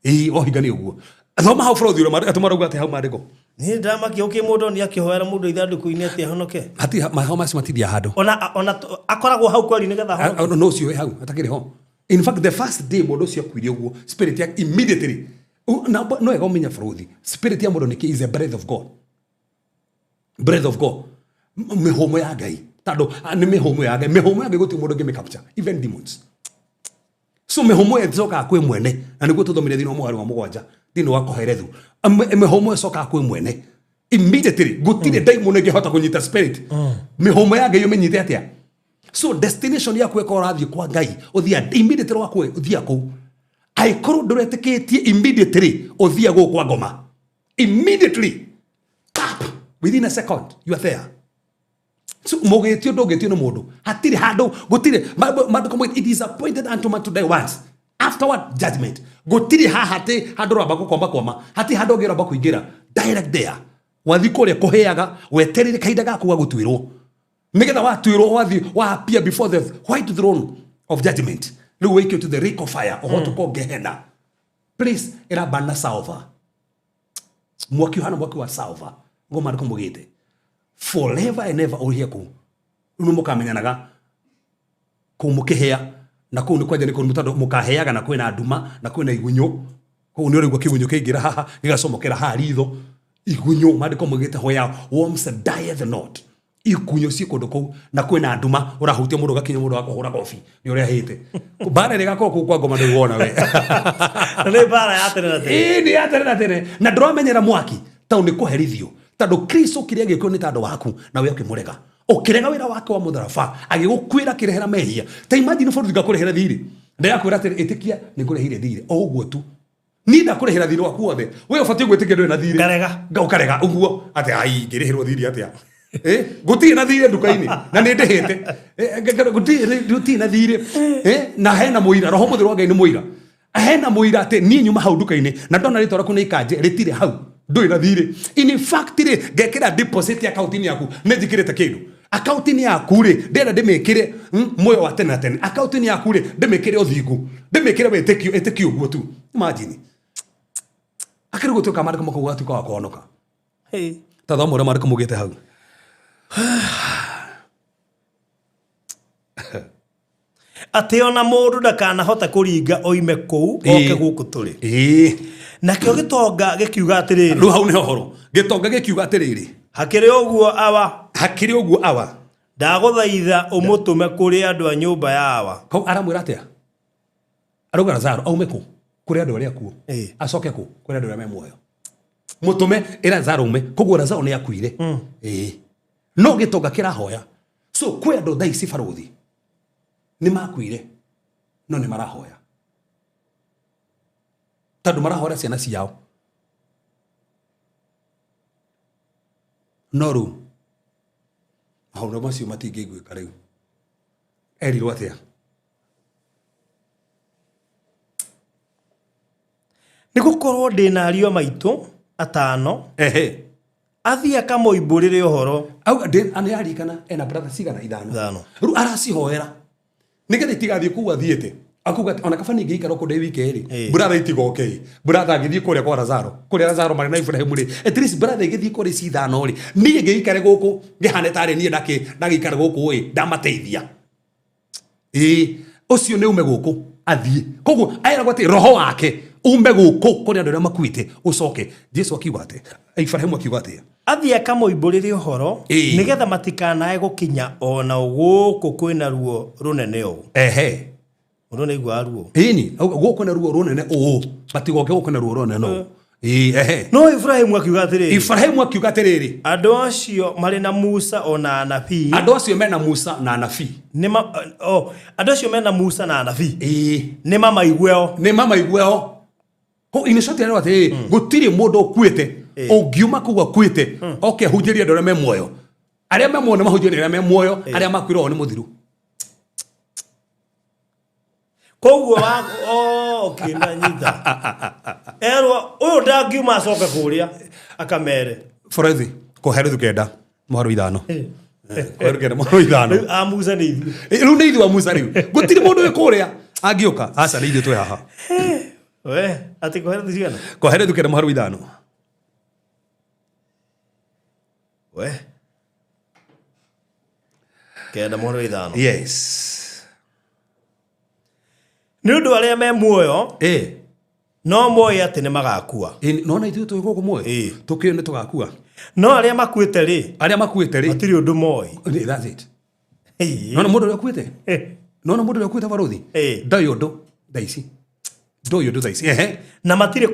ĩĩ, waũhinga nĩ ũguo. Thoma hau bũrũthi ũrĩa atũ marauga atĩ hau maandĩko. Niĩ ndamakia ũkĩ mũndũ nĩ akĩhoera mũndũ ithandũkũ-inĩ atĩ ahonoke. Hatirĩ mahoya macio, matithia handũ. Ona akoragwo hau kweri nĩgetha ahonoke? No ũcio wĩ hau atakĩrĩ ho. In fact, the first day mũndũ ũcio akuire ũguo, spirit ya immediately na no wega ũmenye bũrũthi, spirit ya mũndũ nĩkĩ is a breath of God, breath of God, mĩhũmũ ya Ngai, tondũ nĩ mĩhũmũ ya Ngai. Mĩhũmũ ya Ngai gũtirĩ mũndũ ũngĩmĩ capture, even demons. So mĩhũmũ ĩyo ĩcokaga kwĩ mwene, na nĩguo tũthomire thĩinĩ wa mũhari wa 7 thĩinĩ wa Kohelethu. Mĩhũmũ ĩcokaga kwĩ mwene immediately, gũtirĩ daimon ĩngĩhota kũnyita spirit. Mĩhũmũ ya Ngai ũmĩnyite atĩa? So destination yaku ĩkorwo ũrathiĩ kwa Ngai, ũthia immediately wakwe, ũthia kũu. Angĩkorwo ndũretĩkĩtie, immediately ũthia gũkũ kwa ngoma, immediately tap, within a second you are there. So mũgĩtio ndũngĩtio nĩ mũndũ, hatirĩ handũ, gũtirĩ. Maandĩko moigĩte, "It is appointed unto man to die once, afterward judgment." Gũtirĩ haha atĩ handũ ũramba gũkwama kwama, hatirĩ handũ ũngĩ ũramba kũingĩra, direct there. Wathiĩ kũrĩa kũhĩaga wetereire kahinda gaku ga gũtuĩrwo, nĩgetha watuĩrwo wathiĩ wa appear before the white throne of judgment, rĩu wĩikio to the lake of fire, ũhotũko Gehena, place ĩrambana na sulfur, mwaki ũhana mwaki wa sulfur, guo maandĩko mugĩte forever and ever ũrĩhe kũu. Rĩu nĩ mũkamenyanaga kũu mũkĩhĩa, na kũu nĩ kwanja nĩ kũu, tondũ mũkaheaga na kwĩna nduma na kwĩna igunyũ kũu. Nĩ ũraigua kĩgunyũ kĩingĩra haha gĩgacomokera haha ritho, igunyũ. Maandĩko maugĩte, "Where worms dieth not." Igunyũ ciĩ kũndũ kũu na kwĩna nduma, ũrahutia mũndũ ũgakinya mũndũ wa kũhũra kobi nĩ ũrĩa hĩte mbara ĩrĩa ĩgakorwo kũu kwa ngoma ndũrĩ wona we. Na nĩ mbara ya tene na tene. Ĩĩ, nĩ ya tene na tene, na ndũramenyera mwaki tondũ nĩ kũherithio, tondũ Kristo kĩrĩa gĩkuo nĩ tondũ waku, na we ũkĩmũrega, ũkĩrega wĩra wake wa mũtharaba, agĩgũkuĩra, akĩrehera mehia. Ta imagine bũrũri ngakũrĩhĩra thirĩ, ndĩrakwĩra atĩrĩ, ĩtĩkia nĩ ngũrĩhĩire thirĩ o ũguo tu, niĩ ndakũrĩhĩra thirĩ waku wothe, we ũbatiĩ gwĩtĩkia ndũrĩ na thirĩ. Ngarega. Ũkarega ũguo atĩ ai ngĩrĩhĩrwo thirĩ atĩa? Gũtirĩ na thirĩ nduka-inĩ na nĩ ndĩhĩte. Gũtirĩ na thirĩ. Na hena mũira, roho mũtheru wa Ngai nĩ mũira, hena mũira atĩ niĩ nyuma hau nduka-inĩ na ndona rĩtwa rĩaku nĩ ikanje rĩtirĩ hau, ndũrĩ na thirĩ. In fact rĩ, ngekĩra deposit account-inĩ yaku, nĩ njĩkĩrĩte kĩndũ account-inĩ yaku rĩ, ndĩrenda ndĩmĩkĩre muoyo wa tene na tene account-inĩ yaku rĩ, ndĩmĩkĩre ũthingu, ndĩmĩkĩre wĩtĩkio, ĩtĩkio ũguo tu. Imagine. Akĩrĩ gũtuĩka maandĩko makauga atuĩka wa kũhonoka. Hey. Ta thoma ũrĩa maandĩko maugĩte hau. Atĩ ona mũndũ ndakanahota kũringa oime kũu oke Ĩĩ. gũkũ tũrĩ. Ĩĩ. Nakĩo gĩtonga gĩkiuga atĩrĩrĩ, Rĩu hau nĩho ũhoro. Gĩtonga gĩkiuga atĩrĩrĩ, hakĩrĩ ũguo awa, hakĩrĩ ũguo awa. Ndagũthaitha ũmũtũme kũrĩ andũ a nyũmba ya awa. Kau aramwĩra atĩa? Arauga Lazaro aume kũ? Kũrĩ andũ arĩa akuũ. Ĩĩ. Acoke kũ? Kũrĩ andũ arĩa me muoyo. Mũtũme ĩra Lazaro aume. Koguo Lazaro nĩ akuire. Ĩĩ. No gĩtonga kĩrahoya. So kwĩ andũ thaa ici barũthi nĩ makuire no nĩ marahoya. Tondũ marahoera ciana ciao. No rĩu maũndũ macio matingĩiguĩka rĩu. Erirwo atĩa? Nĩ gũkorwo ndĩ na ariũ a maitũ atano, Ehe. athiĩ akamoimbũrĩre ũhoro. Auga ndĩ nĩ aririkana ena brother cigana ithano. Ithano. Rĩu aracihoera nĩgetha itigathiĩ kũu athiĩte. Akuga atĩ ona kaba niĩ ingĩikara kũu ndĩ wike rĩ, Ĩĩ. brother itigoke ĩ. Brother agĩthiĩ kũrĩa kwa Lazaro, kũrĩa Lazaro marĩ na Ibrahim rĩ, at least brother igĩthiĩ kũrĩ ici ithano rĩ, niĩ ngĩikare gũkũ ngĩhane tarĩ niĩ ndagĩikara gũkũ ĩ, ndamateithia. Ĩĩ, ũcio nĩ ume gũkũ athiĩ. Koguo eragwo atĩ roho wake ume gũkũ kũrĩ andũ arĩa makuĩte ũcoke. Jesu akiuga atĩ, Ibrahimu akiuga atĩ, Athiĩ akamoimbũrĩre ũhoro, Ĩĩ. nĩgetha matikanae gũkinya ona gũkũ kwĩna ruo rũnene ũũ. Ehe. Mũndũ nĩaiguaga ruo. Ĩni, auga gũkũ na ruo rũnene ũũ, matigoke gũkũ na ruo rũnene ũũ. Ĩĩ, ehe. No Ibrahimu akiuga atĩrĩrĩ, Ibrahimu akiuga atĩrĩrĩ, andũ acio marĩ na Musa ona anabii, andũ acio mena Musa na anabii. Andũ acio mena Musa na anabii, Ĩĩ. nĩ mamaigueo. Nĩ mamaigueo. Ko in short yarĩ atĩrĩrĩ, gũtirĩ mũndũ ũkuĩte, ũngiuma kũu akuĩte, oke ahunjĩrie andũ arĩa me muoyo. Arĩa me muoyo nĩ mahunjĩrie arĩa me muoyo, arĩa makuire o nĩ mũthiru. Koguo wa okay, ndanyita. Erwo ũyũ ndangiuma acoke kũrĩa akamere. Borithi, kũherithio kenda, mũharo ithano. Kũherithio kenda, mũharo ithano. Rĩu a Musa nĩ ithuĩ. Rĩu nĩ ithuĩ a Musa rĩu. Gũtirĩ mũndũ wĩ kũrĩa angĩũka. Aca nĩ ithuĩ twĩ haha. We, atĩ kũherithio cigana? Kũherithio kenda, mũharo ithano. We. Kenda mũharo ithano. Yes. Nĩ ũndũ arĩa me muoyo, no moĩ atĩ nĩ magakua. Nona ithuĩ twĩ gũkũ muoyo? Tũkĩũĩ nĩ tũgakua. No arĩa makuĩte rĩ, Arĩa makuĩte rĩ, matirĩ ũndũ moĩ. That's it. Nona mũndũ ũrĩa ũkuĩte? Nona mũndũ ũrĩa ũkuĩte barũthi? Ndoĩ ũndũ thaa ici. Ndoĩ ũndũ thaa ici. Ehe. Na matirĩ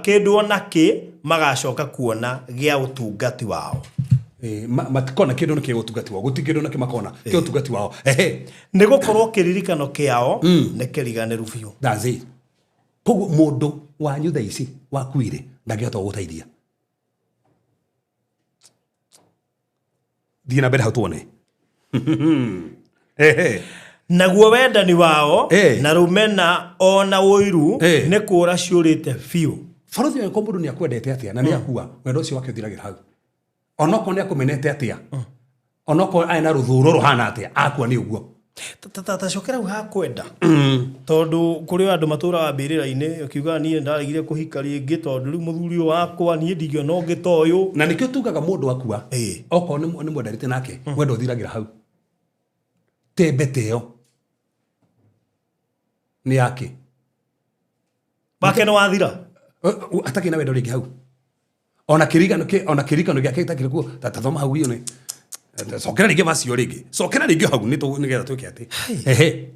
kĩndũ ona kĩ magacoka kuona gĩa ũtungati wao. Matikona kĩndũ na kĩ ũtungati wao. Gũtirĩ kĩndũ na kĩ makona kĩ ũtungati wao. Ehe. Nĩ gũkorwo kĩririkano kĩao nĩ kĩriganĩru biũ. That's it. Koguo mũndũ wanyu thaa ici wakuire ndangĩhota gũgũteithia. Thiĩ na mbere hau tuone. Ehe. Naguo wendani wao na rũmena ona ũiru nĩ kũũra ciũrĩte biũ. Barũthi angĩkorwo mũndũ nĩ akwendete atĩa na nĩ akua, wendo ũcio wake ũthiragĩra hau. Onokorwo nĩ akũmenete atĩa, onokorwo arĩ na rũthũũro rũhana atĩa, akua nĩ ũguo. Ta cokera hau ha kwenda. Tondũ kũrĩ andũ matũraga mbĩrĩra-inĩ ũkiuga niĩ ndaregire kũhika rĩngĩ tondũ rĩu mũthuri ũyũ wakwa niĩ ndingĩona ũngĩ ta ũyũ. Na nĩkĩo tugaga mũndũ akua, okorwo nĩ mwendanĩte nake, wendo ũthiragĩra hau. Tembe ta ĩyo nĩ yake. Wake nĩ wathira? Atakĩrĩ na wendo rĩngĩ hau. Ona kĩririkano ona kĩririkano gĩake gĩtakĩrĩ kuo, ta thoma hau ione. Cokera rĩngĩ macio rĩngĩ. Cokera rĩngĩ hau nĩgetha twĩke atĩ. Ehe.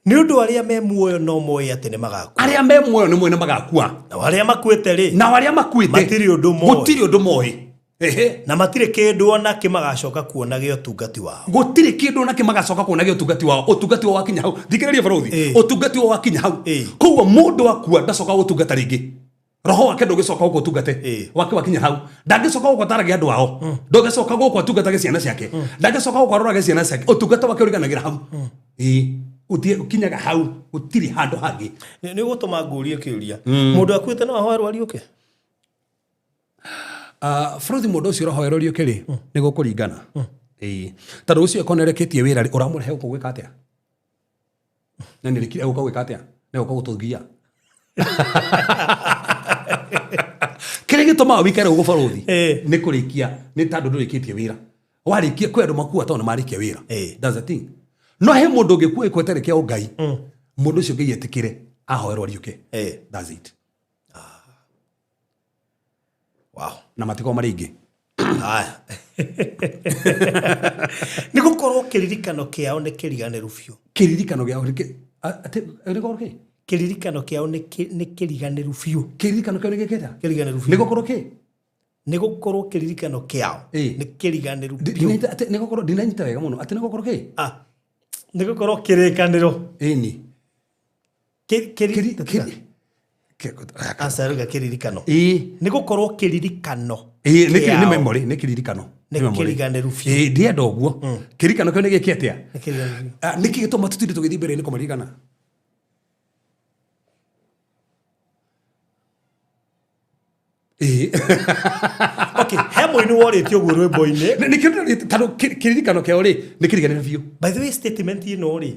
Nĩ ũndũ arĩa me muoyo no moĩ atĩ nĩ magakua. Arĩa me muoyo nĩ moĩ nĩ magakua. Nao arĩa makuĩte rĩ, Nao arĩa makuĩte matirĩ ũndũ moĩ. Gũtirĩ ũndũ moĩ. Ehe. Na matirĩ kĩndũ ona kĩ magacoka kuona gĩa ũtungati wao. Gũtirĩ kĩndũ ona kĩ magacoka kuona gĩa ũtungati wao. Ũtungati wao wakinya hau. Thikĩrĩria barũthi. Ũtungati wao wakinya hau. Koguo mũndũ akua ndacoka gũtungata rĩngĩ. Roho wake ndũgĩcoka gũkũ ũtungate. Wake wakinya hau. Ndangĩcoka gũkũ atarage andũ ao. Ndũngĩcoka gũkũ atungatage ciana ciake. Ndangĩcoka gũkũ arorage ciana ciake. Ũtungata wake ũriganagĩra hau. Ũkinyaga hau, gũtirĩ handũ hangĩ. Nĩ ũgũtũma ngũrie kĩũria. Mũndũ akuĩte no ahoerwo ariũke? Bũrũri mũndũ ũcio ũrahoerwo ariũke rĩ, nĩ gũkũringana. Tondũ ũcio akorwo nĩareketie wĩra rĩ, ũramũrehe gũkũ gwĩka atĩa? Na nĩrĩkire gũka gwĩka atĩa? Nĩ gũka gũtũgia. Kĩrĩa gĩtũmaga wĩikare ũguo barothi Eh. nĩ kũrĩkia, nĩ tondũ ndũrĩkĩtie wĩra. Warĩkia kwĩ andũ makua tondũ nĩ marĩkia wĩra. Eh. That's the thing. No he mũndũ ũngĩkua ĩkua ĩtarĩ kĩa ũngai, mũndũ ũcio Ngai etĩkĩre ahoerwo ariũke. Eh. That's it. Wow. Na matikorwo marĩ aingĩ. Haya. Nĩ gũkorwo kĩririkano kĩao nĩ kĩriganĩru biũ. Kĩririkano gĩao atĩ nĩ gũkorwo kĩ? Kĩririkano kĩao nĩ kĩriganĩru biũ. Kĩririkano kĩao nĩ gĩkĩta? Kĩriganĩru Nĩ biũ. gũkorwo kĩ? Nĩ gũkorwo kĩririkano kĩao Eh. nĩ kĩriganĩru biũ. Atĩ nĩ gũkorwo ndinanyita wega mũno, atĩ nĩ gũkorwo kĩ? Ah, nĩ gũkorwo kĩrĩkanĩro. Ĩni. Kĩ- Kĩri kĩri- kĩri Aca rauga kĩririkano. Ĩĩ. Nĩ gũkorwo kĩririkano Ĩĩ, nĩ kĩao nĩ memory, nĩ kĩririkano. Nĩ memory. kĩriganĩru biũ. Ĩĩ, ndienda ũguo. Kĩririkano kĩu nĩ gĩkĩ atĩa? Nĩ kĩriganĩru biũ. Ah, nĩkĩ gĩtũma tũtinde tũgĩthiĩ mbere nĩ kũmaririkana? Ĩĩ. Okay, he mũini worĩtie ũguo rwĩmbo-inĩ. Nĩkĩo tondũ kĩririkano kĩao rĩ nĩ kĩriganĩru biũ. By the way, statement ĩno rĩ,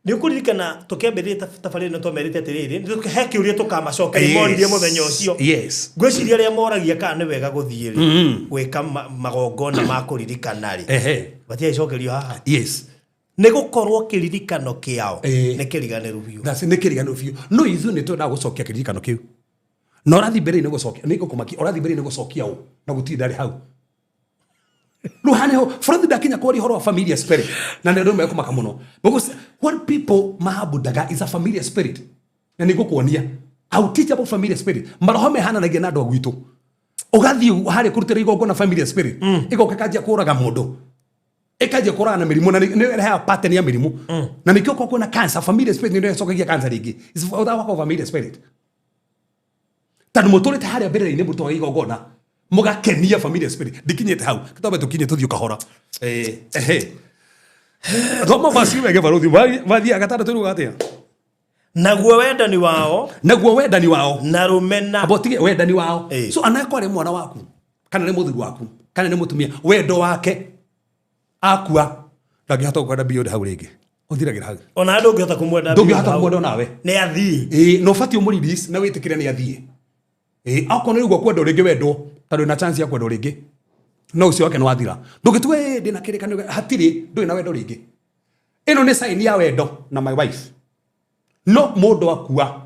nĩ ũkũririkana tũkĩambĩrĩria tabarĩra ĩno twamerĩte atĩrĩrĩ, he kĩũria tũkamacokeria moririe mũthenya ũcio. Yes. Ngwĩciria arĩa moragia kana nĩ wega gũthiĩ rĩ, gwĩka magongona ma kũririkana rĩ, Ehe. matiagĩcokerio haha. Yes. Nĩ gũkorwo kĩririkano kĩao Eh. nĩ kĩriganĩru biũ. That's nĩ kĩriganĩru biũ. No ithuĩ nĩ twendaga gũcokia kĩririkano kĩu. Na ũrathiĩ mbere-inĩ gũcokia, nĩ ngũkũmakia, ũrathiĩ mbere-inĩ gũcokia ũ na gũtirĩ ndarĩ hau. Rĩu haha nĩho bũrũri ndakinya kwaria ũhoro wa familiar spirit na nĩ andũ mekũmaka mũno. Because what people mahabundaga is a familiar spirit. Na nĩ ngũkuonia. I will teach about familiar spirit. Maroho mehananagia na andũ a gwitũ. Ũgathiĩ harĩa kũrutĩra igongona familiar spirit. Ĩgoka ĩkanjia kũraga mũndũ. Ĩkanjia kũraga na mĩrimũ na nĩ ĩrehaga pattern ya mĩrimũ. Na nĩkĩo okorwo kwĩna cancer, familiar spirit nĩ ĩcokagia cancer rĩngĩ. It's the work of familiar spirit. Tondũ mũtũrĩte harĩa mbere-inĩ mũrutwo wa igongona mũgakenia familiar spirit. Ndikinyĩte hau, twambe tũkinye tũthiĩ kahora. Ehe. Thoma vaci wege barothi, vathi ya gatandatũ ĩruga atĩa? Naguo wendani wao Naguo wendani wao na rũmena. amba ũtige wendani wao. Ĩĩ. So anakorwo arĩ mwana waku kana nĩ mũthuri waku kana nĩ mũtumia, wendo wake akua ndangĩhota gũkwenda beyond hau rĩngĩ, ũthiragĩra hau. Ona ndũngĩhota kũmwenda. Ndũngĩhota kũmwenda onawe. Nĩ athiĩ. Ĩĩ, na ũbatiĩ ũmũ release na wĩtĩkĩre nĩ athiĩ. Ĩĩ, akorwo nĩ ũguo kwendwo rĩngĩ wendwo, tondũ wĩna chance ya kwendwo rĩngĩ, no ũcio wake nĩ wathira. Ndũngĩtua ĩĩ ndĩna kĩrĩkanĩro, hatirĩ, ndũrĩ na wendo rĩngĩ. Ĩno nĩ sign ya wendo na my wife. No mũndũ akua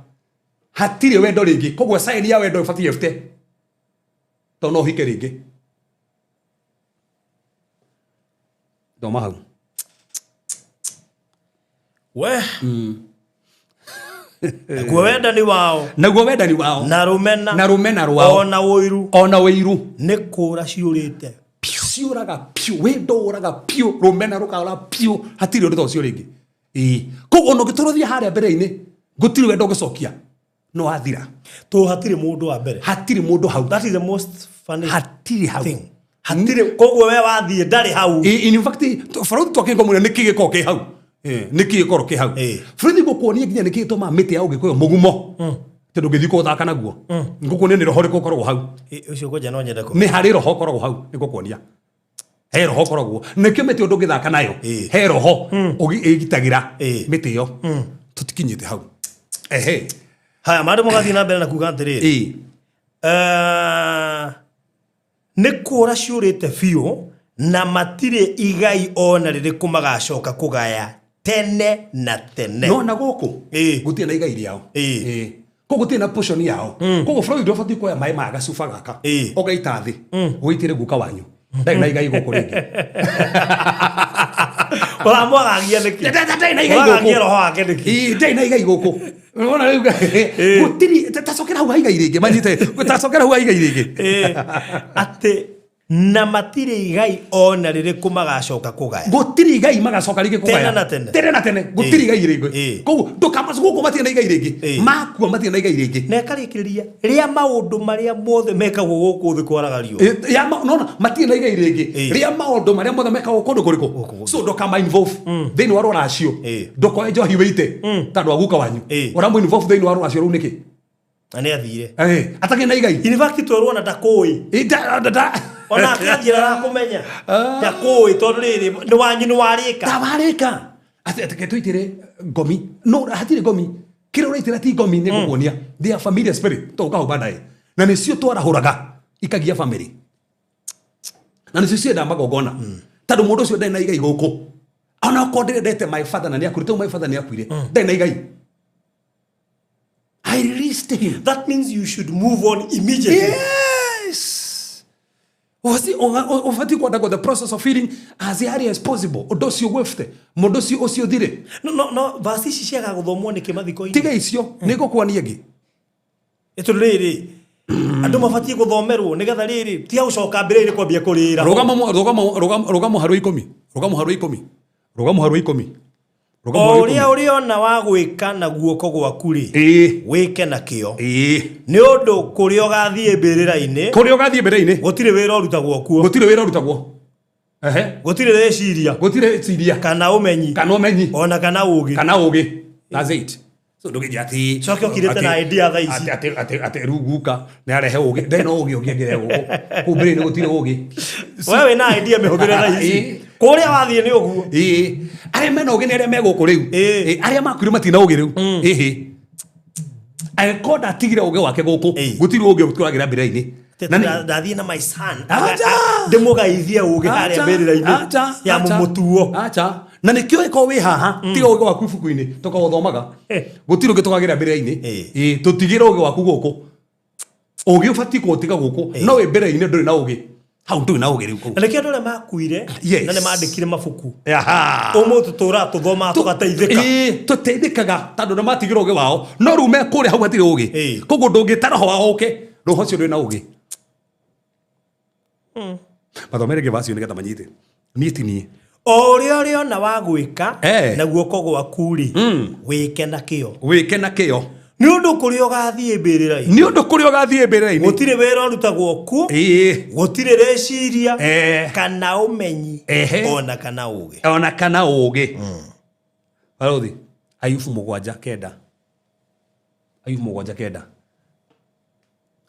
hatirĩ wendo rĩngĩ, koguo sign ya wendo ĩbatiĩ ĩbute, tondũ no ũhike rĩngĩ. Thoma hau. We. Naguo wendani wao Naguo wendani wao na rũmena na rũmena rwao ona ũiru ona ũiru nĩ kũra ciũrĩte. Ciũraga piũ, wendo ũraga piũ, rũmena rũkaũra piũ, hatirĩ ũndũ ta ũcio rĩngĩ. Ĩĩ, koguo ona ũngĩtũrũthia harĩa mbere-inĩ gũtirĩ wendo ũngĩcokia, no wathira. Tondũ hatirĩ mũndũ wa mbere. Hatirĩ mũndũ hau. That is the most funny Hatirĩ hau. thing. Hatirĩ, koguo we wathiĩ ndarĩ hau. Ĩĩ, in fact bũrũri twakĩngwo mũno nĩkĩ gĩkoragwo kĩ hau. Nĩkĩ gĩkoragwo kĩ hau. Bũrũri ngũkuonia nginya nĩkĩ gĩtũmaga mĩtĩ ya ũgĩkũyũ mũgumo. Tondũ ũngĩthiĩ kũũthaka naguo. Ngũkuonia nĩ roho ũrĩkũ ũkoragwo hau. Ũcio kwanja no nyende kũmenya. Nĩ harĩ roho ũkoragwo hau, nĩ ngũkuonia. He roho ũkoragwo. Nĩkĩo mĩtĩ ũndũ ũngĩthaka nayo. He roho ĩgitagĩra mĩtĩ ĩyo. Tũtikinyĩte hau. Ehe. Haya, maũndũ mũgathiĩ na mbere na kuga atĩrĩrĩ. Nĩ kũra ciũrĩte biũ na matirĩ igai ona rĩrĩkũ magacoka kũgaya tene na tene. No na gũkũ gũtirĩ na igai rĩao. Koguo gũtirĩ na portion yao. Koguo Freud ũbatiĩ kuoya maĩ maya gacuba gaka ũgaita thĩ ũitĩre guka wanyu. Ndarĩ na igai gũkũ rĩngĩ. Ũramwagagia nĩkĩ? Ndarĩ na igai gũkũ. Ũragagia roho wake nĩkĩ? Ĩĩ, ndarĩ na igai gũkũ. Ũrona rĩu gũtirĩ, tacokera hau ha igai rĩngĩ, manyite, tacokera hau ha igai rĩngĩ. Atĩ na matirĩ igai ona rĩrĩkũ magacoka kũgaya. Gũtirĩ igai magacoka rĩngĩ kũgaya. Tene na tene. Tene na tene, gũtirĩ igai rĩngĩ. Koguo gũkũ matirĩ na igai rĩngĩ. Makua matirĩ na igai rĩngĩ. Na ĩkarĩkĩrĩria rĩa maũndũ marĩa mothe mekagwo gũkũ thĩ kwaraga riũa. Ya nona matirĩ na igai rĩngĩ. Rĩa maũndũ marĩa mothe mekagwo kũndũ kũrĩkũ. So ndũkama involve thĩinĩ wa rũracio. Ndũkoe njohi wĩite tondũ wa guka wanyu. Ũramũ involve thĩinĩ wa rũracio rũu nĩkĩ? Na nĩ athire. Atakĩrĩ na igai. In fact twerwo ona ndakũĩ. Ona akĩanjĩra arakũmenya. Ndakũĩ tondũ rĩrĩ nĩ wanyu nĩ warĩka. Tawarĩka. Atĩ atĩ tũitĩre ngomi. No hatirĩ ngomi. Kĩrĩa ũraitĩra ti ngomi nĩ ngũkuonia. They are familiar spirit. Tũgũka hau baadaye. Na nĩcio twarahũraga ikagia family na nĩcio ciendaga magongona tondũ mũndũ ũcio ndarĩ na igai gũkũ. Ona okorwo ndĩrendete my father na nĩakuire, tondũ my father nĩakuire, ndarĩ na igai. I released him. That means you should move on immediately. Yes. Ũbatiĩ kwenda the process of healing as early as possible. Ũndũ ũcio gwĩbute, mũndũ ũcio ũcio ũthire. No, no, no, vaci ici ciagaga gũthomwo nĩkĩ mathiko-inĩ? Tiga icio, nĩ ngũkwania ĩngĩ. Nĩ tondũ rĩrĩ, andũ mabatiĩ gũthomerwo nĩgetha rĩrĩ tiga gũcoka mbĩrĩra-inĩ kwambia kũrĩra. Rũgama rũgama rũgama rũgama mũhari wa ikũmi. Rũgama mũhari wa ikũmi. Rũgama mũhari wa ikũmi. Rũgama O mũhari wa ũrĩa ikũmi. ũrĩona wa gwĩka na guoko gwaku rĩ, wĩke na kĩo, nĩ ũndũ kũrĩa ũgathiĩ mbĩrĩra-inĩ, Kũrĩa ũgathiĩ mbere-inĩ, gũtirĩ wĩra ũrutagwo kuo, gũtirĩ wĩra ũrutagwo. Ehe. Gũtirĩ rĩciria, Gũtirĩ ciria kana ũmenyi, kana ũmenyi, ona kana ũgĩ. Kana ũgĩ. That's it. So ndũgĩnjĩra atĩ Coke ũkirĩte na idea thaa ici. Atĩ rĩu guka nĩ arehe ũgĩ. Ndarĩ na ũgĩ ũngĩ angĩrehe gũkũ. Kũu mbere-inĩ gũtirĩ ũgĩ. We wĩna idea, mĩhũthĩre thaa ici. Kũrĩa wathiĩ nĩ ũguo. Ĩĩ, arĩa mena ũgĩ nĩ arĩa me gũkũ rĩu. Ĩĩ, arĩa makuire matina ũgĩ rĩu. Ĩhĩ, angĩkorwo ndatigire ũgĩ wake gũkũ, gũtirĩ ũgĩ tũragĩra mbere-inĩ. Na Ndathiĩ na my son, Acha! ndĩmũgaithie ũgĩ harĩa Acha, mbĩrĩra-inĩ acha, ya acha, mũmũtuo. Acha, na nĩkĩo ĩkorwo wĩ haha, tiga ũgĩ waku ibuku-inĩ tũkaũthomaga, gũtirĩ ũngĩ tũkagĩra mbere-inĩ. Ĩĩ, tũtigĩre ũgĩ waku gũkũ. Ũgĩ ũbatiĩ kũũtiga gũkũ, no wĩ mbere-inĩ ndũrĩ na ũgĩ hau, ndũrĩ na ũgĩ rĩu kũu. Na nĩkĩo andũ arĩa makuire na nĩ mandĩkire mabuku, ũmũthĩ tũtũraga tũthomaga tũgateithĩka. Ĩĩ, tũteithĩkaga tondũ nĩ matigire ũgĩ wao, no rĩu me kũrĩa hau hatirĩ ũgĩ. Koguo ndũngĩta roho wao ũke, roho ũcio ndũrĩ na ũgĩ. Mathomere rĩngĩ vacio nĩgetha manyite niĩ ti niĩ. O ũrĩa ũrĩona wa gwĩka na guoko gwaku rĩ, wĩke na kĩo, wĩke na kĩo, nĩ ũndũ kũrĩa ũgathiĩ mbĩrĩra-inĩ, nĩ ũndũ kũrĩa ũgathiĩ mbĩrĩra-inĩ, gũtirĩ wĩra ũrutagwo kuo, gũtirĩ rĩciria, kana ũmenyi, ona kana ũgĩ. Ona kana ũgĩ. Barothi, Ayubu 7:9. Ayubu 7:9.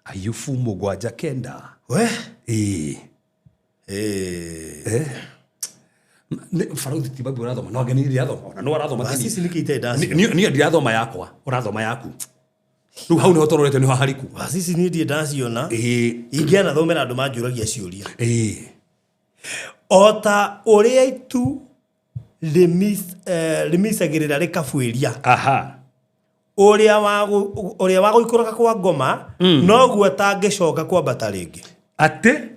Ayubu 7:9. We. Ĩĩ. Eh. Barothi, ti babu ũrathoma, no anga niĩ ndirathoma, ona no arathoma ti Vaci niĩ. ici nĩkĩ itarĩ ndaciona? Niĩ ndirathoma yakwa, ũrathoma yaku. Rĩu hau nĩho tũrorete, nĩho hariku. Vaci ici niĩ ndirĩ ndaciona. Ingĩanathomera andũ manjũragia ciũria. O ta ũrĩa itu rĩmicagĩrĩra rĩkabuĩria, ũrĩa wa gũikũrũka kwa ngoma noguo atangĩcoka kwambata rĩngĩ. Atĩ?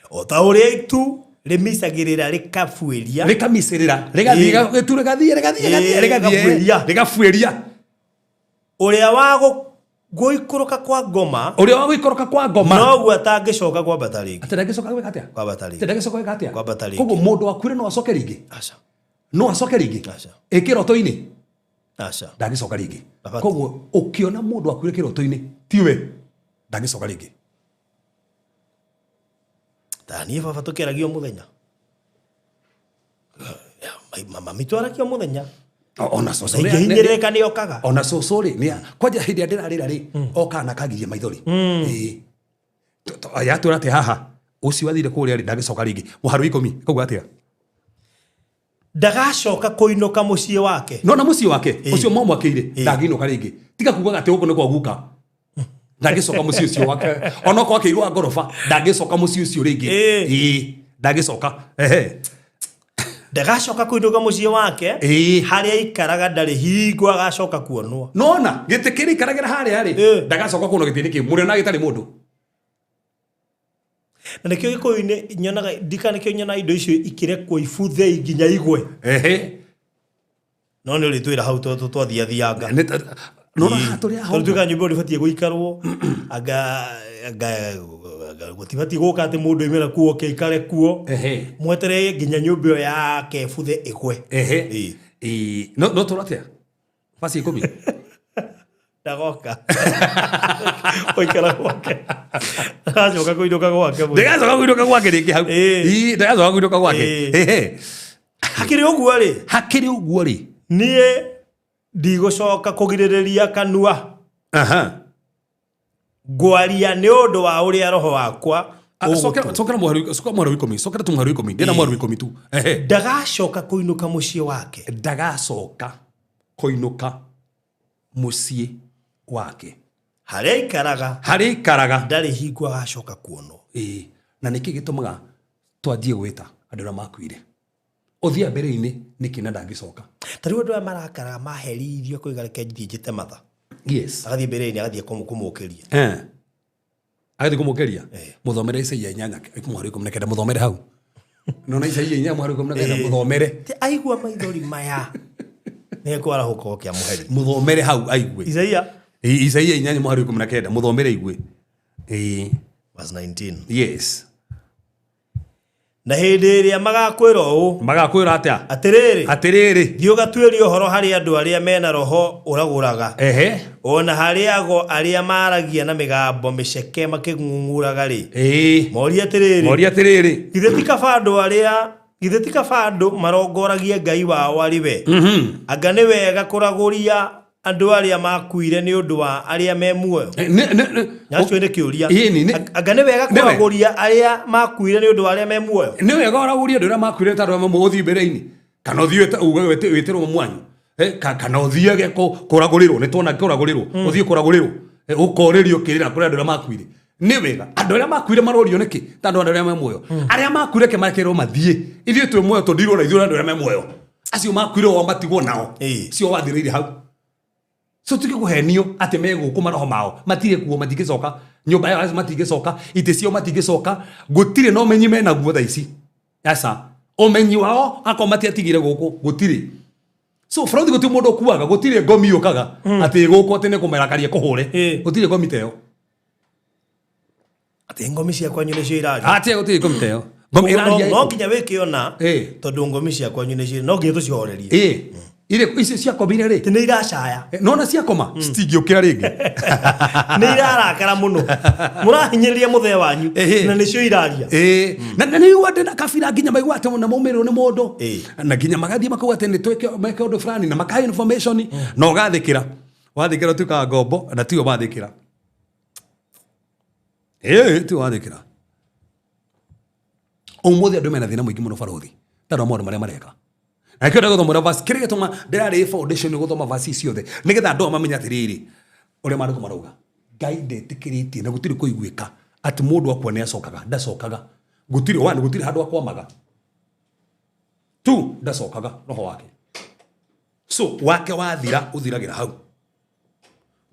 O ta ũrĩa itu rĩmicagĩrĩra rĩkabuĩria. Rĩkamicĩrĩra, rĩgathiĩ, gĩtu rĩgathiĩ, rĩgathiĩ, rĩgathiĩ, rĩgathiĩ, rĩgabuĩria. Rĩgabuĩria. Ũrĩa wa gũikũrũka kwa ngoma, ũrĩa wa gũikũrũka kwa ngoma, noguo atangĩcoka kwambata rĩngĩ. Atĩ ndangĩcoka gwĩka atĩa? Kwambata rĩngĩ. Atĩ ndangĩcoka gwĩka atĩa? Kwambata rĩngĩ. Koguo mũndũ wakuire no acoke rĩngĩ? Aca. No acoke rĩngĩ? Aca. Ĩ kĩroto-inĩ? Aca. Ndangĩcoka rĩngĩ. Ndabatiĩ. Koguo ũkĩona mũndũ akuire kĩroto-inĩ tiwe, ndangĩcoka rĩngĩ. Ta niĩ baba tũkĩaragia o mũthenya. Mami twaragia o mũthenya. Ona cũcũ Na ingĩhinyĩrĩrĩka nĩ okaga. Ona cũcũ rĩ, kwanja hĩndĩ ĩrĩa ndĩrarĩra rĩ, okaga na akangiria maithori. Ĩĩ. Yatwĩra atĩ haha ũcio athire kũrĩa rĩ, ndangĩcoka rĩngĩ. Mũhari wa 10 kauga atĩa? Ndagacoka kũinũka mũciĩ wake. No na mũciĩ wake ũcio mamwakĩire, ndangĩinũka rĩngĩ. Tiga kugaga atĩ gũkũ nĩ kwa guka, ndangĩcoka mũciĩ ũcio wake, onokorwo akĩirwo wa ngoroba, ndangĩcoka mũciĩ ũcio rĩngĩ. Ĩĩ, ndangĩcoka. Ehe. Ndagacoka kũinũka mũciĩ wake, harĩa aikaraga ndarĩ hingo agacoka kuonwo. Nona gĩtĩ kĩrĩa ikaragĩra harĩa rĩ, ndagacoka kuona gĩtĩ-inĩ kĩu, mũrĩona gĩtarĩ mũndũ. Na nĩkĩo gĩkũyũ-inĩ nyonaga ndika, nĩkĩo nyonaga indo icio ikĩrekwo ibuthe nginya igwe. No nĩ ũrĩtwĩra hau tondũ twathiathianga. Nona haha tũrĩ haha. Tondũ tuĩkaga nyũmba ĩyo ndĩbatiĩ gũikarwo, anga gũtibatiĩ gũka atĩ mũndũ oimĩra kuo oke aikare kuo. Mweterere nginya nyũmba ĩyo yake ĩbuthe ĩgwe. Ĩĩ. No tũra atĩa? Basi 10. Ndagoka gũikara gwake, ndagacoka kũinũka gwake mũciĩ. Ndagacoka kũinũka gwake rĩngĩ hau. Ĩĩ, ndagacoka kũinũka gwake. Hakĩrĩ ũguo rĩ, hakĩrĩ ũguo rĩ, niĩ ndigũcoka kũgirĩrĩria kanua. Ngwaria nĩ ũndũ wa ũrĩa roho wakwa ũgũtũma. Cokera mũhari, cokera mũhari wa 10, cokera tu mũhari wa 10, ndĩna mũhari wa 10 tu. Ndagacoka kũinũka mũciĩ wake. Ndagacoka kũinũka mũciĩ wake, Harĩa aikaraga Harĩa ikaraga ndarĩ hingo agacoka kuonwo. Ĩĩ. Na nĩkĩ gĩtũmaga twanjie gwĩta andũ arĩa makuire ũthiĩ mbere-inĩ nĩkĩ na ndangĩcoka? Ta rĩu andũ aya marakaraga maherithio kũiga reke thiĩ njĩte matha. Yes. Agathiĩ mbere-inĩ agathiĩ kũmũkĩria. Agathiĩ kũmũkĩria. Mũthomere Isaia 8:19, mũthomere hau. Nona Isaia 8:19, mũthomere. Ti aigua maithori maya nĩ ekwarahũka oke amũherithie. Mũthomere hau aigue. Isaia Isaia 8:19, mũthomere aigue. Ĩĩ. Verse 19. Yes. Na hĩndĩ ĩrĩa magakwĩra ũũ, Magakwĩra atĩa? Atĩrĩrĩ, Atĩrĩrĩ, thiĩ ũgatuĩrie ũhoro harĩ andũ arĩa mena roho ũragũraga, ehe ona harĩ ago arĩa maragia na mĩgambo mĩceke makĩng'ung'uraga rĩ, ĩĩ morie atĩrĩrĩ, moria atĩrĩrĩ, githĩ ti kaba andũ arĩa githĩ ti kaba andũ marongoragie Ngai wao arĩ we? Anga nĩ wega kũragũria andũ arĩa makuire nĩ ũndũ wa arĩa me muoyo? Acio nĩ kĩũria. Ĩĩ, Anga nĩ wega Nĩ wega. kũragũria arĩa makuire nĩ ũndũ wa arĩa me muoyo? Nĩ wega ũragũria andũ arĩa makuire ta andũ amwe ũthiĩ mbere-inĩ, kana ũthiĩ uge wĩtĩrwo mwanyu, kana ũthiage kũragũrĩrwo, nĩ tuona kũragũrĩrwo, ũthiĩ kũragũrĩrwo, ũkorĩrio kĩrĩra kũrĩ andũ arĩa makuire. Nĩ wega andũ arĩa makuire marorio nĩkĩ ta andũ arĩa me muoyo? Arĩa makuire ke makerwo mathiĩ, ithuĩ twĩ muoyo tũndirwo na ithuĩ andũ arĩa me muoyo. Acio makuire o matigwo nao, cio wathirĩire hau. So tuge kũhenio atĩ megũkũ maroho mao matirĩ kuo, matingĩcoka nyũmba yao, matingĩcoka itĩ ciao, matingĩcoka, gũtirĩ na ũmenyi menaguo thaa ici. Aca, ũmenyi wao akorwo matiatigire gũkũ, gũtirĩ. So bũrũri gũtirĩ mũndũ ũkuaga, gũtirĩ ngomi yũkaga atĩ gũkũ atĩ nĩ kũmerakaria kũhũre. Gũtirĩ ngomi ta ĩyo. Atĩ ngomi cia kwanyu nĩcio iraria? Atĩ gũtirĩ ngomi ta ĩyo. Ngomi ĩraria No nginya wĩke ona, tondũ ngomi cia kwanyu nĩcio no nginya tũcihorerie. Ĩĩ, irĩ icio ciakomire rĩ? Atĩ nĩ iracaya. Nona ciakoma citingĩũkĩra rĩngĩ. Nĩ irarakara mũno, mũrahinyĩrĩria mũthee wanyu na nĩcio iraria. Ĩĩ, na nĩ igua ndĩ na kabira nginya maigua atĩ ona maumĩrĩrwo nĩ mũndũ, na nginya magathiĩ makauga atĩ nĩ twĩke meke ũndũ fulani na makahe information, na ũgathĩkĩra, wathĩkĩra ũtuĩkaga ngombo, na tiwe wathĩkĩra. Ĩĩ, tiwe wathĩkĩra. Ũmũthĩ andũ mena thĩna mũingĩ mũno barothi tondũ wa maũndũ marĩa mareka. Na nĩkĩo ndagũthomera verse kĩrĩa gĩtũma ndĩrarĩ foundation gũthoma verse ici ciothe, nĩgetha andũ aya mamenye atĩrĩrĩ ũrĩa maandĩko marauga. Ngai ndetĩkĩrĩtie na gũtirĩ kũiguĩka atĩ mũndũ akua nĩ acokaga. Ndacokaga. Gũtirĩ one, gũtirĩ handũ akwamaga. Two, ndacokaga roho wake. So wake wathira ũthiragĩra hau.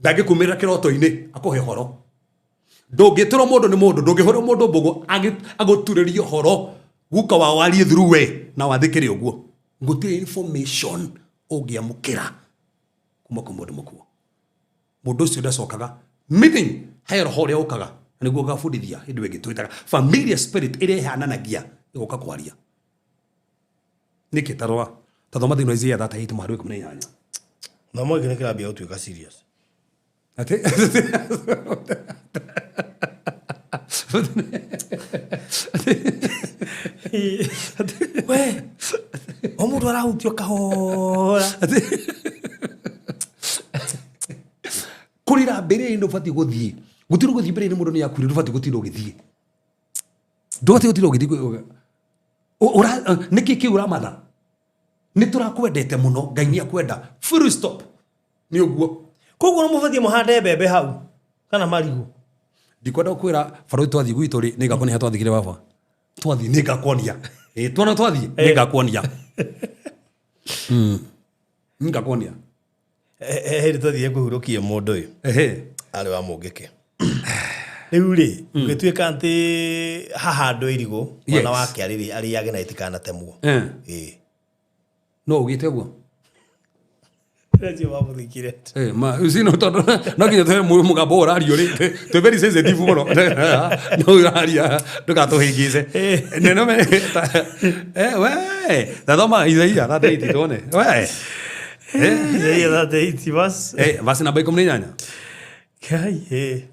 Ndangĩkumĩrĩra kĩroto-inĩ akũhe ũhoro. Ndũngĩtũrwo mũndũ nĩ mũndũ, ndũngĩhũrwo mũndũ mbũgũ agũturĩrie ũhoro guka wao arie through we na wathĩkĩre ũguo. Gũtirĩ information ũngĩamũkĩra kuma kwĩ mũndũ mũkuo. Mũndũ ũcio ndacokaga. Meaning he roho ũrĩa ũkaga na nĩguo ũgabundithia hĩndĩ ĩngĩ twĩtaga familiar spirit ĩrĩa ĩhananagia ĩgoka kwaria. Nĩkĩ tarora tathoma thĩinĩ wa Isaiah 38:18. Thomo gĩkĩ nĩ kĩrambia gũtuĩka serious. Atĩ? We, o mũndũ arahutio kahora. Kũrĩra mbere-inĩ ndũbatiĩ gũthiĩ. Gũtirĩ gũthiĩ mbere-inĩ mũndũ nĩ akuire, ndũbatiĩ gũtinda ũgĩthiĩ. Ndũbatiĩ gũtinda ũgĩthiĩ nĩkĩ kĩu ũramatha? Nĩ tũrakwendete mũno, Ngai nĩ akwenda. Full stop. Nĩ ũguo. Koguo no mũbatiĩ mũhande mbembe hau kana marigũ. Ndikwenda gũkwĩra barũthi twathiĩ gwitũ rĩ, nĩ ngakuonia twathikire baba. Twathiĩ nĩ ngakuonia. Ĩ, tuona twathiĩ nĩ ngakuonia. Nĩ ngakuonia. Hĩndĩ twathire kũhurũkia mũndũ ũyũ. Arĩ wa Mũngĩkĩ. Rĩu rĩ, gũgĩtuĩka atĩ hahandwo irigũ, mwana wake arĩage na itikanatemwo. Ĩĩ. No ugĩte ũguo? Acio mamũthikire. Ma, you see, no, tondũ, no nginya tũhe mũgambo ũyũ ũrario rĩ, twĩ very sensitive mũno. No ũraria, ndũgatũhĩngĩce. Nĩ no me-, ta, we, ta thoma Isaia 38 tuone. We. Isaia 38 verse. Verse namba 18. Ngai,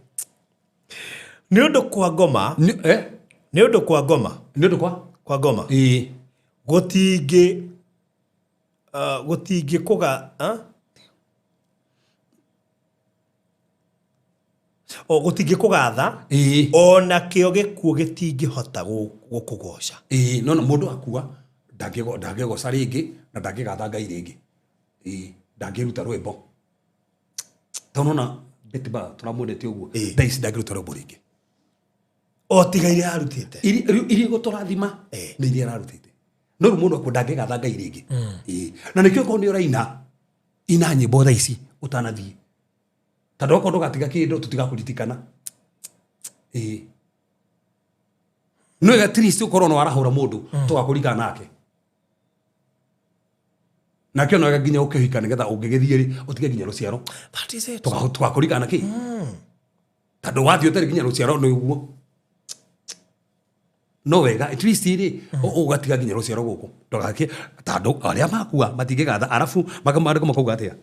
Nĩ ũndũ kwa ngoma. Nĩ ũndũ kwa ngoma. Nĩ ũndũ kwa? Kwa ngoma. Ĩĩ. Gũtingĩ, gũtingĩ kũga, O gũtingĩ kũgatha. Ĩĩ. Ona kĩo gĩkuũ gĩtingĩhota gũkũgoca. Ĩĩ, no, no, mũndũ akua, ndangĩgoca rĩngĩ, na ndangĩgatha Ngai rĩngĩ. Ĩĩ, ndangĩruta rwĩmbo. Tondũ nona Betty Bayo tũramwendete ũguo Ĩĩ. thaa ici ndangĩruta rwĩmbo rĩngĩ. O tiga iria arutĩte. Iria igũtũrathima Ĩĩ. nĩ iria ararutĩte no rĩu mũndũ akua ndangĩgatha ngai rĩngĩ. Ĩĩ. Na nĩkĩo okorwo nĩ ũraina ina nyĩmbo thaa ici ũtanathiĩ tondũ okorwo ndũgatiga kĩndũ tũtigakũririkana. Ĩĩ. No at least ũkorwo nĩ warahũra mũndũ tũgakũririkana nake nakĩo no wega nginya ũkĩhika nĩgetha ũngĩgĩthiĩ rĩ ũtige nginya rũciaro. That is it. Tũgakũririkana kĩ tondũ wathiĩ ũtarĩ nginya rũciaro nĩ ũguo no wega at least rĩ ũgatiga nginya rũciaro gũkũ ndũgake tondũ arĩa makua matingĩgatha arabu maandĩko makauga atĩa?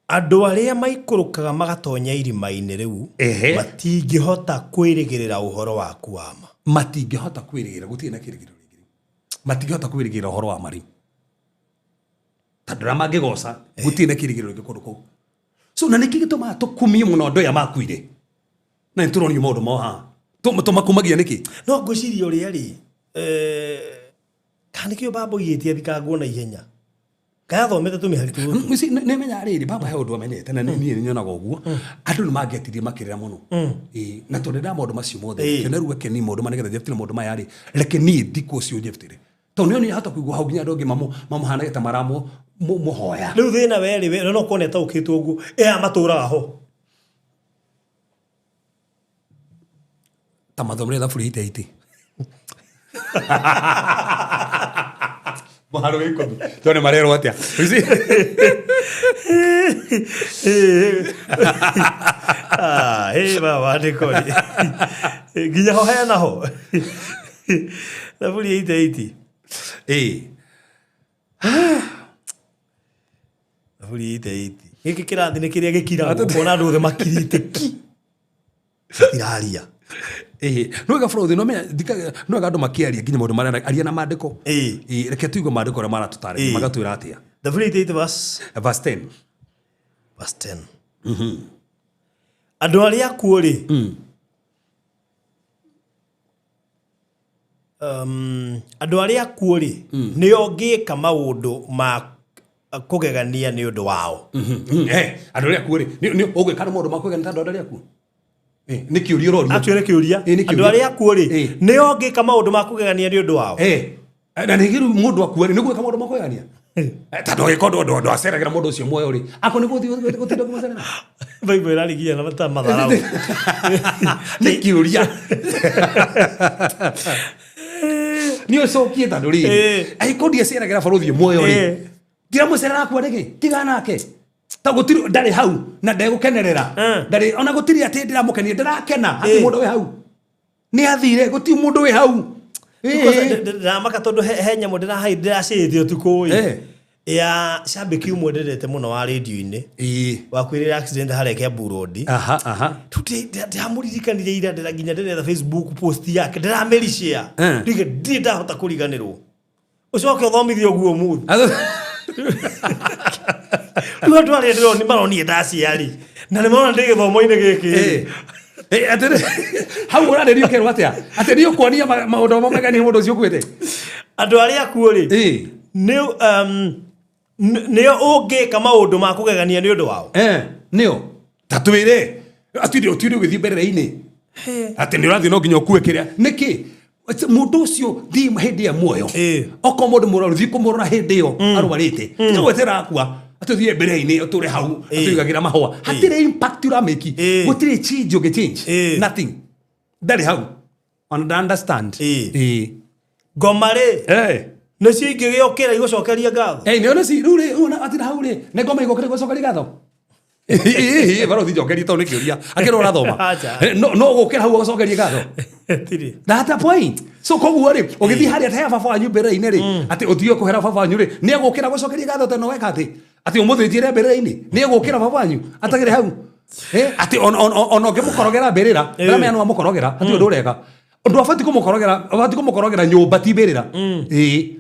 Andũ arĩa maikũrũkaga magatonya irima-inĩ rĩu Ehe. matingĩhota kwĩrĩgĩrĩra ũhoro waku wa ma. Matingĩhota kwĩrĩgĩrĩra gũtirĩ na kĩrĩgĩrĩro rĩngĩ matingĩhota kwĩrĩgĩrĩra ũhoro wa ma rĩu tondũ arĩa mangĩgoca gũtirĩ na kĩrĩgĩrĩro rĩngĩ kũndũ kũu. So na nĩkĩ gĩtũmaga tũkumie mũno andũ aya makuire na nĩ tũronio maũndũ mao haha tũmakumagia nĩkĩ? No ngwĩciria ũrĩa rĩ kana nĩkĩo baba oigĩte athikangwo na ihenya kana athomete tũmĩhari tũtũ. Nĩ menyaga rĩrĩ baba he ũndũ amenyete na niĩ nĩ nyonaga ũguo andũ nĩ mangĩetirie makĩrĩra mũno. Ĩĩ, na tondũ nda maũndũ macio mothe Ĩĩ. kĩona rĩu reke niĩ maũndũ maya nĩgetha njebutĩre maũndũ maya rĩ reke niĩ thikũ ũcio njebutĩre tondũ nĩ onire hata kũigua hau nginya andũ angĩ mamũhanage ta maramũhoya. Rĩu thĩna werĩ we no kuona ĩtaũkĩtwo ũguo ĩya matũraga ho ta mathomere thaburi ite ite mũharo wa ikũmi tondũ nĩ marerwo atĩa? You see? Ah, ĩ baba andĩko rĩ nginya ho hena ho thaburi ya ite iti. Ĩĩ. Thaburi ya ite iti gĩkĩ kĩrathi nĩ kĩrĩa gĩkiragwo ũkona andũ othe makirĩte ki matiraria. Ĩĩ, no wega bũrũri no menya no wega andũ makĩaria nginya maũndũ marĩa aria na maandĩko. Ĩĩ. Ĩĩ, reke tuigue maandĩko ũrĩa maratũtarĩria Ĩĩ. magatwĩra atĩa. Thaburi ya ite iti verse Verse 10. Verse 10. Andũ arĩa akuũ rĩ andũ arĩa akuũ rĩ nĩo ngĩka maũndũ ma kũgegania nĩ ũndũ wao. Andũ arĩa akuũ rĩ nĩ ũgwĩka maũndũ ma kũgegania ta andũ arĩa akuũ? Nĩ kĩũria ũroria. Actually nĩ kĩũria. Ĩĩ, nĩ Andũ kĩũria. arĩa akuũ rĩ Ĩĩ. nĩo ngĩka maũndũ ma kũgegania nĩ ũndũ wao. Na nĩ rĩu mũndũ akua rĩ nĩ gwĩka maũndũ ma kũgegania tondũ agĩkorwo ndũ aceragĩra mũndũ ũcio muoyo rĩ ako nĩ gũthiĩ gũtinda kũmũcerera. Bible ĩrarigia na ta matharau. Nĩ kĩũria nĩ ũcokie tondũ rĩrĩ Ĩĩ. angĩkorwo ndiaceragĩra barũthi muoyo rĩ Ĩĩ. ndiramũcerera akua rĩngĩ tigana nake ta gũtirĩ ndarĩ hau na ndegũkenerera ndarĩ ona gũtirĩ atĩ ndĩramũkenia ndĩrakena hatirĩ Ĩĩ. mũndũ wĩ hau nĩ athire gũtirĩ mũndũ wĩ hau. Because Ĩĩ. ndĩramaka tondũ he nyamũ ndĩracĩte ũtukũ ĩ Ĩĩ. ya cambĩki ũmwe ndendete mũno wa rĩndio-inĩ Ĩĩ. wakuĩrĩra accident harĩa Kiambu Road. Aha aha. Ndĩramũririkanire ira ndĩra nginya ndĩretha Facebook post yake ndĩramĩricĩa Eh. ndige ndirĩ ndahota kũriganĩrwo ũcoke ũthomithie ũguo ũmũthĩ rĩu andũ arĩa ndĩroni maronire ndaciari na nĩ marona ndĩ gĩthomo-inĩ gĩkĩ. Ĩĩ. Ĩĩ, atĩrĩ hau ũrarĩrio ũkerwo atĩa atĩ nĩ ũkuonia maũndũ mamegania mũndũ ũcio ũkuĩte. Andũ arĩa akuũ rĩ Ĩĩ. nĩ nĩo ũngĩka maũndũ ma kũgegania nĩ ũndũ wao. Nĩo ta twĩre atĩ ũtire ũgĩthiĩ mbere-inĩ atĩ nĩ ũrathiĩ no nginya ũkue kĩrĩa nĩkĩ mũndũ ũcio thiĩ hĩndĩ ya muoyo Ĩĩ. okorwo mũndũ mũrwaru thiĩ kũmũrora hĩndĩ ĩyo arwarĩte tiga gweterera akua atĩ ũthiĩ mbere-inĩ ũtũre hau Ĩĩ. atũigagĩra mahũa hatirĩ impact ũramĩki Ĩĩ. gũtirĩ change ũngĩ change Ĩĩ. nothing ndarĩ hau ona nda understand. Ĩĩ. Ĩĩ. Ngoma rĩ Eh. nĩcio ingĩgĩũkĩra igũcokeria ngatho. Ĩĩ, nĩ ona rĩu rĩ ona atira hau rĩ nĩ ngoma igũkĩra igũcokeria ngatho. Ĩĩ, barothi njokeria tondũ nĩ kĩũria akĩrwo ũrathoma. Acha. No gũkĩra hau ũgũcokeria ngatho. Tirĩ. That's the point. So koguo rĩ ũgĩthiĩ harĩa ta baba wanyu mbere-inĩ rĩ atĩ ũtige kũhera baba wanyu rĩ nĩ egũkĩra gũcokeria ngatho tondũ weka atĩ atĩ ũmũthĩnjĩre mbere-inĩ nĩ egũkĩra baba wanyu atagĩrĩ hau. Atĩ ona ũngĩmũkorogera mbĩrĩra ndĩramenya nĩ wamũkorogera hatirĩ ũndũ ũreka ũndũ abatiĩ kũmũkorogera abatiĩ kũmũkorogera nyũmba ti mbĩrĩra. Ĩĩ.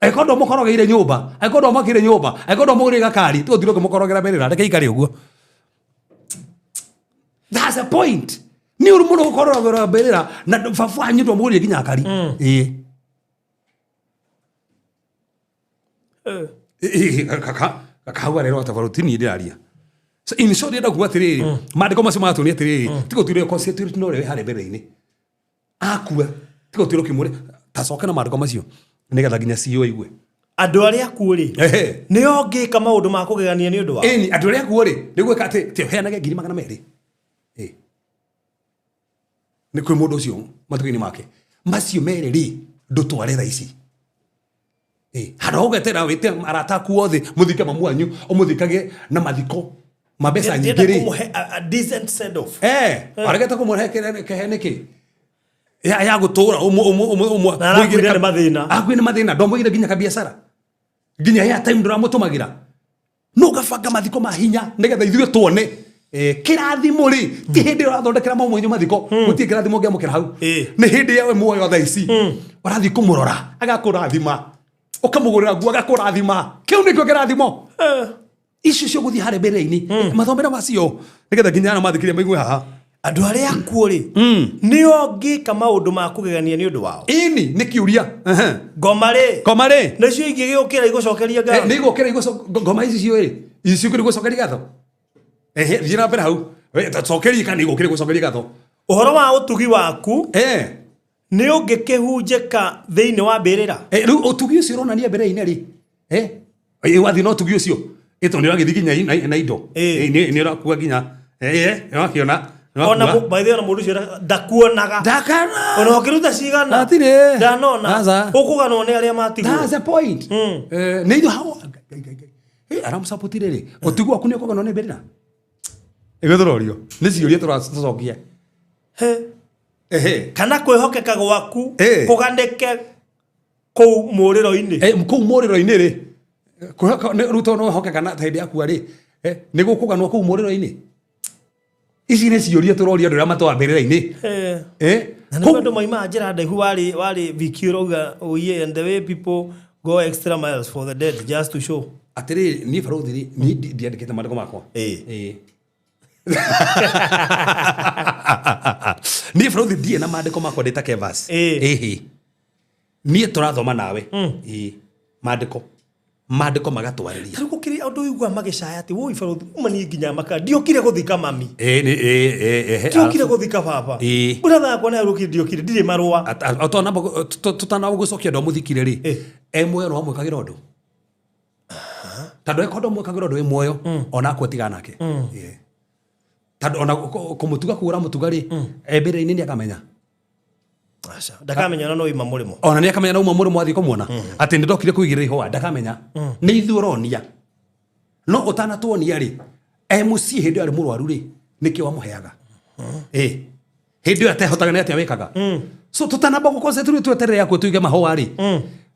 Angĩkorwo ndwamũkorogeire nyũmba angĩkorwo ndwamwakĩire nyũmba angĩkorwo ndwamũgũrĩire gakari tũgũthiĩ ũkĩmũkorogera mbĩrĩra reke ikare ũguo. That's the point. Nĩ ũru mũno gũkorogera mbĩrĩra na baba wanyu ndwamũgũrĩire nginya kari. Ĩĩ. Ĩĩ, kaka. Hau arerwo ta baruti niĩ ndĩraria. So in short ndĩrenda kuga atĩrĩrĩ, maandĩko macio maratuonia atĩrĩrĩ, tiga ũtuĩre concentrate na ũrĩa wĩ harĩa mbere-inĩ. Akua, tiga ũtuĩre ũkĩmũre, ta coke na maandĩko macio nĩgetha nginya CEO aigue. Andũ arĩa akuũ rĩ, Ehe. nĩo ngĩka maũndũ ma kũgegania nĩ ũndũ wao. Ĩni, andũ arĩa akuũ rĩ, nĩ gwĩka atĩ ti ũheanage 200,000. Ĩ. Nĩ kwĩ mũndũ ũcio matukũ-inĩ make. Macio merĩ rĩ, ndũtware thaa ici. Ĩ, handũ ha ũgetera wĩte arata aku othe mũthike mamu wanyu ũmũthikage na mathiko ma mbeca nyingĩ Ndĩrenda rĩ. kũmũhe a decent send off. Eh, aregete kũmũhe kĩhe nĩkĩ? Ya gũtũra Na arakuire nĩ mathĩna. Akuire nĩ mathĩna, ndwamũigire nginya kabiacara. Nginya ya time ndũramũtũmagĩra. No ũgabanga mathiko ma hinya nĩgetha ithuĩ tuone kĩrathimo rĩ ti hĩndĩ ĩyo ũrathondekera mamu wanyu mathiko gũtirĩ kĩrathimo ũngĩamũkĩra hau. Nĩ hĩndĩ yawe muoyo thaa ici ũrathiĩ kũmũrora agakũrathima, ũkamũgũrĩra nguo agakũrathima, kĩu nĩkĩo kĩrathimo. Icio cio gũthiĩ harĩa mbere-inĩ mathomera macio nĩgetha nginya arĩa mathikĩrĩria maigue haha. Andũ arĩa akuũ rĩ, nĩo ngĩka maũndũ ma kũgegania nĩ ũndũ wao. Ĩni nĩ kĩũria. Ehe. Ngoma rĩ, Ngoma rĩ, nĩcio ingĩgĩũkĩra igũcokeria ngatho. Nĩ igũkĩra ngoma ici cio rĩ, ici ciũkĩra igũcokeria ngatho. Ehe, thiĩ na mbere hau. We, ta cokeria kana igũkĩra igũcokeria ngatho. Ũhoro wa ũtugi waku nĩ ũngĩkĩhunjĩka thĩinĩ wa mbĩrĩra. Rĩu ũtugi ũcio ũronania mbere-inĩ rĩ. Wathiĩ na ũtugi ũcio. Tondũ nĩ ũragĩthiĩ nginya na indo. Nĩ ũrakua nginya. Nĩ ũrakĩona. Ona by the way, ona mũndũ ũcio ndakuonaga. Ndakana. Ona ũkĩruta cigana. Hatirĩ. Ndanona. Aca. Ũkũganwo nĩ arĩa matigwo. That's the point. Nĩ ithuĩ hau. Ngai, ngai, ngai. Aramũsapotire rĩ. Ũtugi waku nĩ ũkũganwo nĩ mbĩrĩra. Ĩguo tũrorio. Nĩ ciũria tũracokia. He. Ehe. Kana kwĩhokeka gwaku kũganĩke kũu mũrĩro-inĩ. Kũu mũrĩro-inĩ rĩ. Kwĩhoka nĩ rĩu tondũ no wĩhoke kana ta hĩndĩ yakua rĩ. Nĩ gũkũganwo kũu mũrĩro-inĩ. Ici nĩ ciũria tũroria andũ arĩa matwara mbĩrĩra-inĩ. Na nĩguo andũ maimaga njĩra ndaihu warĩ Viki ũrauga, oh yeah, and the way people go extra miles for the dead just to show. Atĩrĩrĩ, niĩ barũthi rĩ, niĩ ndiandĩkĩte maandĩko makwa. Niĩ barũthi ndirĩ na maandĩko makwa ndĩ ta Kevas. Ĩhĩ. Niĩ tũrathoma nawe. Maandĩko. Maandĩko magatwarĩria. Rĩu gũkĩrĩ andũ ũiguaga magĩcaya atĩ woi barũthi, uma niĩ nginya maka, ndiokire gũthika mami. Ndiokire gũthika baba. Brother yakwa naye ũrũkire ndiokire, ndirĩ marũa. Tũtanamba gũcokia andũ amũthikire rĩ, e muoyo no amwĩkagĩra ũndũ. Tondũ angĩkorwo ndũmwĩkagĩra ũndũ wĩ muoyo, ona akua tigana nake. Tondũ ona kũmũtuga kũu ũramũtuga rĩ, e mbere-inĩ nĩ akamenya. Aca, ndakamenya ona no ima mũrĩmo. Ona nĩ akamenya no uma mũrĩmo athiĩ kũmuona. Atĩ nĩ ndokire kũigĩrĩra ihũa, ndakamenya. Nĩ ithuĩ ũronia. No ũtanatuonia rĩ, e mũciĩ hĩndĩ ĩyo arĩ mũrwaru rĩ, nĩkĩ wamũheaga? Hĩndĩ ĩyo atehotaga nĩ atĩa wĩkaga? So tũtanamba gũconcentrate tweterere yakwe tuige mahũa rĩ.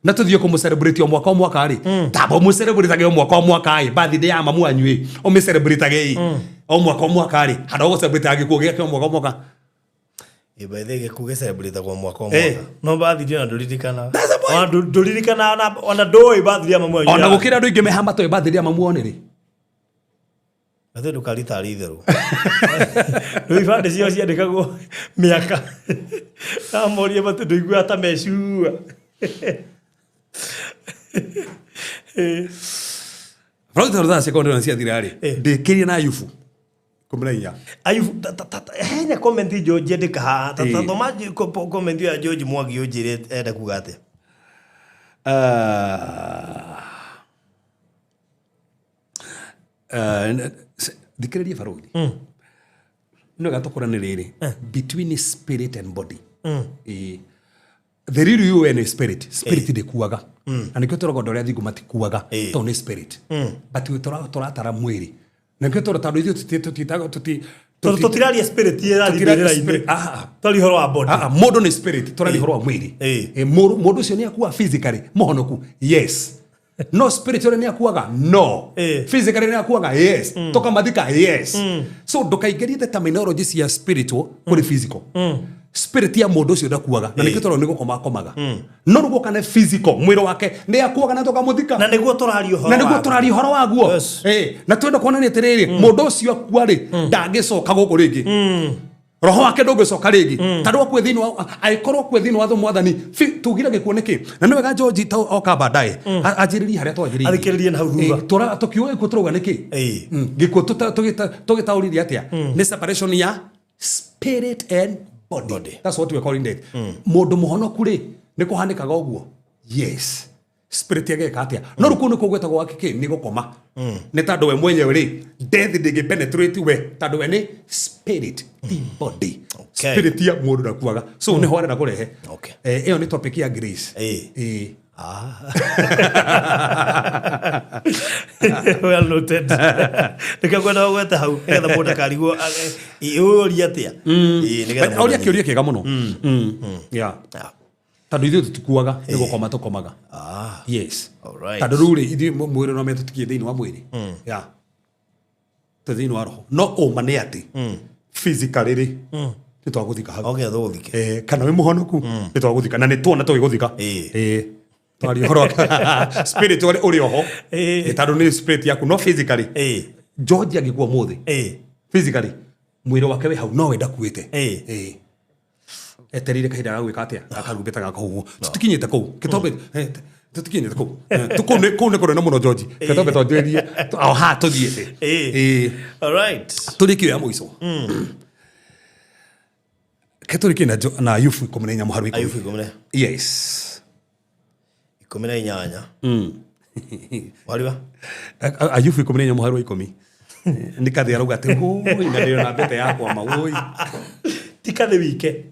Na tũthiĩ kũmũ-celebrate o mwaka o mwaka rĩ. Tamba ũmũ-celebrate o mwaka o mwaka ĩ, birthday ya mamu wanyu ĩ, ũmĩ-celebrate ĩ. O mwaka o mwaka rĩ, handũ ha gũ-celebrate gĩkuũ gĩake o mwaka o mwaka. By the way, gĩkuũ gĩ-celebrate-agwo mwaka o mwaka. No birthday ona ndũririkanaga. That's the point. Ona ndũririkanaga ona ndũĩ birthday ya mamu wanyu. Ona gũkĩra andũ aingĩ meha matoĩ birthday ya mamu wao nĩ rĩ. By the way, ndũkaritarĩ itherũ. Rĩu ibandĩ ciao ciandĩkagwo mĩaka. Ndamoria matu ndũiguaga ta mecua. Bro, tondũ thaa ciakwa ndĩrona ciathira rĩ, ndĩkĩrie na Ayubu. 14. Ayubu, hena comment George andĩka haha. Ta thoma comment ya George Mwangi ũnjĩre enda kuga atĩa. Thikĩrĩria barũthi. Nĩ wega tũkũrane rĩrĩ, between spirit and body. The real you and spirit. Spirit ndĩkuaga. Na nĩkĩo tũrauga andũ arĩa athingu matikuaga, tondũ nĩ spirit. But tũratara mwĩrĩ. Na nĩkĩo tũrauga tondũ ithuĩ Tondũ tũtiraria spirit ĩrathiĩ tũtiraria mbĩrĩra-inĩ. spirit. Twaria ũhoro wa body. Mũndũ nĩ spirit, tũraria ũhoro wa mwĩrĩ. Mũndũ ũcio nĩ akua physically, mũhonoku. Yes. No spiritually nĩ akuaga? No. Physically nĩ akuaga? Yes. Tũkamathika? Yes. So ndũkaingĩrie the terminology cia spiritual kũrĩ physical. Spirit ya mũndũ ũcio ndakuaga. Na nĩkĩo tũrona nĩ gũkoma akomaga. No rĩu guoka nĩ physical, mwĩrĩ wake nĩ akuaga na tũkamũthika. Na nĩguo tũraria ũhoro Na nĩguo waguo. tũraria ũhoro waguo. Yes. Na twenda kuonania atĩrĩrĩ, mũndũ ũcio akua rĩ, ndangĩcoka gũkũ rĩngĩ. Roho wake ndũngĩcoka rĩngĩ tondũ akue thĩinĩ wa angĩkorwo akue thĩinĩ wa mwathani tugire gĩkuũ nĩkĩ na nĩ wega George ta oka baadaye anjĩrĩrie harĩa twanjĩrĩirie. Athikĩrĩrie na hau thutha. Tũkiuga gĩkuũ tũrauga nĩkĩ? Ĩĩ. Gĩkuũ tũgĩtaũrire atĩa? Nĩ separation ya spirit and body. Body. That's what we are calling death. Mũndũ mũhonoku rĩ, nĩ kũhanĩkaga ũguo? Yes, spirit ageka atia? No rĩu kũu nĩkuo gwĩtagwo gake kĩ nĩ gũkoma, nĩ tondũ we mwenyewe rĩ, death ndĩngĩ penetrate we, tondũ we nĩ spirit, ti body. Okay. Spirit ya mũndũ ndakuaga, so nĩho arenda kũrehe. Okay. Ĩyo nĩ topic ya grace. Ĩĩ. Ĩĩ. Well noted. Nĩkĩo ngwenda gweta hau nĩgetha mũndũ akarigwo ũria atĩa. Ĩĩ, nĩgetha mũndũ Oria anyite. kĩũria kĩega mũno. Yeah. Yeah. Tondũ ithuĩ tũtikuaga, nĩ gũkoma tũkomaga. Ah. Yes. Alright. Tondũ rĩu rĩ, ithuĩ mwĩrĩ no metũtikie thĩinĩ wa mwĩrĩ, yeah, tũ thĩinĩ wa roho, no ũma nĩ atĩ physically rĩ, nĩ twagũthika hau. Okay, thũthike. Kana wĩ mũhonoku, nĩ twagũthika na nĩ tuona tũgĩgũthika. Ĩĩ. Twaria ũhoro wa spirit ũrĩ oho. Ĩĩ. Tondũ nĩ spirit yaku, no physically Ĩĩ. George angĩkua mũthĩ, Ĩĩ. physically mwĩrĩ wake wĩ hau, no we ndakuĩte. Ĩĩ. Ĩĩ. Etereire kahinda ga gwĩka atĩa, gakarumbĩta gakahuhwo. Tũtikinyĩte kũu kĩtombe, tũtikinyĩte kũu. Kũu nĩ kũnene mũno, George, kĩtombe twanjĩrĩrie o haha tũthiĩte. Ĩĩ. Ĩĩ. All right. Tũrĩkio ya mũico ke tũrĩkie na Ayubu 14 mũharu 10. Ayubu 10. Yes. 18. Wariwa? Ayubu 14 mũharu wa 10 nĩ kathĩ arauga atĩ wũi na ndĩrona mbete yakwa mawũi. Ti kathĩ wike.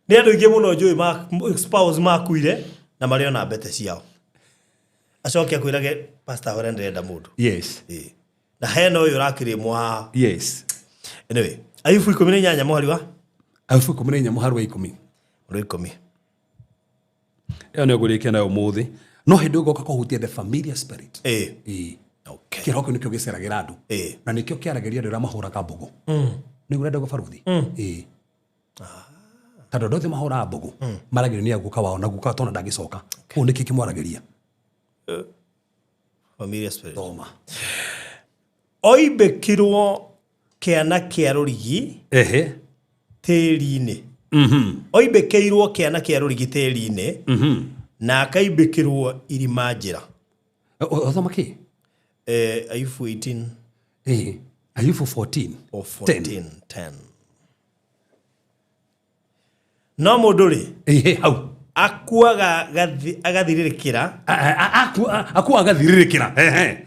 Nĩ andũ aingĩ mũno njũĩ ma spouse makuire na marĩ ona mbete ciao. Acoke akwĩrage, "Pastor, hore, ndĩrenda mũndũ." Yes. Ĩĩ. Na hena ũyũ ũrakĩrĩmwo haha. Yes. Anyway, Ayubu 18 mũhari wa Ayubu 14 mũharu wa 10. Mũhari wa 10. Ĩyo nĩyo ngũrĩkia nayo ũmũthĩ, no hĩndĩ ĩyo kũhutia the familiar spirit. Ĩĩ. Ĩĩ. Okay. Kĩroho kĩu nĩkĩo gĩceragĩra andũ Ĩĩ. na nĩkĩo kĩaragĩria andũ arĩa mahũraga mbũgũ. Nĩguo ũrenda gũbaruthi? Ĩĩ, tondũ andũ othe mahũraga mbũgũ maragĩrio nĩ aguka wao, na guka tona ndangĩcoka kũu, nĩkĩ kĩmwaragĩria? Familiar spirit. Thoma. Oimbĩkirwo kĩana kĩa rũrigi tĩri-inĩ. Oimbĩkĩirwo kĩana kĩa rũrigi tĩri-inĩ na akaimbĩkĩrwo irima njĩra. Ũthoma kĩ? Ayubu 18. Ĩĩ, Ayubu 14. Or 14 10. No mũndũ rĩ, Ĩhĩ, hau. Akuaga agathirĩrĩkĩra. Akua agathirĩrĩkĩra, ehe.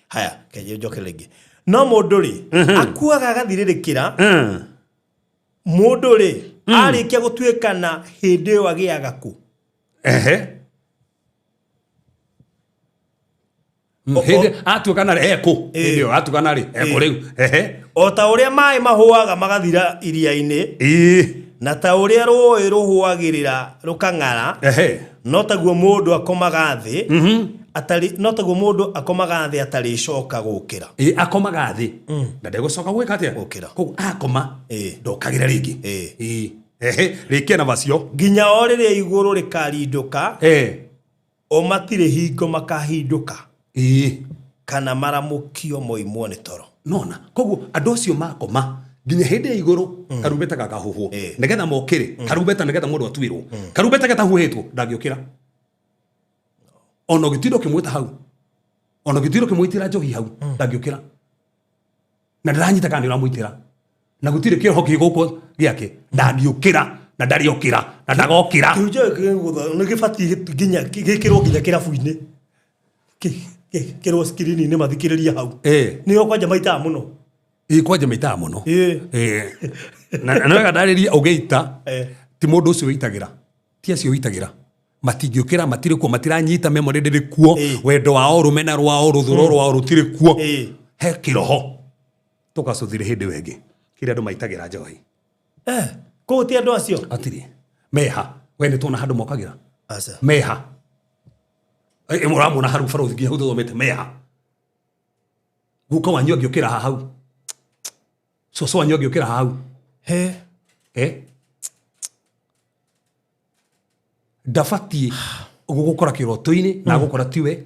Haya, kenye njoke rĩngĩ. No mũndũ rĩ, akuaga agathirĩrĩkĩra. Mũndũ rĩ, arĩkia gũtuĩkana, hĩndĩ ĩyo agĩaga kũ? Ehe. Hĩndĩ atuĩkana rĩ, ekũ hĩndĩ ĩyo atuĩkana rĩ, ekũ rĩu? Ehe. O ta ũrĩa maĩ mahũaga magathira iria-inĩ, na ta ũrĩa rũĩ rũhũagĩrĩra rũkang'ara, no taguo mũndũ akomaga thĩ atarĩ, no taguo mũndũ akomaga thĩ atarĩcoka gũkĩra. Ĩĩ, akomaga thĩ na ndegũcoka gwĩka atĩa? Gũkĩra. Koguo akoma ndokagĩra rĩngĩ. Ĩĩ. Ehe, rĩkia na vacio. Nginya o rĩrĩa igũrũ rĩkarindũka, o matirĩ hingo makahindũka, kana maramũkio moimwo nĩ toro. Nona koguo andũ acio makoma nginya hĩndĩ ya igũrũ karumbeta gakahuhwo nĩgetha mokĩre, karumbeta nĩgetha mũndũ atuĩrwo. Karumbeta gatahuhĩtwo ndangĩũkĩra, ona ũgĩtinda ũkĩmwĩta hau, ona ũgĩtinda ũkĩmwĩtĩra njohi hau, ndangĩũkĩra na ndaranyita kana nĩ ũramwĩtĩra, na gũtirĩ kĩroho kĩ gũkũ gĩake, ndangĩũkĩra na ndarĩũkĩra na ndagokĩra. Kĩhunjio gĩkĩ nĩ gĩbatiĩ nginya gĩkĩrwo nginya kĩrabu-inĩ, gĩkĩrwo screen-inĩ mathikĩrĩrie hau. Nĩyo kwanja maitaga mũno. Ĩ, kwanja maitaga mũno. Ĩĩ. Na wega ndarĩria ũgĩita ti mũndũ ũcio wĩitagĩra, ti acio wĩitagĩra matingĩũkĩra, matirĩ kuo, matiranyita, memory ndĩrĩ kuo. Wendo wao, rũmena rwao, rũthũro rwao rũtirĩ kuo. He kĩroho tũgacũthire hĩndĩ ĩyo ĩngĩ kĩrĩa andũ maitagĩra njohi. Koguo ti andũ acio. Atirĩ meha, we nĩ tuona handũ mokagĩra. Aca. Meha. Ũramwona haru barothi nginya hau tũthomete meha, guka wanyu angĩũkĩra haha hau, cũcũ wanyu angĩũkĩra haha hau. He. Ndabatiĩ gũgũkora kĩroto-inĩ na agũkora tiwe,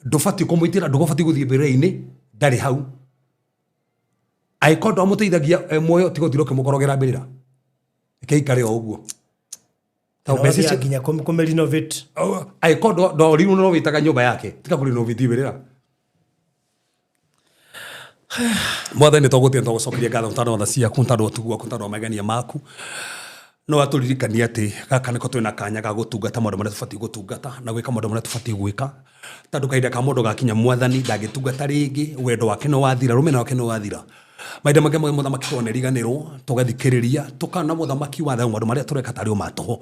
ndũbatiĩ kũmwĩtĩra, ndũgũbatiĩ gũthiĩ mbĩrĩra-inĩ, ndarĩ hau. Angĩkorwo ndwamũteithagia e muoyo tiga ũtinde ũkĩmũkorogera mbĩrĩra. Reke aikare o ũguo. Ta Na mbeca wathiaga icio nginya kũmĩ renovate. Angĩkorwo ndorirwo no wĩtaga nyũmba yake tiga kũrenovate mbĩrĩra. Mwathani tũgũtĩa tũgũcokeria ngatho nĩ tondũ wa tha ciaku nĩ tondũ wa ũtugi waku nĩ tondũ wa magegania maku. No atũririkanie atĩ gaka nĩko twĩna kanya ga gũtungata maũndũ marĩa tũbatiĩ gũtungata na gwĩka maũndũ marĩa tũbatiĩ gwĩka. Tondũ kahinda ka mũndũ gakinya mwathani ndangĩtungata rĩngĩ, wendo wake nĩ wathira, rũmena rwake nĩ wathira. Mahinda mangĩ mũthamaki twaneriganĩrwo, tũgathikĩrĩria, tũkana mũthamaki wa thayũ maũndũ marĩa tũreka tarĩ o ma tũhũ.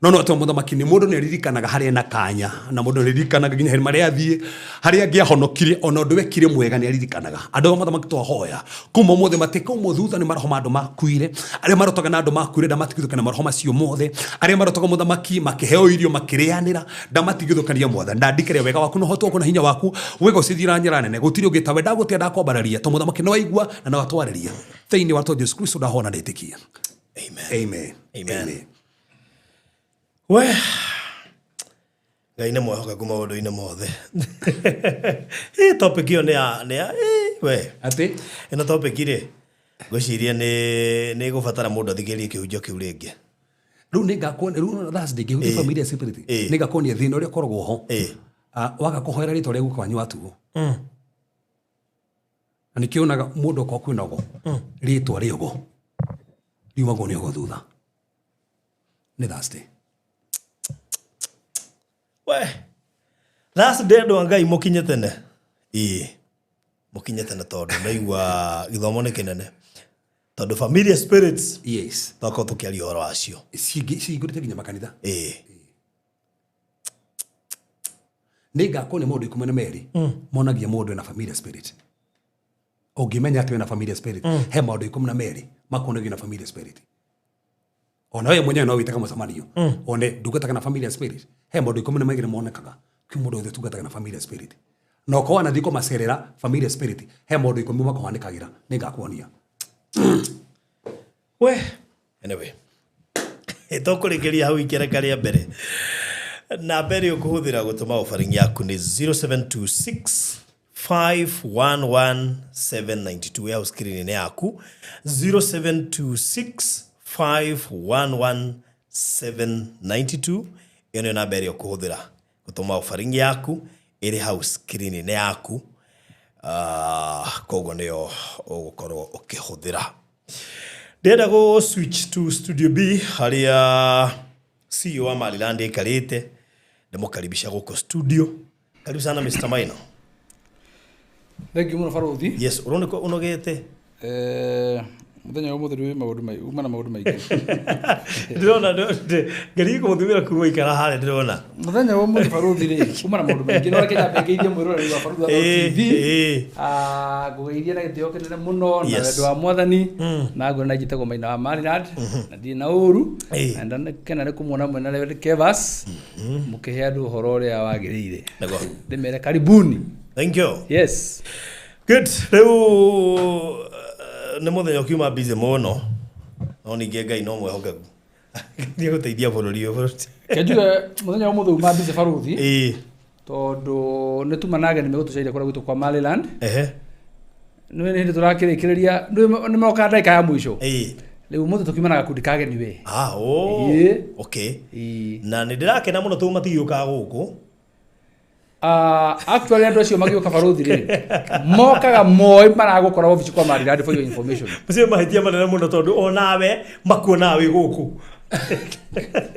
No no atĩ mũthamaki nĩ mũndũ nĩ aririkanaga harĩa ena kanya, na mũndũ nĩ aririkanaga nginya harĩa athiĩ, harĩa angĩahonokire, ona ũndũ wekire mwega nĩ aririkanaga. Andũ a mũthamaki twahoya, kuma ũmũthĩ matikaumwo thutha nĩ maroho ma andũ makuire, arĩa marotaga na andũ makuire ndamatigithũkania maroho macio mothe, arĩa marotaga mũthamaki makĩheo irio makĩrĩanĩra, ndamatigithũkania mwathani. Ndandikĩre wega waku na ũhoti waku na hinya waku, wĩgocithie na njĩra nene. Gũtirĩ ũngĩ tawe, ndagũtĩa ndakwambararia, tondũ mũthamaki nĩ waigua na nĩ watwarĩria. Thĩinĩ wa rĩĩtwa Jesu Kristo ndahoya na ndetĩkia. Amen. Amen. Amen. Amen. We Ngai nĩ mwehokeku maũndũ-inĩ mothe. Ĩ topic ĩyo nĩ ya nĩ ya ĩ, we Atĩ ĩno topic rĩ ngwĩciria nĩ nĩ ĩgũbatara mũndũ athikĩrĩrie kĩhunjio kĩu rĩngĩ. rĩu nĩ ngakuonia rĩu Thursday ngĩhunjia familia spirit nĩ ngakuonia thĩna ũrĩa ũkoragwo ho. Waga kũhoera rĩtwa rĩa guka wanyu watuo. Na nĩkĩo wonaga mũndũ okorwo kwĩna ũgo rĩtwa rĩa ũgo riumagwo nĩ ũgo thutha. Nĩ Thursday. We Thursday andũ a Ngai mũkinye tene. Ĩĩ mũkinye tene tondũ ndaigua gĩthomo nĩ kĩnene. Tondũ familia spirits Yes. twakorwo tũkĩaria ũhoro wacio. Cihingũrĩte nginya makanitha. Ĩĩ. Nĩ ngakuonia maũndũ 12 monagia mũndũ ena familia spirit. Ũngĩmenya atĩ wĩna familia spirit, he maũndũ 12 makuonagia na familia spirit. Ona we mwenyewe no wĩtage mũcemanio one ndungataga na familia spirit. He maũndũ 12 monekaga kwĩ mũndũ wothe ũtungataga na familia spirit. Na okorwo wanathiĩ kũmacerera familia spirit, he maũndũ 10 makũhanĩkagĩra. Nĩ ngakuonia. We anyway tũkũrĩkĩria hau ikereka rĩa mbere. Namba ĩrĩa ũkũhũthĩra gũtũma offering yaku nĩ 0726 511 792 ya screen-inĩ yaku 0726 511 792 ĩyo nĩyo namba ĩrĩa ũkũhũthĩra gũtũma offering yaku ĩrĩ hau screen-inĩ yaku. Koguo nĩyo ũgũkorwo ũkĩhũthĩra. Ndĩrenda gũ switch to studio B harĩa CEO wa Maryland aikarĩte. Ndĩmũkaribisha gũkũ studio. Karibu sana Mr. Maina. Thank you mũno barothi. Yes, ũroneka ũnogete. Mũthenya wa ũmũthĩ wĩ maũndũ maingĩ, uma na maũndũ maingĩ. Ndĩrona ngerie kũmũthimĩra kuma ikara harĩa ndĩrona. Mũthenya wa ũmũthĩ barothi rĩ, uma na maũndũ maingĩ. No reke nyambe ngeithie mwĩroreri wa Barothi wa TV. Ngũgeithie na gĩtĩo kĩnene mũno na wendo wa mwathani. Na nguona na njĩtagwo Maina wa Maryland na ndirĩ na ũru. Na ndakena nĩ kũmuona mwena Reverend Kevas mũkĩhe andũ ũhoro ũrĩa wagĩrĩire. Nĩguo. Ndĩmere karibuni. Thank you. Yes. Good. Rĩu nĩ mũthenya ũkiuma busy mũno no ningĩ Ngai no mwĩhokeku. Nĩ egũteithia bũrũri ũyũ. Kenjuge mũthenya wa ũmũthĩ uma busy barothi. Tondũ nĩ tuma na ageni megũtũceria kũrĩa gwitũ kwa Maryland. Nĩ hĩndĩ tũrakĩrĩkĩrĩria, nĩ mokaga ndagĩka ya mũico. Rĩu ũmũthĩ tũkiuma na gakundi ka ageni we. Okay. Na nĩ ndĩrakena mũno tondũ matigĩũkaga gũkũ. Actually andũ acio magĩũka barothi rĩ, mokaga moĩ maragũkora obici kwa Maryland for your information. Macio mahĩtia manene mũno tondũ onawe makuonaga wĩ gũkũ.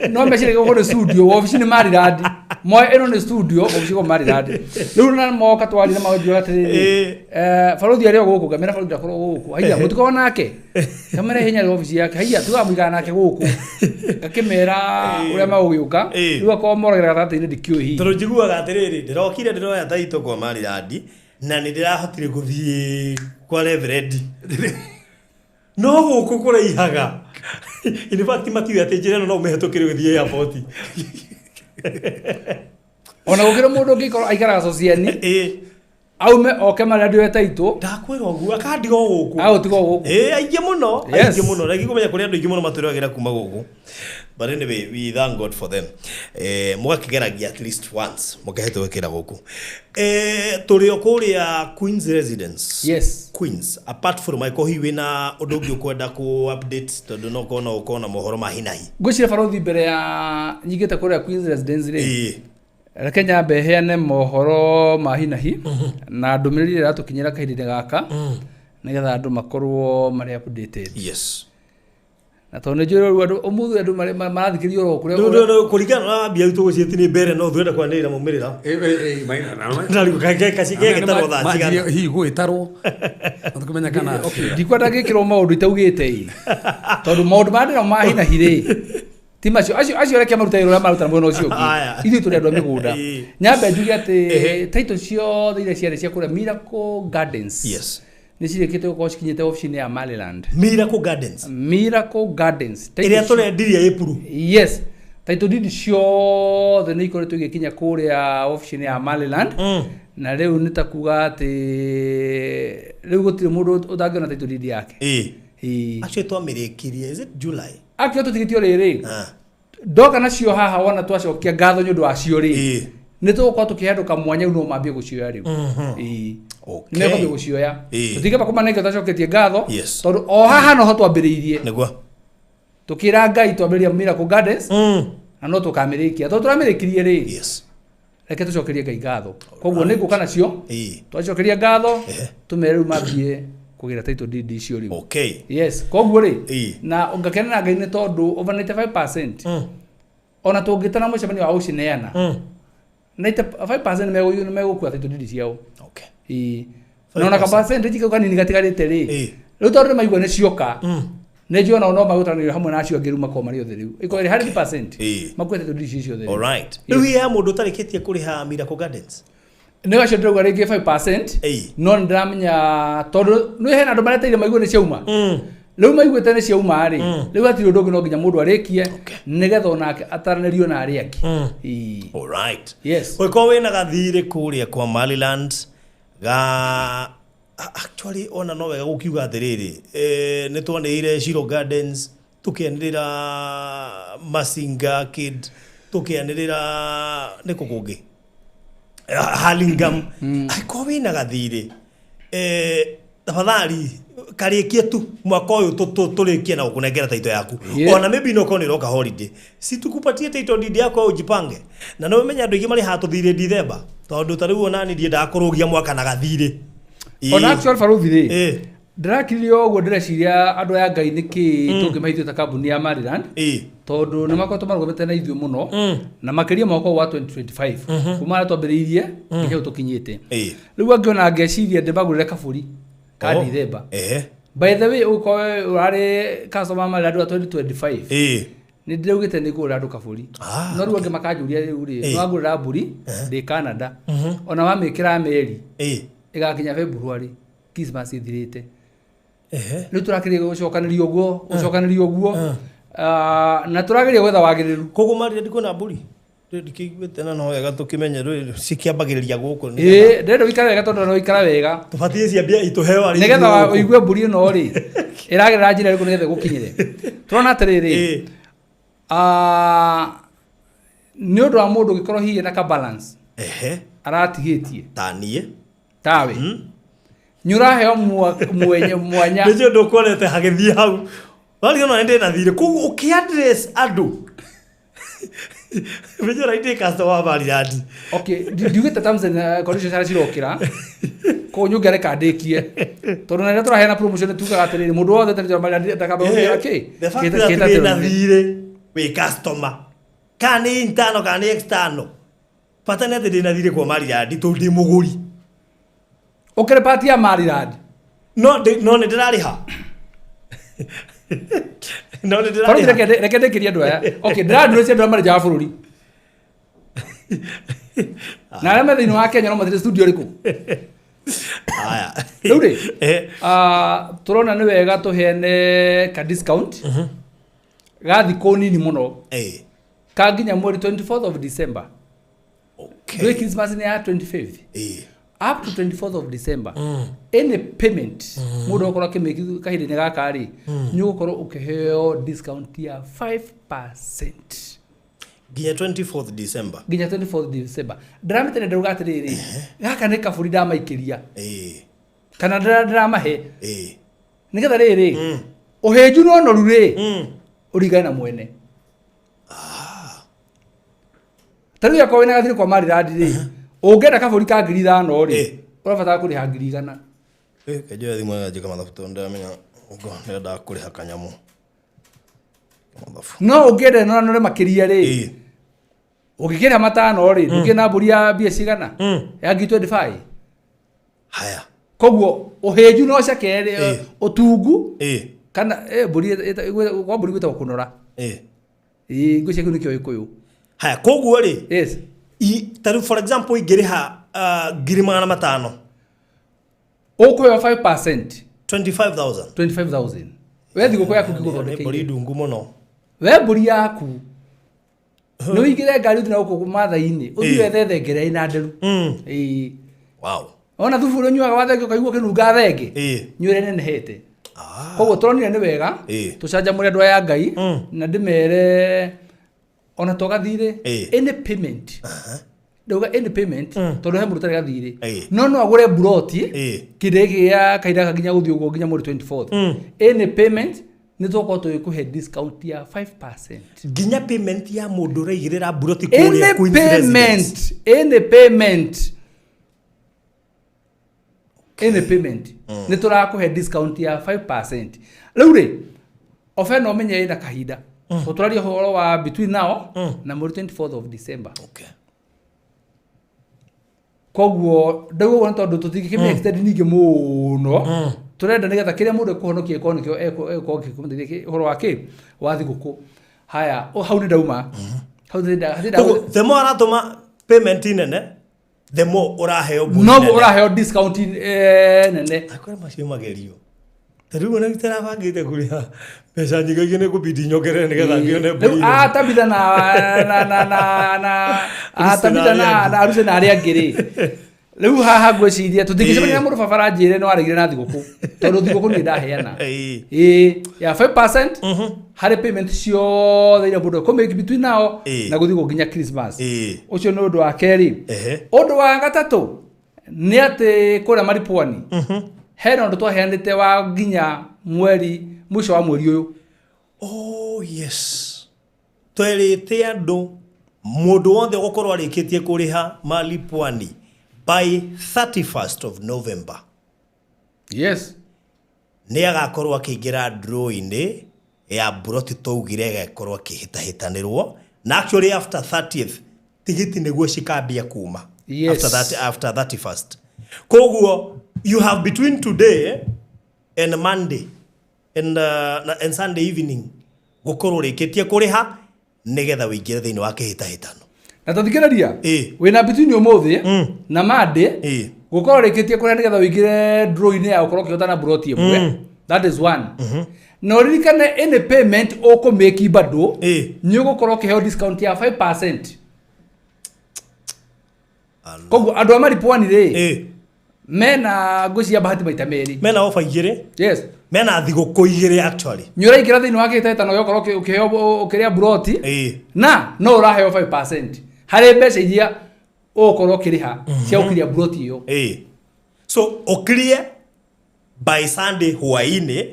No meciria gũkũ nĩ studio, obici nĩ Maryland. Moĩ ĩno nĩ studio, obici kwa Maryland. Rĩu na moka twaria na maganjĩra atĩrĩrĩ, barothi arĩ o gũkũ, ngamĩra barothi ndakorwo gũkũ. Haiya, mũtikorwo nake. Ngamĩra hinya arĩ obici yake. Haiya, tugaga mũikara nake gũkũ. Ngakĩmera ũrĩa magũgĩũka. Rĩu akorwo moragĩra gatagatĩ-inĩ ndikĩũĩ hihi. Tondũ njiguaga atĩrĩrĩ, ndĩrokire ndĩroya taito kwa Maryland na nĩ ndĩrahotire gũthiĩ kwa Reverend. No gũkũ kũraihaga. In fact matiũĩ atĩ njĩra ĩno no ũmĩhetũkĩre ũgĩthiĩ airport. Ona gũkĩrĩ mũndũ ũngĩkorwo aikaraga Sociani, aume oke Maryland oe taito. Ndakwĩra ũguo, akandiga o gũkũ. Agũtiga o gũkũ. Aingĩ mũno, aingĩ mũno. Reke kũmenya kũrĩ andũ aingĩ mũno matũragĩra kuma gũkũ. But anyway, we thank God for them. Mũgakĩgeragia at least once mũkĩhĩtũkĩra gũkũ. Tũrĩ o kũrĩa Queens Residence. Yes. Queens, apart from Michael hihi wĩna ũndũ ũngĩ ũkwenda kũ update tondũ no ũkorwo no ũkorwo na mohoro ma hinahi. Ngwĩciria barothi mbere ya nyingĩte kũrĩa Queens Residence rĩ, Ĩĩ. reke nyambe heane mohoro ma hinahi na ndũmĩrĩri ĩrĩa ĩratũkinyĩra kahinda-inĩ gaka nĩgetha andũ makorwo marĩ updated. Yes. Na tondũ nĩ njũĩ rĩu andũ ũmũthĩ andũ marathikĩrĩria oro kũrĩa Rĩu kũringana na wambia witũ gũciĩti nĩ mbere no twenda kwanĩrĩra maumĩrĩra. Na rĩu gagĩtarwo thaa cigana. Hihi gwĩtarwo tũkĩmenya kana Ndikwenda ngĩkĩrwo maũndũ itaugĩte ĩ, tondũ maũndũ marĩa ndĩrona ma hinahi rĩ ti macio acio reke maruta wĩra ũrĩa maruta mwena ũcio ũngĩ. Aya. Ithuĩ tũrĩ andũ a mĩgũnda. Ĩĩ. Nyambe njuge atĩ title ciothe iria ciarĩ cia kũrĩa Miracle Gardens Yes. nĩ cirĩkĩte gũkorwo cikinyĩte obici-inĩ ya Maryland. Miracle Gardens. Miracle Gardens. Title Ĩrĩa tũrendirie April. Yes. Title deed ciothe nĩ ikoretwo igĩkinya kũrĩa obici-inĩ ya Maryland. Na rĩu nĩ ta kuga atĩ rĩu gũtirĩ mũndũ ũtangĩona title deed yake. Ĩĩ. Ĩĩ. Actually twamĩrĩkirie, is it July? Akĩo tũtigĩtio rĩrĩ Ah. ndoka nacio haha wona twacokia ngatho nĩ ũndũ wacio rĩ, Ĩĩ. nĩ tũgũkorwo tũkĩhe andũ kamwanya rĩu no mambie gũcioya rĩu. Ĩĩ. Okay. Nĩ mekwambia gũcioya. Ĩĩ. Tũtingĩamba kũmanenga tũtacoketie ngatho Yes. tondũ o haha noho twambĩrĩirie Nĩguo. tũkĩra Ngai twambĩrĩria Miracle Gardens na no tũkamĩrĩkia tondũ tũramĩrĩkirie rĩ, Yes. reke tũcokerie Ngai ngatho. Koguo nĩ ngũka nacio Ĩĩ. twacokeria ngatho Ehe. tũmere rĩu mambie kũgĩra title deed icio rĩu. Okay. Yes, koguo rĩ, Ĩĩ. na ngakena na Ngai nĩ tondũ over 95% ona tũngĩtana mũcemanio wa gũcineana, 95% nĩ megũkua title deed ciao. Okay. Ĩĩ. Na ona ka percentage kau kanini gatigarĩte rĩ, Ĩĩ. rĩu tondũ nĩ maigua nĩ cioka, nĩ njũĩ onao no magũtaranĩrio hamwe na acio angĩ rĩu makorwo marĩ othe rĩu ĩkorwo ĩrĩ 100% Ĩĩ. makuĩte title deed icio ciothe rĩu. All right. Rĩu hihi he mũndũ ũtarĩkĩtie kũrĩha Miracle Gardens? Nĩ gacio ndĩrauga rĩngĩ 5%, Ĩĩ. no nĩ ndĩramenya tondũ nĩ hena andũ mareteire maigue nĩ ciauma. Rĩu maiguĩte nĩ ciauma rĩ, rĩu hatirĩ ũndũ ũngĩ no nginya mũndũ arĩkie nĩgetha onake ataranĩrio na arĩa angĩ. Ĩĩ. All right. Yes. Ũngĩkorwo wĩna gathirĩ kũrĩa kwa Maryland ga actually ona no wega gũkiuga atĩrĩrĩ, nĩ twanĩrĩire Shiro Gardens, tũkĩanĩrĩra Masinga Kid, tũkĩanĩrĩra nĩ kũ kũngĩ Hurlingham. Angĩkorwo wĩna gathirĩ, tafadhali karĩkie tu mwaka ũyũ tũrĩkie na gũkũnengera title yaku. Ona maybe no korwo nĩ ũroka holiday, si tukupatie title deed yako ujipange. Na no ũmenye andũ aingĩ marĩhaga tũthirĩ December tondũ ta rĩu ona niĩ ndiendaga kũrũgia mwaka na gathirĩ. Ĩĩ. Ona actual barothi rĩ, Ĩĩ. ndĩrakiririe ũguo ndĩreciria andũ aya Ngai nĩkĩ tũngĩmaithio ta kambuni ya Maryland, Ĩĩ. tondũ nĩ makoretwo marũgamĩte na ithuĩ mũno na makĩria mwaka ũyũ wa 2025 kuma harĩa twambĩrĩirie nginya hau tũkinyĩte. Ĩĩ. Rĩu angĩona ngeciria ndĩmagũrĩre kabũri ka Oh. December. Ehe. By the way, ũgũkorwo ũrarĩ customer Maryland wa 2025, Ĩĩ. nĩ ndĩraugĩte nĩ ngũgũrĩra andũ kabũri. Ah, No rĩu angĩ makanjũria rĩu rĩ, Ĩĩ. nĩ wangũrĩra mbũri ndĩ Canada, ona wamĩkĩra meri Ĩĩ. ĩgakinya February Christmas ĩthirĩte. Ehe. Rĩu tũrakĩria gũcokanĩria ũguo gũcokanĩria ũguo. Ah, na tũrageria gwetha wagĩrĩru. Koguo Maryland kwĩna mbũri? Rĩu ndikĩiguĩte na no wega tũkĩmenye rĩu cikĩambagĩrĩria gũkũ nĩgetha- Ĩĩ, ndĩrenda ũikare wega tondũ no ũikara wega tũbatiĩ ciambie itũheo arĩ nĩgetha ithuĩ gũkũ. ũigue mbũri ĩno rĩ ĩragerera njĩra ĩrĩkũ nĩgetha ĩgũkinyĩre. Tũrona atĩrĩrĩ, Ĩĩ. ah, nĩ ũndũ wa mũndũ ũngĩkorwo hihi na ka balance Ehe. aratigĩtie Ta niĩ. tawe nĩ ũraheo mwanya. Nĩ njũĩ ndũkuonete hagĩthiĩ hau warigana nĩ ndĩna thirĩ koguo ũkĩ-address andũ Menye ona ndĩ customer wa Maryland. Okay, ndiugĩte terms and conditions harĩa cirokĩra koguo nyongereka ndĩkie tondũ na rĩrĩa tũraheana promotion tugaga atĩrĩrĩ mũndũ wothe ũtarĩ Maryland ndakamba gũkĩra kĩ The fact that wĩna thirĩ wĩ customer kana nĩ internal kana nĩ external bata nĩ atĩ ndĩna thirĩ kwa Maryland tondũ ndĩ mũgũri. Ũkĩrĩ part ya Maryland. No no nĩ ndĩrarĩha. No nĩ Barothi, ndĩrarĩha. reke ndĩkĩrie andũ aya. Okay, ndĩrandũrĩcia andũ arĩa marĩ nja wa bũrũri na arĩa me thĩinĩ wa Kenya no mathire studio ĩrĩkũ. Aya. Rĩu rĩ, ah, tũrona nĩ wega tũheane ka discount ga thikũ nini mũno ka nginya mweri 24th of December. Okay. Ndũĩ Christmas nĩ ya 25th. Up to 24th of December, any payment mũndũ ũgũkorwo akĩmĩki kahinda-inĩ gaka rĩ, nĩ ũgũkorwo ũkĩheo discount ya 5%. Nginya 24th December. Nginya 24th December. Ndĩramĩtene ndauga atĩrĩrĩ, gaka nĩ kaburi ndamaikĩria kana ndĩramahe nĩgetha rĩrĩ ũhĩnju na ũnoru rĩ ũringane na mwene. Ta rĩu akorwo wĩna gathirĩ kwa marirandi rĩ, ũngĩenda kabũri ka 5,000 rĩ, ũrabatara kũrĩha 100,000. Kenjoya thimũ ĩganjĩka mathabu tondũ ndĩramenya ngo nĩendaga kũrĩha kanyamũ mathabu. No ũngĩenda ĩnoranore makĩria rĩ, ũngĩkĩrĩha 5 rĩ, ndũkĩrĩ na mbũri ya mbia cigana, ya 25,000. Haya. Koguo ũhĩnju no ceke rĩ, ũtungu kana mbũri kwa mbũri gwĩtagwo kũnora. Ĩĩ, ngwĩciria kĩu nĩkĩo gĩkũyũ. Haya, koguo rĩ, Yes. ta rĩu for example ingĩrĩha 500,000. Ũkũheo 5%. 25,000. 25,000. We thigũkũ yaku Nĩ mbũri ngĩgũthondekeire. ndungu mũno. We mbũri yaku nĩ ũingĩre ngari ũthiĩ na gũkũ mathai-inĩ, ũthiĩ wethe thenge ĩrĩa ĩna nderu. Ĩĩ. Wow. Ona thubu ũrĩa ũnyuaga wa thenge ũkaigua ũkĩnunga thenge, nĩ ũrĩa ĩnenehete. Koguo tũronire nĩ wega tũcanjamũre andũ aya a Ngai na ndĩmere ona to gathirĩ, any payment, ndauga any payment tondũ he mũndũ ũtarĩ gathirĩ, no no agũre mburoti kĩndũ gĩkĩ gĩa kahinda gaka nginya gũthiĩ ũguo nginya mweri 24th. Any payment nĩ tũgũkorwo tũgĩkũhe discount ya 5%. Nginya payment ya mũndũ ũraigĩrĩra mburoti kũrĩa Any Queen's Residence. payment, any payment, any payment nĩ tũrakũhe discount ya 5%. Rĩu rĩ, ofa ĩno ũmenye ĩna kahinda. So tũraria ũhoro wa between now na mweri 24th of December. Koguo ndauga ũguo nĩ tondũ tũtingĩkĩmĩ extend ningĩ mũno, tũrenda nĩgetha kĩrĩa mũndũ ekũhonokia gĩkorwo nĩkĩo egũkorwo gĩkĩmũteithia ũhoro wa kĩ wa thigũkũ. Haya, hau nĩ ndauma hau hatirĩ Koguo the more aratũma payment nene, the more ũraheo mbũri noguo nene. ũraheo discount nene. Akorwo macio magerio ta rĩu ona itarabangĩte kũrĩha mbeca nyingĩ nĩ kũbidi nyongerere nĩgetha ngĩone mbũri Rĩu nene. atabitha na na na na na atabitha na na aruse na arĩa angĩ rĩ, rĩu haha ngwĩciria tũtingĩcemania na mũndũ baba aranjĩre no aregire na thigũkũ, tondũ thigũkũ niĩ ndaheana ĩĩ ya 5% harĩ payment ciothe iria mũndũ ekũmake between now na gũthiĩ nginya Christmas. Ũcio nĩ ũndũ wa kerĩ. Ũndũ wa gatatũ nĩ atĩ kũrĩa Maripwani hena ũndũ twaheanĩte wa nginya mweri mũico wa mweri ũyũ. Oh yes, twerĩte andũ mũndũ wothe ũgũkorwo arĩkĩtie kũrĩha Malipwani by 31st of November, Yes. nĩ agakorwo akĩingĩra draw-inĩ ya mburoti twaugire ĩgakorwo akĩhĩtahĩtanĩrwo, na actually after 30th tigiti nĩguo cikambia kuma. Yes. After that, after 31st. Koguo you have between today and Monday and Sunday evening gũkorwo ũrĩkĩtie kũrĩha nĩgetha ũingĩre thĩinĩ wa kĩhĩtahĩtano. Na tathikĩrĩria, wĩna between ũmũthĩ na Monday gũkorwo ũrĩkĩtie kũrĩa nĩgetha ũingĩre draw-inĩ ya gũkorwo ũkĩhotana mburoti ĩmwe. That is one. Na ũririkane any payment ũkũmĩki bado nĩ ũgũkorwo ũkĩheo discount ya 5%. Koguo andũ a Maripwani rĩ, mena ngwĩciria bahati maita merĩ. Mena ofa igĩrĩ. Yes. Mena thigũkũ igĩrĩ actually. Nĩ ũraingĩra thĩinĩ wa kĩhĩtahĩtano gĩa gũkorwo ũkĩheo ũkĩrĩa mburoti na no ũraheo 5% harĩ mbeca iria ũgũkorwo ũkĩrĩha cia gũkiria mburoti ĩyo. So ũkirie by Sunday hwaĩ-inĩ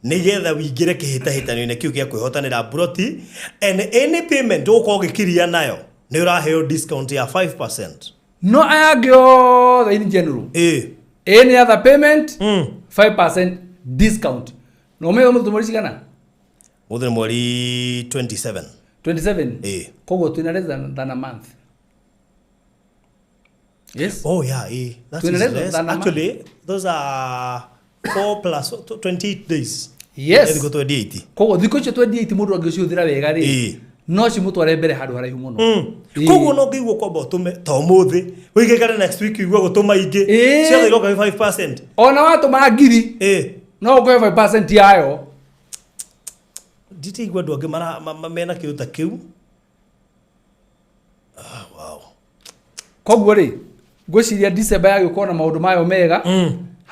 nĩgetha wĩingĩre kĩhĩtahĩtano-inĩ kĩu gĩa kwĩhotanĩra mburoti, and any payment ũgũkorwo ũgĩkiria nayo nĩ ũraheo discount ya 5%. No aya angĩ othe in general, any other payment, 5% discount. Na ũmũthĩ ũmũthĩ mweri cigana? Mũthĩ nĩ mweri 27. 27. Ĩĩ. Koguo twĩna less than a month. Yes. Oh yeah, that Twina is less less. than a month. Actually, those are 4 plus 28 days. Yes. Thikũ 28. Koguo thikũ icio 28 mũndũ angĩcihũthĩra wega rĩ, no cimũtware mbere handũ haraihu mũno. Koguo no ngĩigua kwamba ũtũme ta ũmũthĩ wĩigĩkane next week ũigue gũtũma ingĩ ciothe iroka 5%. Ona watũma 1,000 no ũkũhe 5% yayo. Nditaigua andũ angĩ mena kĩndũ ta kĩu. Ah, wow. Koguo rĩ, Ngwĩciria December yagĩũkorwo na maũndũ mayo mega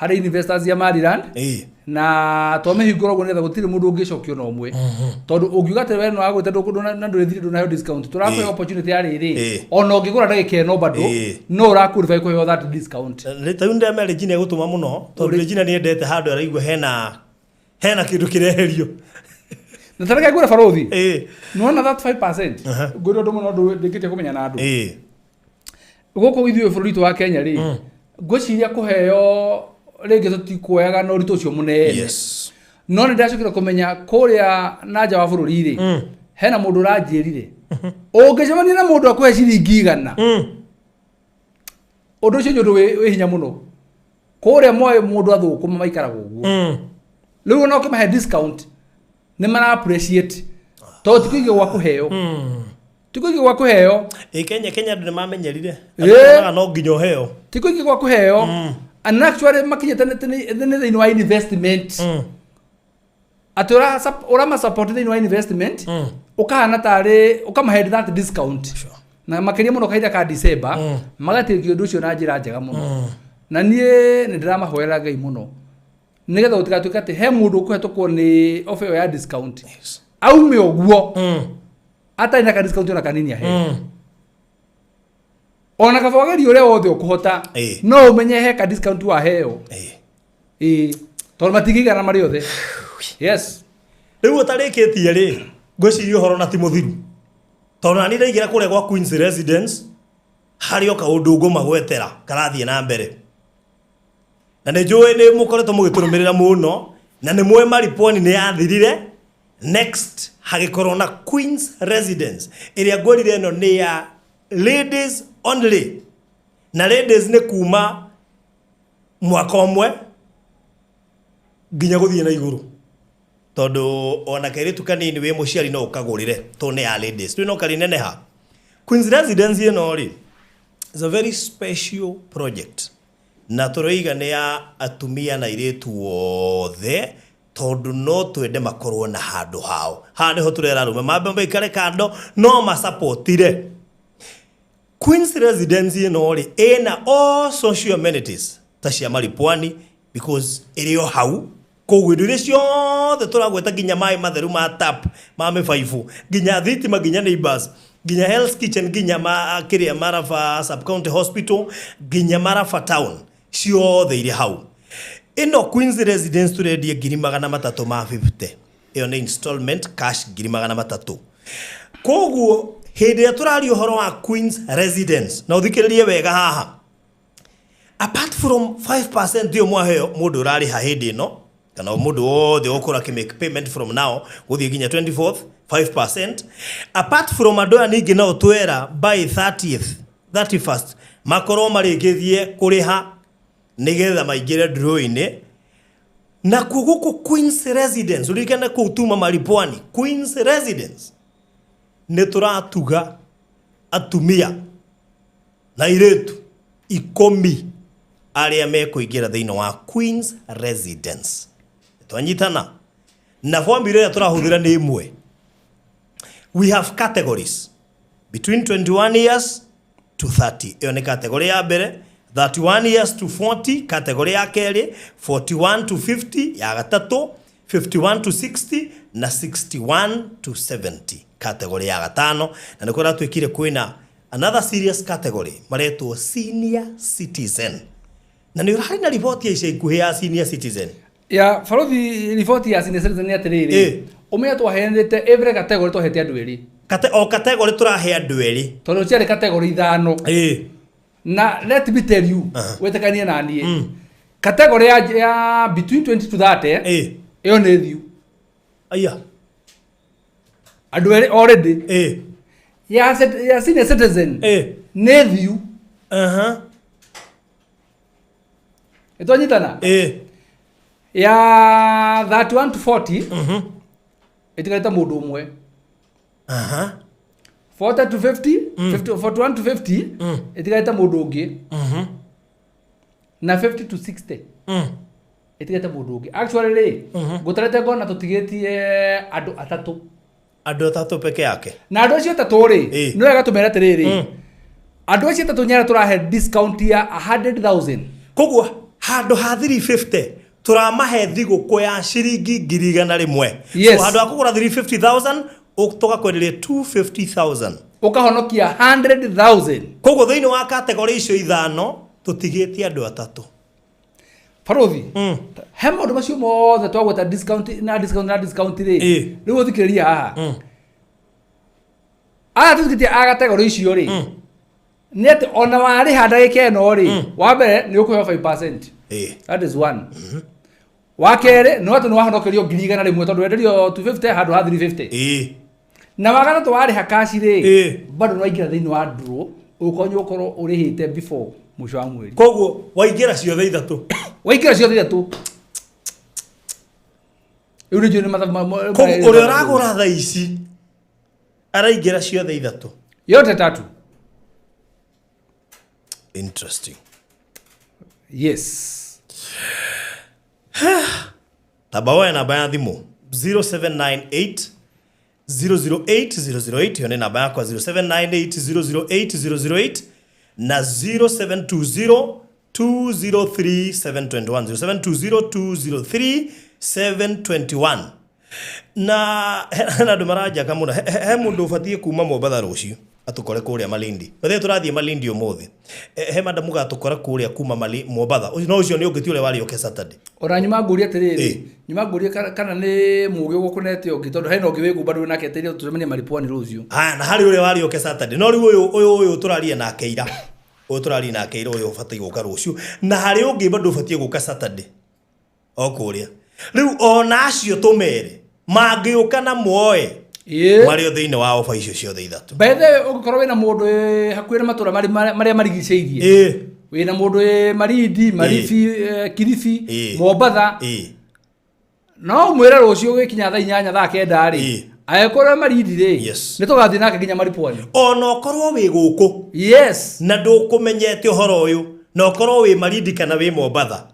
harĩ investors ya Maryland. Ĩĩ. Na twamĩhingũra ũguo nĩgetha gũtirĩ mũndũ ũngĩcokio na ũmwe, tondũ ũngiuga atĩ we nĩwagũte na ndũrĩthire, ndũnaheo discount, tũrakũhe opportunity ya rĩrĩ, ona ũngĩgũra ndagĩka ĩno bado no ũra qualify kũheo that discount. Ta rĩu ndĩramenya Regina egũtũma mũno, tondũ Regina nĩ endete handũ araigua hena kĩndũ kĩreherio. Na tareke ngwĩre, barothi, nĩwona that 5%, ngwĩre ũndũ mũno, ũndũ ndĩkĩtie kũmenya na andũ gũkũ ithuĩ bũrũri witũ wa Kenya rĩ, ngwĩciria kũheo rĩngĩ tũtikuoyaga na ũritũ ũcio mũnene. No nĩ ndacokire kũmenya kũrĩa na nja wa bũrũri rĩ, hena mũndũ ũranjĩrire ũngĩcemania na mũndũ akũhe ciringi 100, ũndũ ũcio nĩ ũndũ wĩ hinya mũno. Kũrĩa moĩ mũndũ athũkũma maikaraga ũguo. Rĩu ona ũkĩmahe discount nĩ mara appreciate, tondũ ti kũingĩ gwa kũheo, ti kũingĩ gwa kũheo. Ĩ, Kenya andũ nĩ mamenyerire. Ĩĩ. Andũ monaga no nginya ũheo. Ti kũingĩ gwa kũheo, and actually makinyĩte nĩ thĩinĩ wa investment, atĩ ũrama support thĩinĩ wa investment, ũkahana tarĩ ũkamahe that discount, na makĩria mũno kahinda ka December magatĩkia ũndũ ũcio na njĩra njega mũno. Na niĩ nĩ ndĩramahoera Ngai mũno nĩgetha gũtigatuĩke atĩ he mũndũ ũkũhetũkwo nĩ offer ĩyo ya discount aume ũguo atarĩ na ka discount ona kanini aheo. Ona kaba wageria ũrĩa wothe ũkũhota, no ũmenye he ka discount waheo. Ĩĩ, tondũ matingĩigana marĩ othe, yes. Rĩu ũtarĩkĩtie rĩ, ngwĩciria ũhoro na ti mũthiru, tondũ nani ndaingĩra kũrĩa gwa Queens Residence harĩ o kaũndũ ngũmagwetera karathiĩ na mbere, na nĩ njũĩ nĩ mũkoretwo mũgĩtũrũmĩrĩra mũno na nĩ mũĩ Maripwani nĩ yathirire. Next hagĩkorwo na Queens Residence ĩrĩa ngwĩrire ĩno nĩ ya ladies only, na ladies nĩ kuma mwaka ũmwe nginya gũthiĩ na igũrũ, tondũ ona kairĩtu kanini wĩ mũciari no ũkagũrĩre, tondũ nĩ ya ladies. Rĩu no karĩneneha. Queens Residence ĩno rĩ is a very special project, na tũroiga nĩ ya atumia na airĩtu othe, tondũ no twende makorwo na handũ hao. Haha nĩho tũrera arũme mambe maikare kando, no masapotire. Queens Residence ĩno rĩ ĩna all social amenities ta cia Maripwani, because ĩrĩ o hau. Koguo indo iria ciothe tũragweta, nginya maĩ matheru ma tap ma mĩbaibũ, nginya thitima, nginya neighbors, nginya Hell's Kitchen, nginya ma kĩrĩa Maraba Sub County Hospital, nginya Maraba Town, ciothe irĩ hau. Ĩno Queens Residence tũrendia 350,000. Ĩyo nĩ installment, cash 300,000. Koguo hĩndĩ ĩrĩa tũraria ũhoro wa Queens Residence, na ũthikĩrĩrie wega haha, apart from 5% ĩyo mwaheo, mũndũ ũrarĩha hĩndĩ ĩno kana mũndũ wothe ũgũkorwo akĩ payment from now gũthiĩ nginya 24th, 5% apart from andũ aya, ningĩ no twera by 30th, 31st makorwo marĩkĩtie kũrĩha nĩgetha maingĩre draw-inĩ. Nakuo gũkũ Queens Residence, ũririkane kũu tuma Maripwani, Queens Residence nĩ tũratuga atumia na airĩtu 10 arĩa mekũingĩra thĩinĩ wa Queens Residence. Twanyitana na formula ĩrĩa tũrahũthĩra nĩ ĩmwe. We have categories between 21 years to 30, ĩyo nĩ category ya mbere; 31 years to 40, category ya kerĩ; 41 to 50, ya gatatũ; 51 to 60 na 61 to 70, category ya gatano. Na nĩ kũratuĩkire kwĩna another serious category maretwo senior citizen, na nĩ ũrarĩ na riboti ya ica ikuhĩ ya senior citizen. Ya barothi, riboti ya senior citizen nĩ atĩrĩrĩ, ũmenye twaheanĩte every category twahete andũ erĩ. O category tũrahe andũ erĩ. Tondũ ciarĩ category ithano. Na let me tell you, wĩtĩkanie na niĩ, category ya between 20 to 30, ĩyo nĩ thiu. Aya. Andũ erĩ already. Ya senior citizen nĩ thiu. Ĩtwanyitana? Ya 31 to 40 ĩtigarĩte mũndũ ũmwe. 40 to 50, 50, 41 to 50 ĩtigarĩte mũndũ ũngĩ, na 50 to 60 ĩtigĩte mũndũ ũngĩ. Actually rĩ, ngũtarĩte ngona tũtigĩtie andũ atatũ. Andũ atatũ peke yake. Na andũ acio atatũ rĩ, nĩ wega tũmere atĩrĩrĩ, Andũ acio atatũ nyarĩa tũrahe discount ya 100,000. Koguo handũ ha 350 tũramahe thigũkũ ya ciringi 100,000. Yes. So handũ ha kũgũra 350,000 tũgakwenderia 250,000. Ũkahonokia 100,000. Koguo thĩinĩ wa kategori icio ithano tũtigĩtie andũ atatũ. Barothi, he maũndũ macio mothe twagweta discount na discount na discount rĩ, Ĩ. rĩu ũthikĩrĩria haha. Aya tũtigĩtie a kategori icio rĩ, nĩ atĩ ona warĩha ndagĩka ĩno rĩ, wa mbere nĩ ũkũheo 5%. Ĩ. That is one. Wa kerĩ nĩ atĩ nĩ wahonokerio 100,000 tondũ wenderio 250 handũ ha 350. Ĩ. Na wa gatatũ warĩha cash rĩ, Ĩ. bado nĩ waingĩra thĩinĩ wa draw ũkorwo nĩ ũkorwo ũrĩhĩte before mũico wa mweri. Koguo waingĩra ciothe ithatũ. Waingĩra ciothe ithatũ. Rĩu nĩ njũĩ nĩ mathabu Koguo ũrĩa ũragũra thaa ici araingĩra ciothe ithatũ. Yote tatu. Interesting. Yes. Tamba woe namba ya thimũ 0798 008 008 ĩyo nĩ namba yakwa 0798 008 008 na 0720 203 721 0720 203 721 na hena andũ maranjaka mũno. He mũndũ ũbatiĩ kuma Mombatha rũciũ atũkore kũrĩa Malindi. Mathe tũrathiĩ Malindi ũmũthĩ. He madamu gatũkora kũrĩa kuma Mombatha. No ũcio nĩ ũngĩ ti ũrĩa warĩ oke Saturday. Ona nyuma ngũrie atĩrĩrĩ, Ĩ. nyuma ngũrie kana nĩ mũgĩ ũgũkũnete ũngĩ tondũ hena ũngĩ wĩ kũu bado nake etereire tũcemanie Maripwani rũciũ. Haya, na harĩ ũrĩa warĩ oke Saturday. No rĩu ũyũ ũyũ ũyũ tũraria nake ira. Ũyũ tũraria nake ira ũyũ ũbatiĩ gũka rũciũ. Na harĩ ũngĩ bado ũbatiĩ gũka Saturday. O kũrĩa. Rĩu ona acio tũmere mangĩũka na muoe Ĩ. marĩ o thĩinĩ wa ofa icio ciothe ithatũ. By the way, ũngĩkorwo wĩna mũndũ wĩ hakuhĩ na matũra marĩa marigicĩirie, Ĩ. wĩna mũndũ wĩ Malindi, Maribi, Kilifi, Ĩ. Mombatha, Ĩ. no ũmwĩre rũciũ gĩkinya thaa inyanya thaa kenda rĩ, Ĩ. angĩkorwo wĩ Malindi rĩ, Yes. nĩ tũgathiĩ nake nginya Maripwani. Ona ũkorwo wĩ gũkũ Yes. na ndũkũmenyete ũhoro ũyũ na ũkorwo wĩ Malindi kana wĩ Mombatha,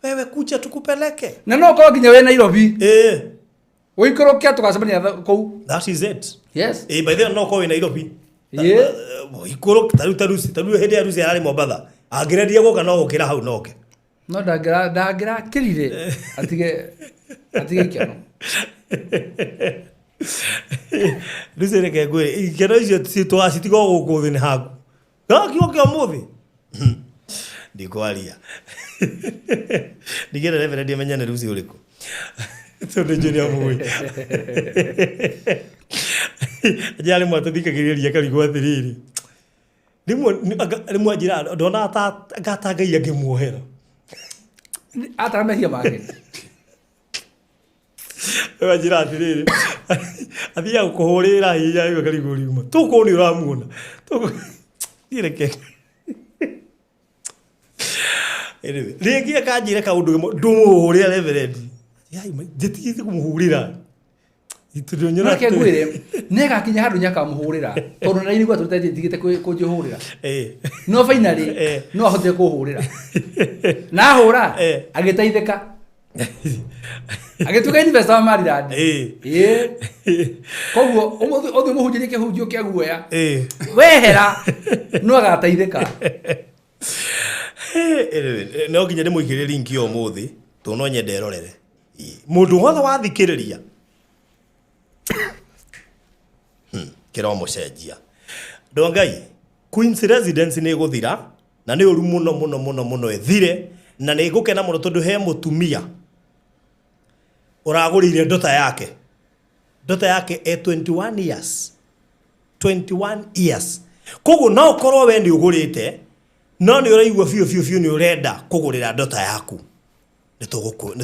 wewe kuja tukupeleke. Na no ũkorwo nginya wĩ Nairobi, Ĩ. ũikũrũke tũgacemania kũu. That is it. Yes. Ĩ, by the way no ũkorwo wĩ Nairobi. Ĩ. Ikũrũ tarĩu ta Lucy, tarĩu hĩndĩ ya Lucy ararĩ Mombatha. Angĩrendia gũka no gũkĩra hau noke. No ndangĩrakĩrire atige ikeno. Lucy reke ngwĩre ikeno icio tũgacitiga o gũkũ thĩ nĩ haku. No kiugo kĩa ũmũthĩ. Ndikwaria. Ndigĩra reverend amenye nĩ Lucy ũrĩkũ. Tondũ njũĩ nĩamũĩ. Njĩra rĩmwe atũthikagĩrĩria akarigwo atĩrĩrĩ. Rĩmwe anjĩraga ndonaga ta anga ta Ngai angĩmuohera. Atara mehia make. Rĩu anjĩra atĩrĩrĩ athiaga kũhũrĩra hinya rĩu akarigwo riuma tũkũ nĩ ũramuona. Niĩ reke. Anyway, rĩngĩ akanjĩra kaũndũ kamwe ndũmũhũrĩra reverend. Yai, njĩtigĩte kũmũhũrĩra. Tondũ nyonaga Reke ngwĩre nĩ agakinya handũ nĩakamũhũrĩra tondũ nĩraigua tũtigĩte kũnjĩhũrĩra. Ĩ. No finally Eh. no ahotire kũhũrĩra. Na ahũra Eh. agĩteithĩka. Agĩtuĩka investor wa Maryland. Ĩ. Ĩ. Koguo ũmũthĩ ũthiĩ ũmũhunjĩrie kĩhunjio kĩa guoya. Ĩ. Wehera no agateithĩka. Anyway, no nginya ndĩmũigĩrĩre link ĩyo ũmũthĩ tondũ no nyende erorere. Ĩ. Mũndũ wothe wathikĩrĩria kĩromũcenjia. Andũ a Ngai, Queen's Residence nĩ ĩgũthira na nĩ ũru mũno mũno mũno mũno ĩthire na nĩ ngũkena mũno tondũ he mũtumia ũragũrĩire ndota yake. Ndota yake e 21 years. 21 years. Koguo no ũkorwo we nĩ ũgũrĩte no nĩ ũraigua biũ biũ biũ nĩ ũrenda kũgũrĩra ndota yaku. Nĩ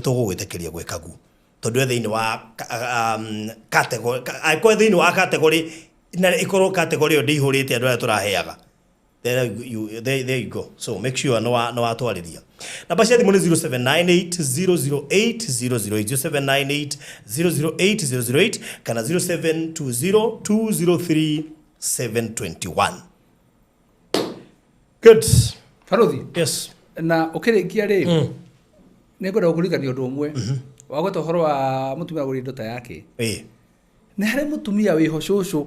tũgũgwĩtĩkĩria gwĩka guo. Tondũ e thĩinĩ wa category, angĩkorwo e thĩinĩ wa category na ĩkorwo category ĩyo ndĩihũrĩte andũ arĩa tũraheaga. There you go. So make sure no watwarĩria. Namba cia thimũ nĩ 0798 008 008, 0798 008 008 kana 0720 203 721. Good. Barothi. Yes. Na ũkĩrĩkia rĩ, nĩ ngwenda gũkũririkania ũndũ ũmwe. Wagweta ũhoro wa mũtumia agũrire ndota yake. Ĩ. Nĩ harĩ mũtumia wĩho cũcũ.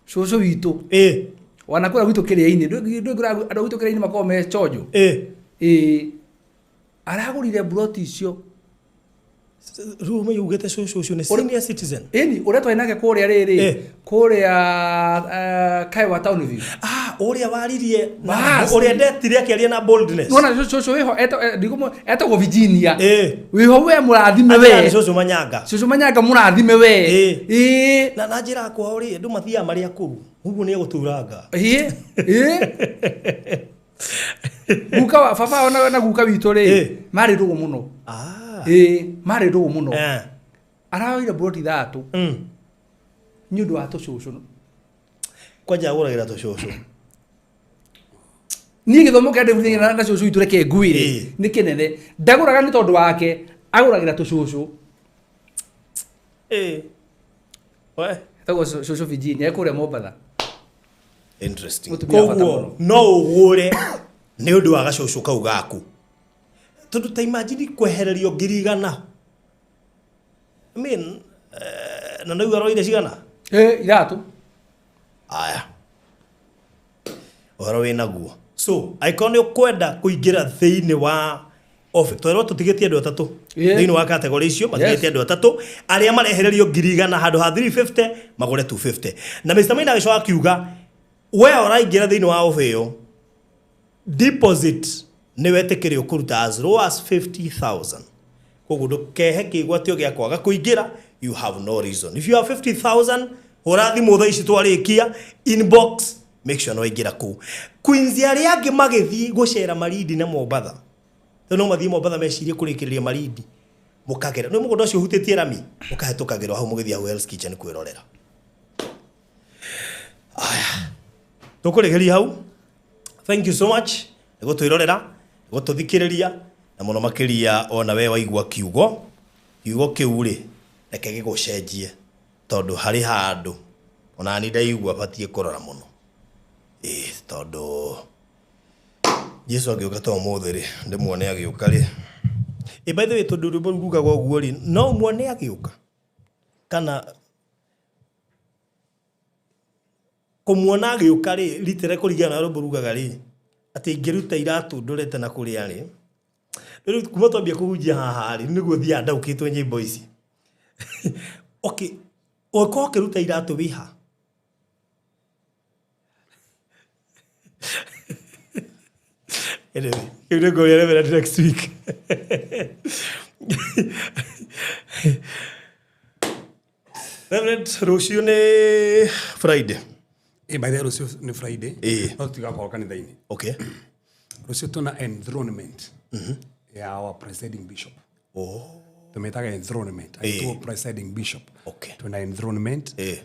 Cũcũ witũ. Ĩ. Wanakũra gwitũ kĩrĩa-inĩ, ndũĩ andũ a gwitũ kĩrĩa-inĩ makoragwo me chonjo. Ĩ. Ĩĩ. Aragũrire mburoti icio. Rĩu ũmenye ugĩte cũcũ ũcio nĩ senior citizen. Ĩni, ũrĩa twarĩ nake kũrĩa rĩrĩ, Eh. kũrĩa Kaiwa Town View. Ah, ũrĩa waririe na Bas. ũrĩa ndetire akĩaria na boldness. Nĩwona cũcũ wĩho etagwo Virginia. Ĩ. Wĩho we mũrathime Atĩra we. nĩ cũcũ manyanga. Cũcũ manyanga mũrathime we. Ĩ. Ĩ. Na njĩra kwao rĩ, andũ mathiaga marĩ akũrũ. Ũguo nĩ egũturanga. Ĩ. Ĩ. Guka wa baba ona na guka witũ rĩ, Ĩ. marĩ ndũgũ mũno. Ah. Ĩ, marĩ ndũgũ mũno. Eh. Araoire mburoti ithatũ nĩ ũndũ wa tũcũcũ. Kwanja agũragĩra tũcũcũ. Niĩ gĩthomo kĩrĩa ndĩbundithagia na cũcũ witũ reke ngwĩre Ĩ. nĩ kĩnene. Ndagũraga nĩ tondũ wake, agũragĩra tũcũcũ. Ĩ. We. Etagwo cũcũ Virginia, e kũrĩa Mombatha. Interesting. Mũtumia wa bata Koguo mũno. no ũgũre nĩ ũndũ wa gacũcũ kau gaku. Tondũ ta imagine kwehererio ngiri igana. I mean, na nĩ aroire cigana? Ĩ, ithatũ. Aya. Ũhoro wĩ naguo. So, angĩkorwo nĩ ũkwenda kũingĩra thĩinĩ wa twerwo tũtigĩtie andũ atatũ Yeah. thĩinĩ wa category icio matigĩtie andũ atatũ arĩa marehererio ngiri igana handũ ha 350 magũre 250 na Mr. Maina agĩcoka akiuga we ũraingĩra thĩinĩ wa ofa ĩyo deposit nĩ wetĩkĩrio kũruta as low as 50000 koguo ndũkehe kĩgwatio gĩa kwaga kũingĩra, you have no reason. If you have 50000 hũra thimũ thaa ici twarĩkia inbox, make sure nĩwaingĩra kũu. Queens arĩa angĩ magĩthiĩ gũcera Malindi na Mombatha, rĩu no mathiĩ Mombatha mecirie kũrĩkĩrĩria Malindi, mũkagera nĩ mũgũnda ũcio ũhutĩtie rami, mũkahĩtũkagĩrwo hau mũgĩthiĩ hau Hell's Kitchen kwĩrorera. Aya, tũkũrĩkĩria hau. Thank you so much nĩ gũtwĩrorera, nĩ gũtũthikĩrĩria, na mũno makĩria ona we waigua kiugo kiugo kĩu rĩ, reke gĩgũcenjie tondũ harĩ handũ ona ni ndaigua batiĩ kũrora mũno. Ĩ, tondũ Jesu angĩũka ta ũmũthĩ rĩ, ndĩmuone agĩũka rĩ. Ĩ, by the way, tondũ rwĩmbo rũu rugaga ũguo rĩ, no ũmuone agĩũka kana kũmuona agĩũka rĩ, ritere kũringana na rwĩmbo rugaga rĩ, atĩ ingĩruta iratũ ndorete na kũrĩa rĩ, rĩu kuma twambia kũhunjia haha rĩ, nĩguo thiaga ndaũkĩtwo nyĩmbo ici. Okay, ũngĩkorwo ũkĩruta iratũ wĩ ha? Anyway, kĩu nĩ ngũria Reverend next week. Reverend, rũciũ nĩ Friday. Ĩ, by the way, rũciũ nĩ Friday. Ĩ. No tũtigakorwo kanitha-inĩ. Okay. Rũciũ tũna enthronement ya our presiding bishop. Oh. Tũmĩtaga enthronement. Ĩ. Agĩtwo presiding bishop. Okay. Twĩna enthronement. Ĩ.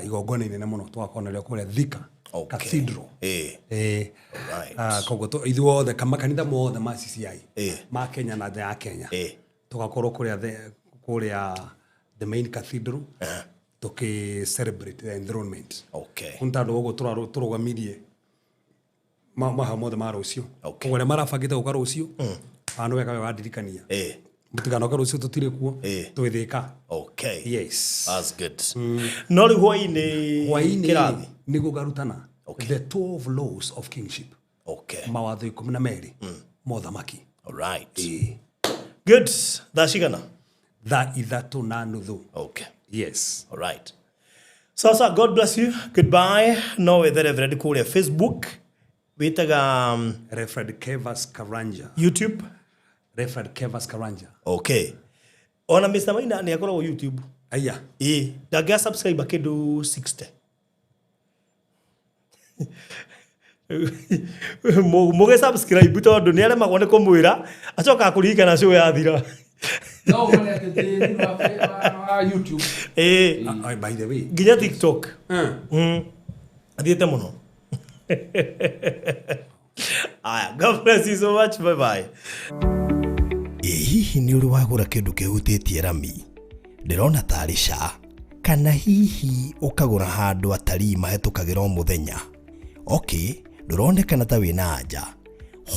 Igongona inene mũno tũgakorwo narĩo kũrĩa Thika Okay. Cathedral. Ĩ. Ĩ. Alright. Koguo ithuothe makanitha mothe ma CCI Ĩ. ma Kenya na nja ya Kenya Ĩ. tũgakorwo kũrĩa kũrĩa the main cathedral tũkĩ celebrate the enthronement. Okay. Nĩ tondũ ũguo tũrũgamirie maha mothe ma rũciũ. Okay. Koguo arĩa marabangĩte gũka rũciũ, nĩ wega we wandirikania. Ĩ. Mũtikanoke rũciũ tũtirĩ kuo, Ĩ. twĩ Thika. Okay. Yes. That's good. No rĩu hwaĩ-inĩ Hwaĩ-inĩ kĩrathi. nĩguo ngarutana Okay. the 12 laws of kingship. Okay. Mawatho 12 ma ũthamaki. All right. Ĩ. Good. Thaa cigana? Thaa 3:30. Okay. Yes. All right. Sasa God bless you. Goodbye. No wethe Reverend kũrĩa Facebook. Wĩtaga Reverend Kevas Karanja. YouTube. Reverend Kevas Karanja. Okay. Ona Mr. Maina nĩ akoragwo YouTube. Aya. Ĩ, ndangĩa subscribe kĩndũ 60. Mũgĩ subscribe tondũ nĩ aremagwo nĩ kũmwĩra acokaga kũririkana show yathira. No wone atĩ ndĩ thĩinĩ wa YouTube. Ĩ, By the way. nginya TikTok. Athiĩte mũno. Aya, God bless you so much. Bye bye. Ĩ hihi nĩ ũrĩ wagũra kĩndũ kĩhutĩtie rami? Ndĩrona tarĩ ca. Kana hihi ũkagũra handũ atarii mahĩtũkagĩra o mũthenya? Okay, ndũronekana ta wĩna anja.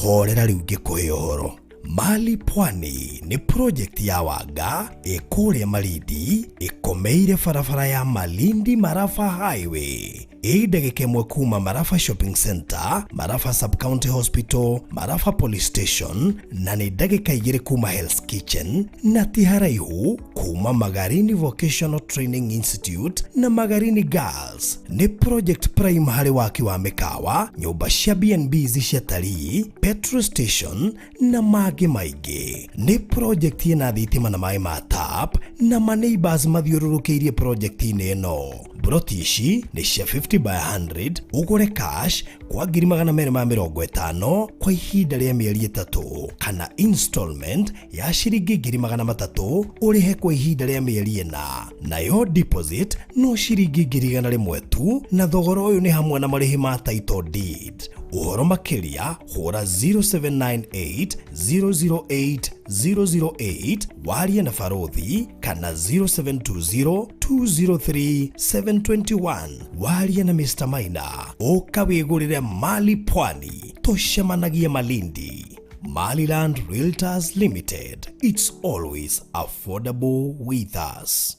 Horera rĩu ngĩkũhe ũhoro. Mali Pwani nĩ project ya Wanga ĩ kũrĩa Malindi, ĩkomeire barabara ya Malindi Marafa Highway. Ĩ ndagĩka ĩmwe kuma Marafa Shopping Center, Marafa Sub-County Hospital, Marafa Police Station, na nĩ ndagĩka 2 kuma Hell's Kitchen, na ti haraihu kuma Magarini Vocational Training Institute na Magarini Girls. Nĩ project prime harĩ waki wa mĩkawa, nyũmba cia B&Bs cia tarii, petrol station na mangĩ maingĩ. Nĩ project ĩna thitima na maĩ ma tap na maneighbors mathiũrũrũkĩirie project-inĩ ĩno. Broti ici nĩ cia 50 by 100, ũgũre cash kwa 250,000 kwa ihinda rĩa mĩeri 3 kana installment ya ciringi 300,000 ũrĩhe kwa ihinda rĩa mĩeri 4, nayo deposit no ciringi 100,000 tu, na thogora ũyũ nĩ hamwe na marĩhi ma title deed. Ũhoro makĩria hũra 0798 008 008 warie na barothi kana 0720 203 721 warie na Mr. Maina. Ũka wĩgũrĩre mali pwani, tũcemanagie Malindi. Maliland Realtors Limited, it's always affordable with us.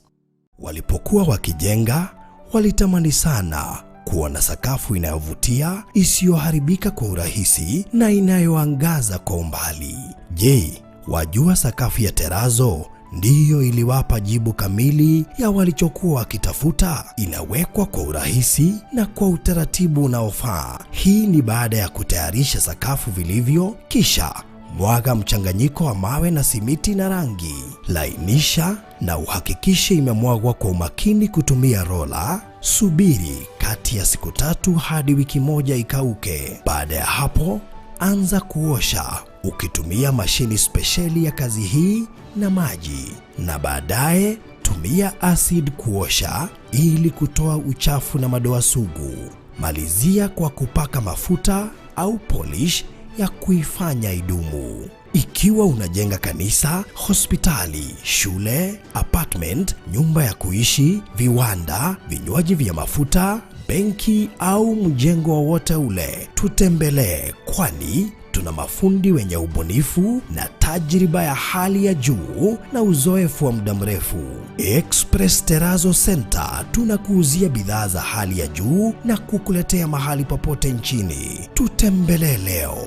Walipokuwa wakijenga, walitamani sana kuona sakafu inayovutia, isiyoharibika kwa urahisi na inayoangaza kwa umbali. Je, wajua sakafu ya terazo ndiyo iliwapa jibu kamili ya walichokuwa wakitafuta? Inawekwa kwa urahisi na kwa utaratibu unaofaa. Hii ni baada ya kutayarisha sakafu vilivyo, kisha mwaga mchanganyiko wa mawe na simiti na rangi. Lainisha na uhakikishe imemwagwa kwa umakini kutumia rola. Subiri kati ya siku 3 hadi wiki 1 ikauke. Baada ya hapo, anza kuosha ukitumia mashini spesheli ya kazi hii na maji, na baadaye tumia acid kuosha ili kutoa uchafu na madoa sugu. Malizia kwa kupaka mafuta au polish ya kuifanya idumu. Ikiwa unajenga kanisa, hospitali, shule, apartment, nyumba ya kuishi, viwanda, vinywaji vya mafuta, benki au mjengo wowote ule, tutembelee, kwani tuna mafundi wenye ubunifu na tajriba ya hali ya juu na uzoefu wa muda mrefu. Express Terrazzo Center tunakuuzia bidhaa za hali ya juu na kukuletea mahali popote nchini. Tutembelee leo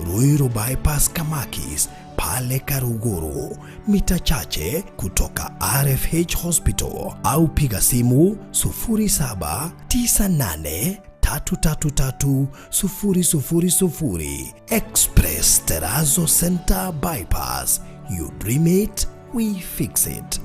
Ruiru Bypass Kamakis pale Karuguru, mita chache kutoka RFH Hospital, au piga simu 0798 333 000. Express Terrazzo Center Bypass. You dream it, we fix it.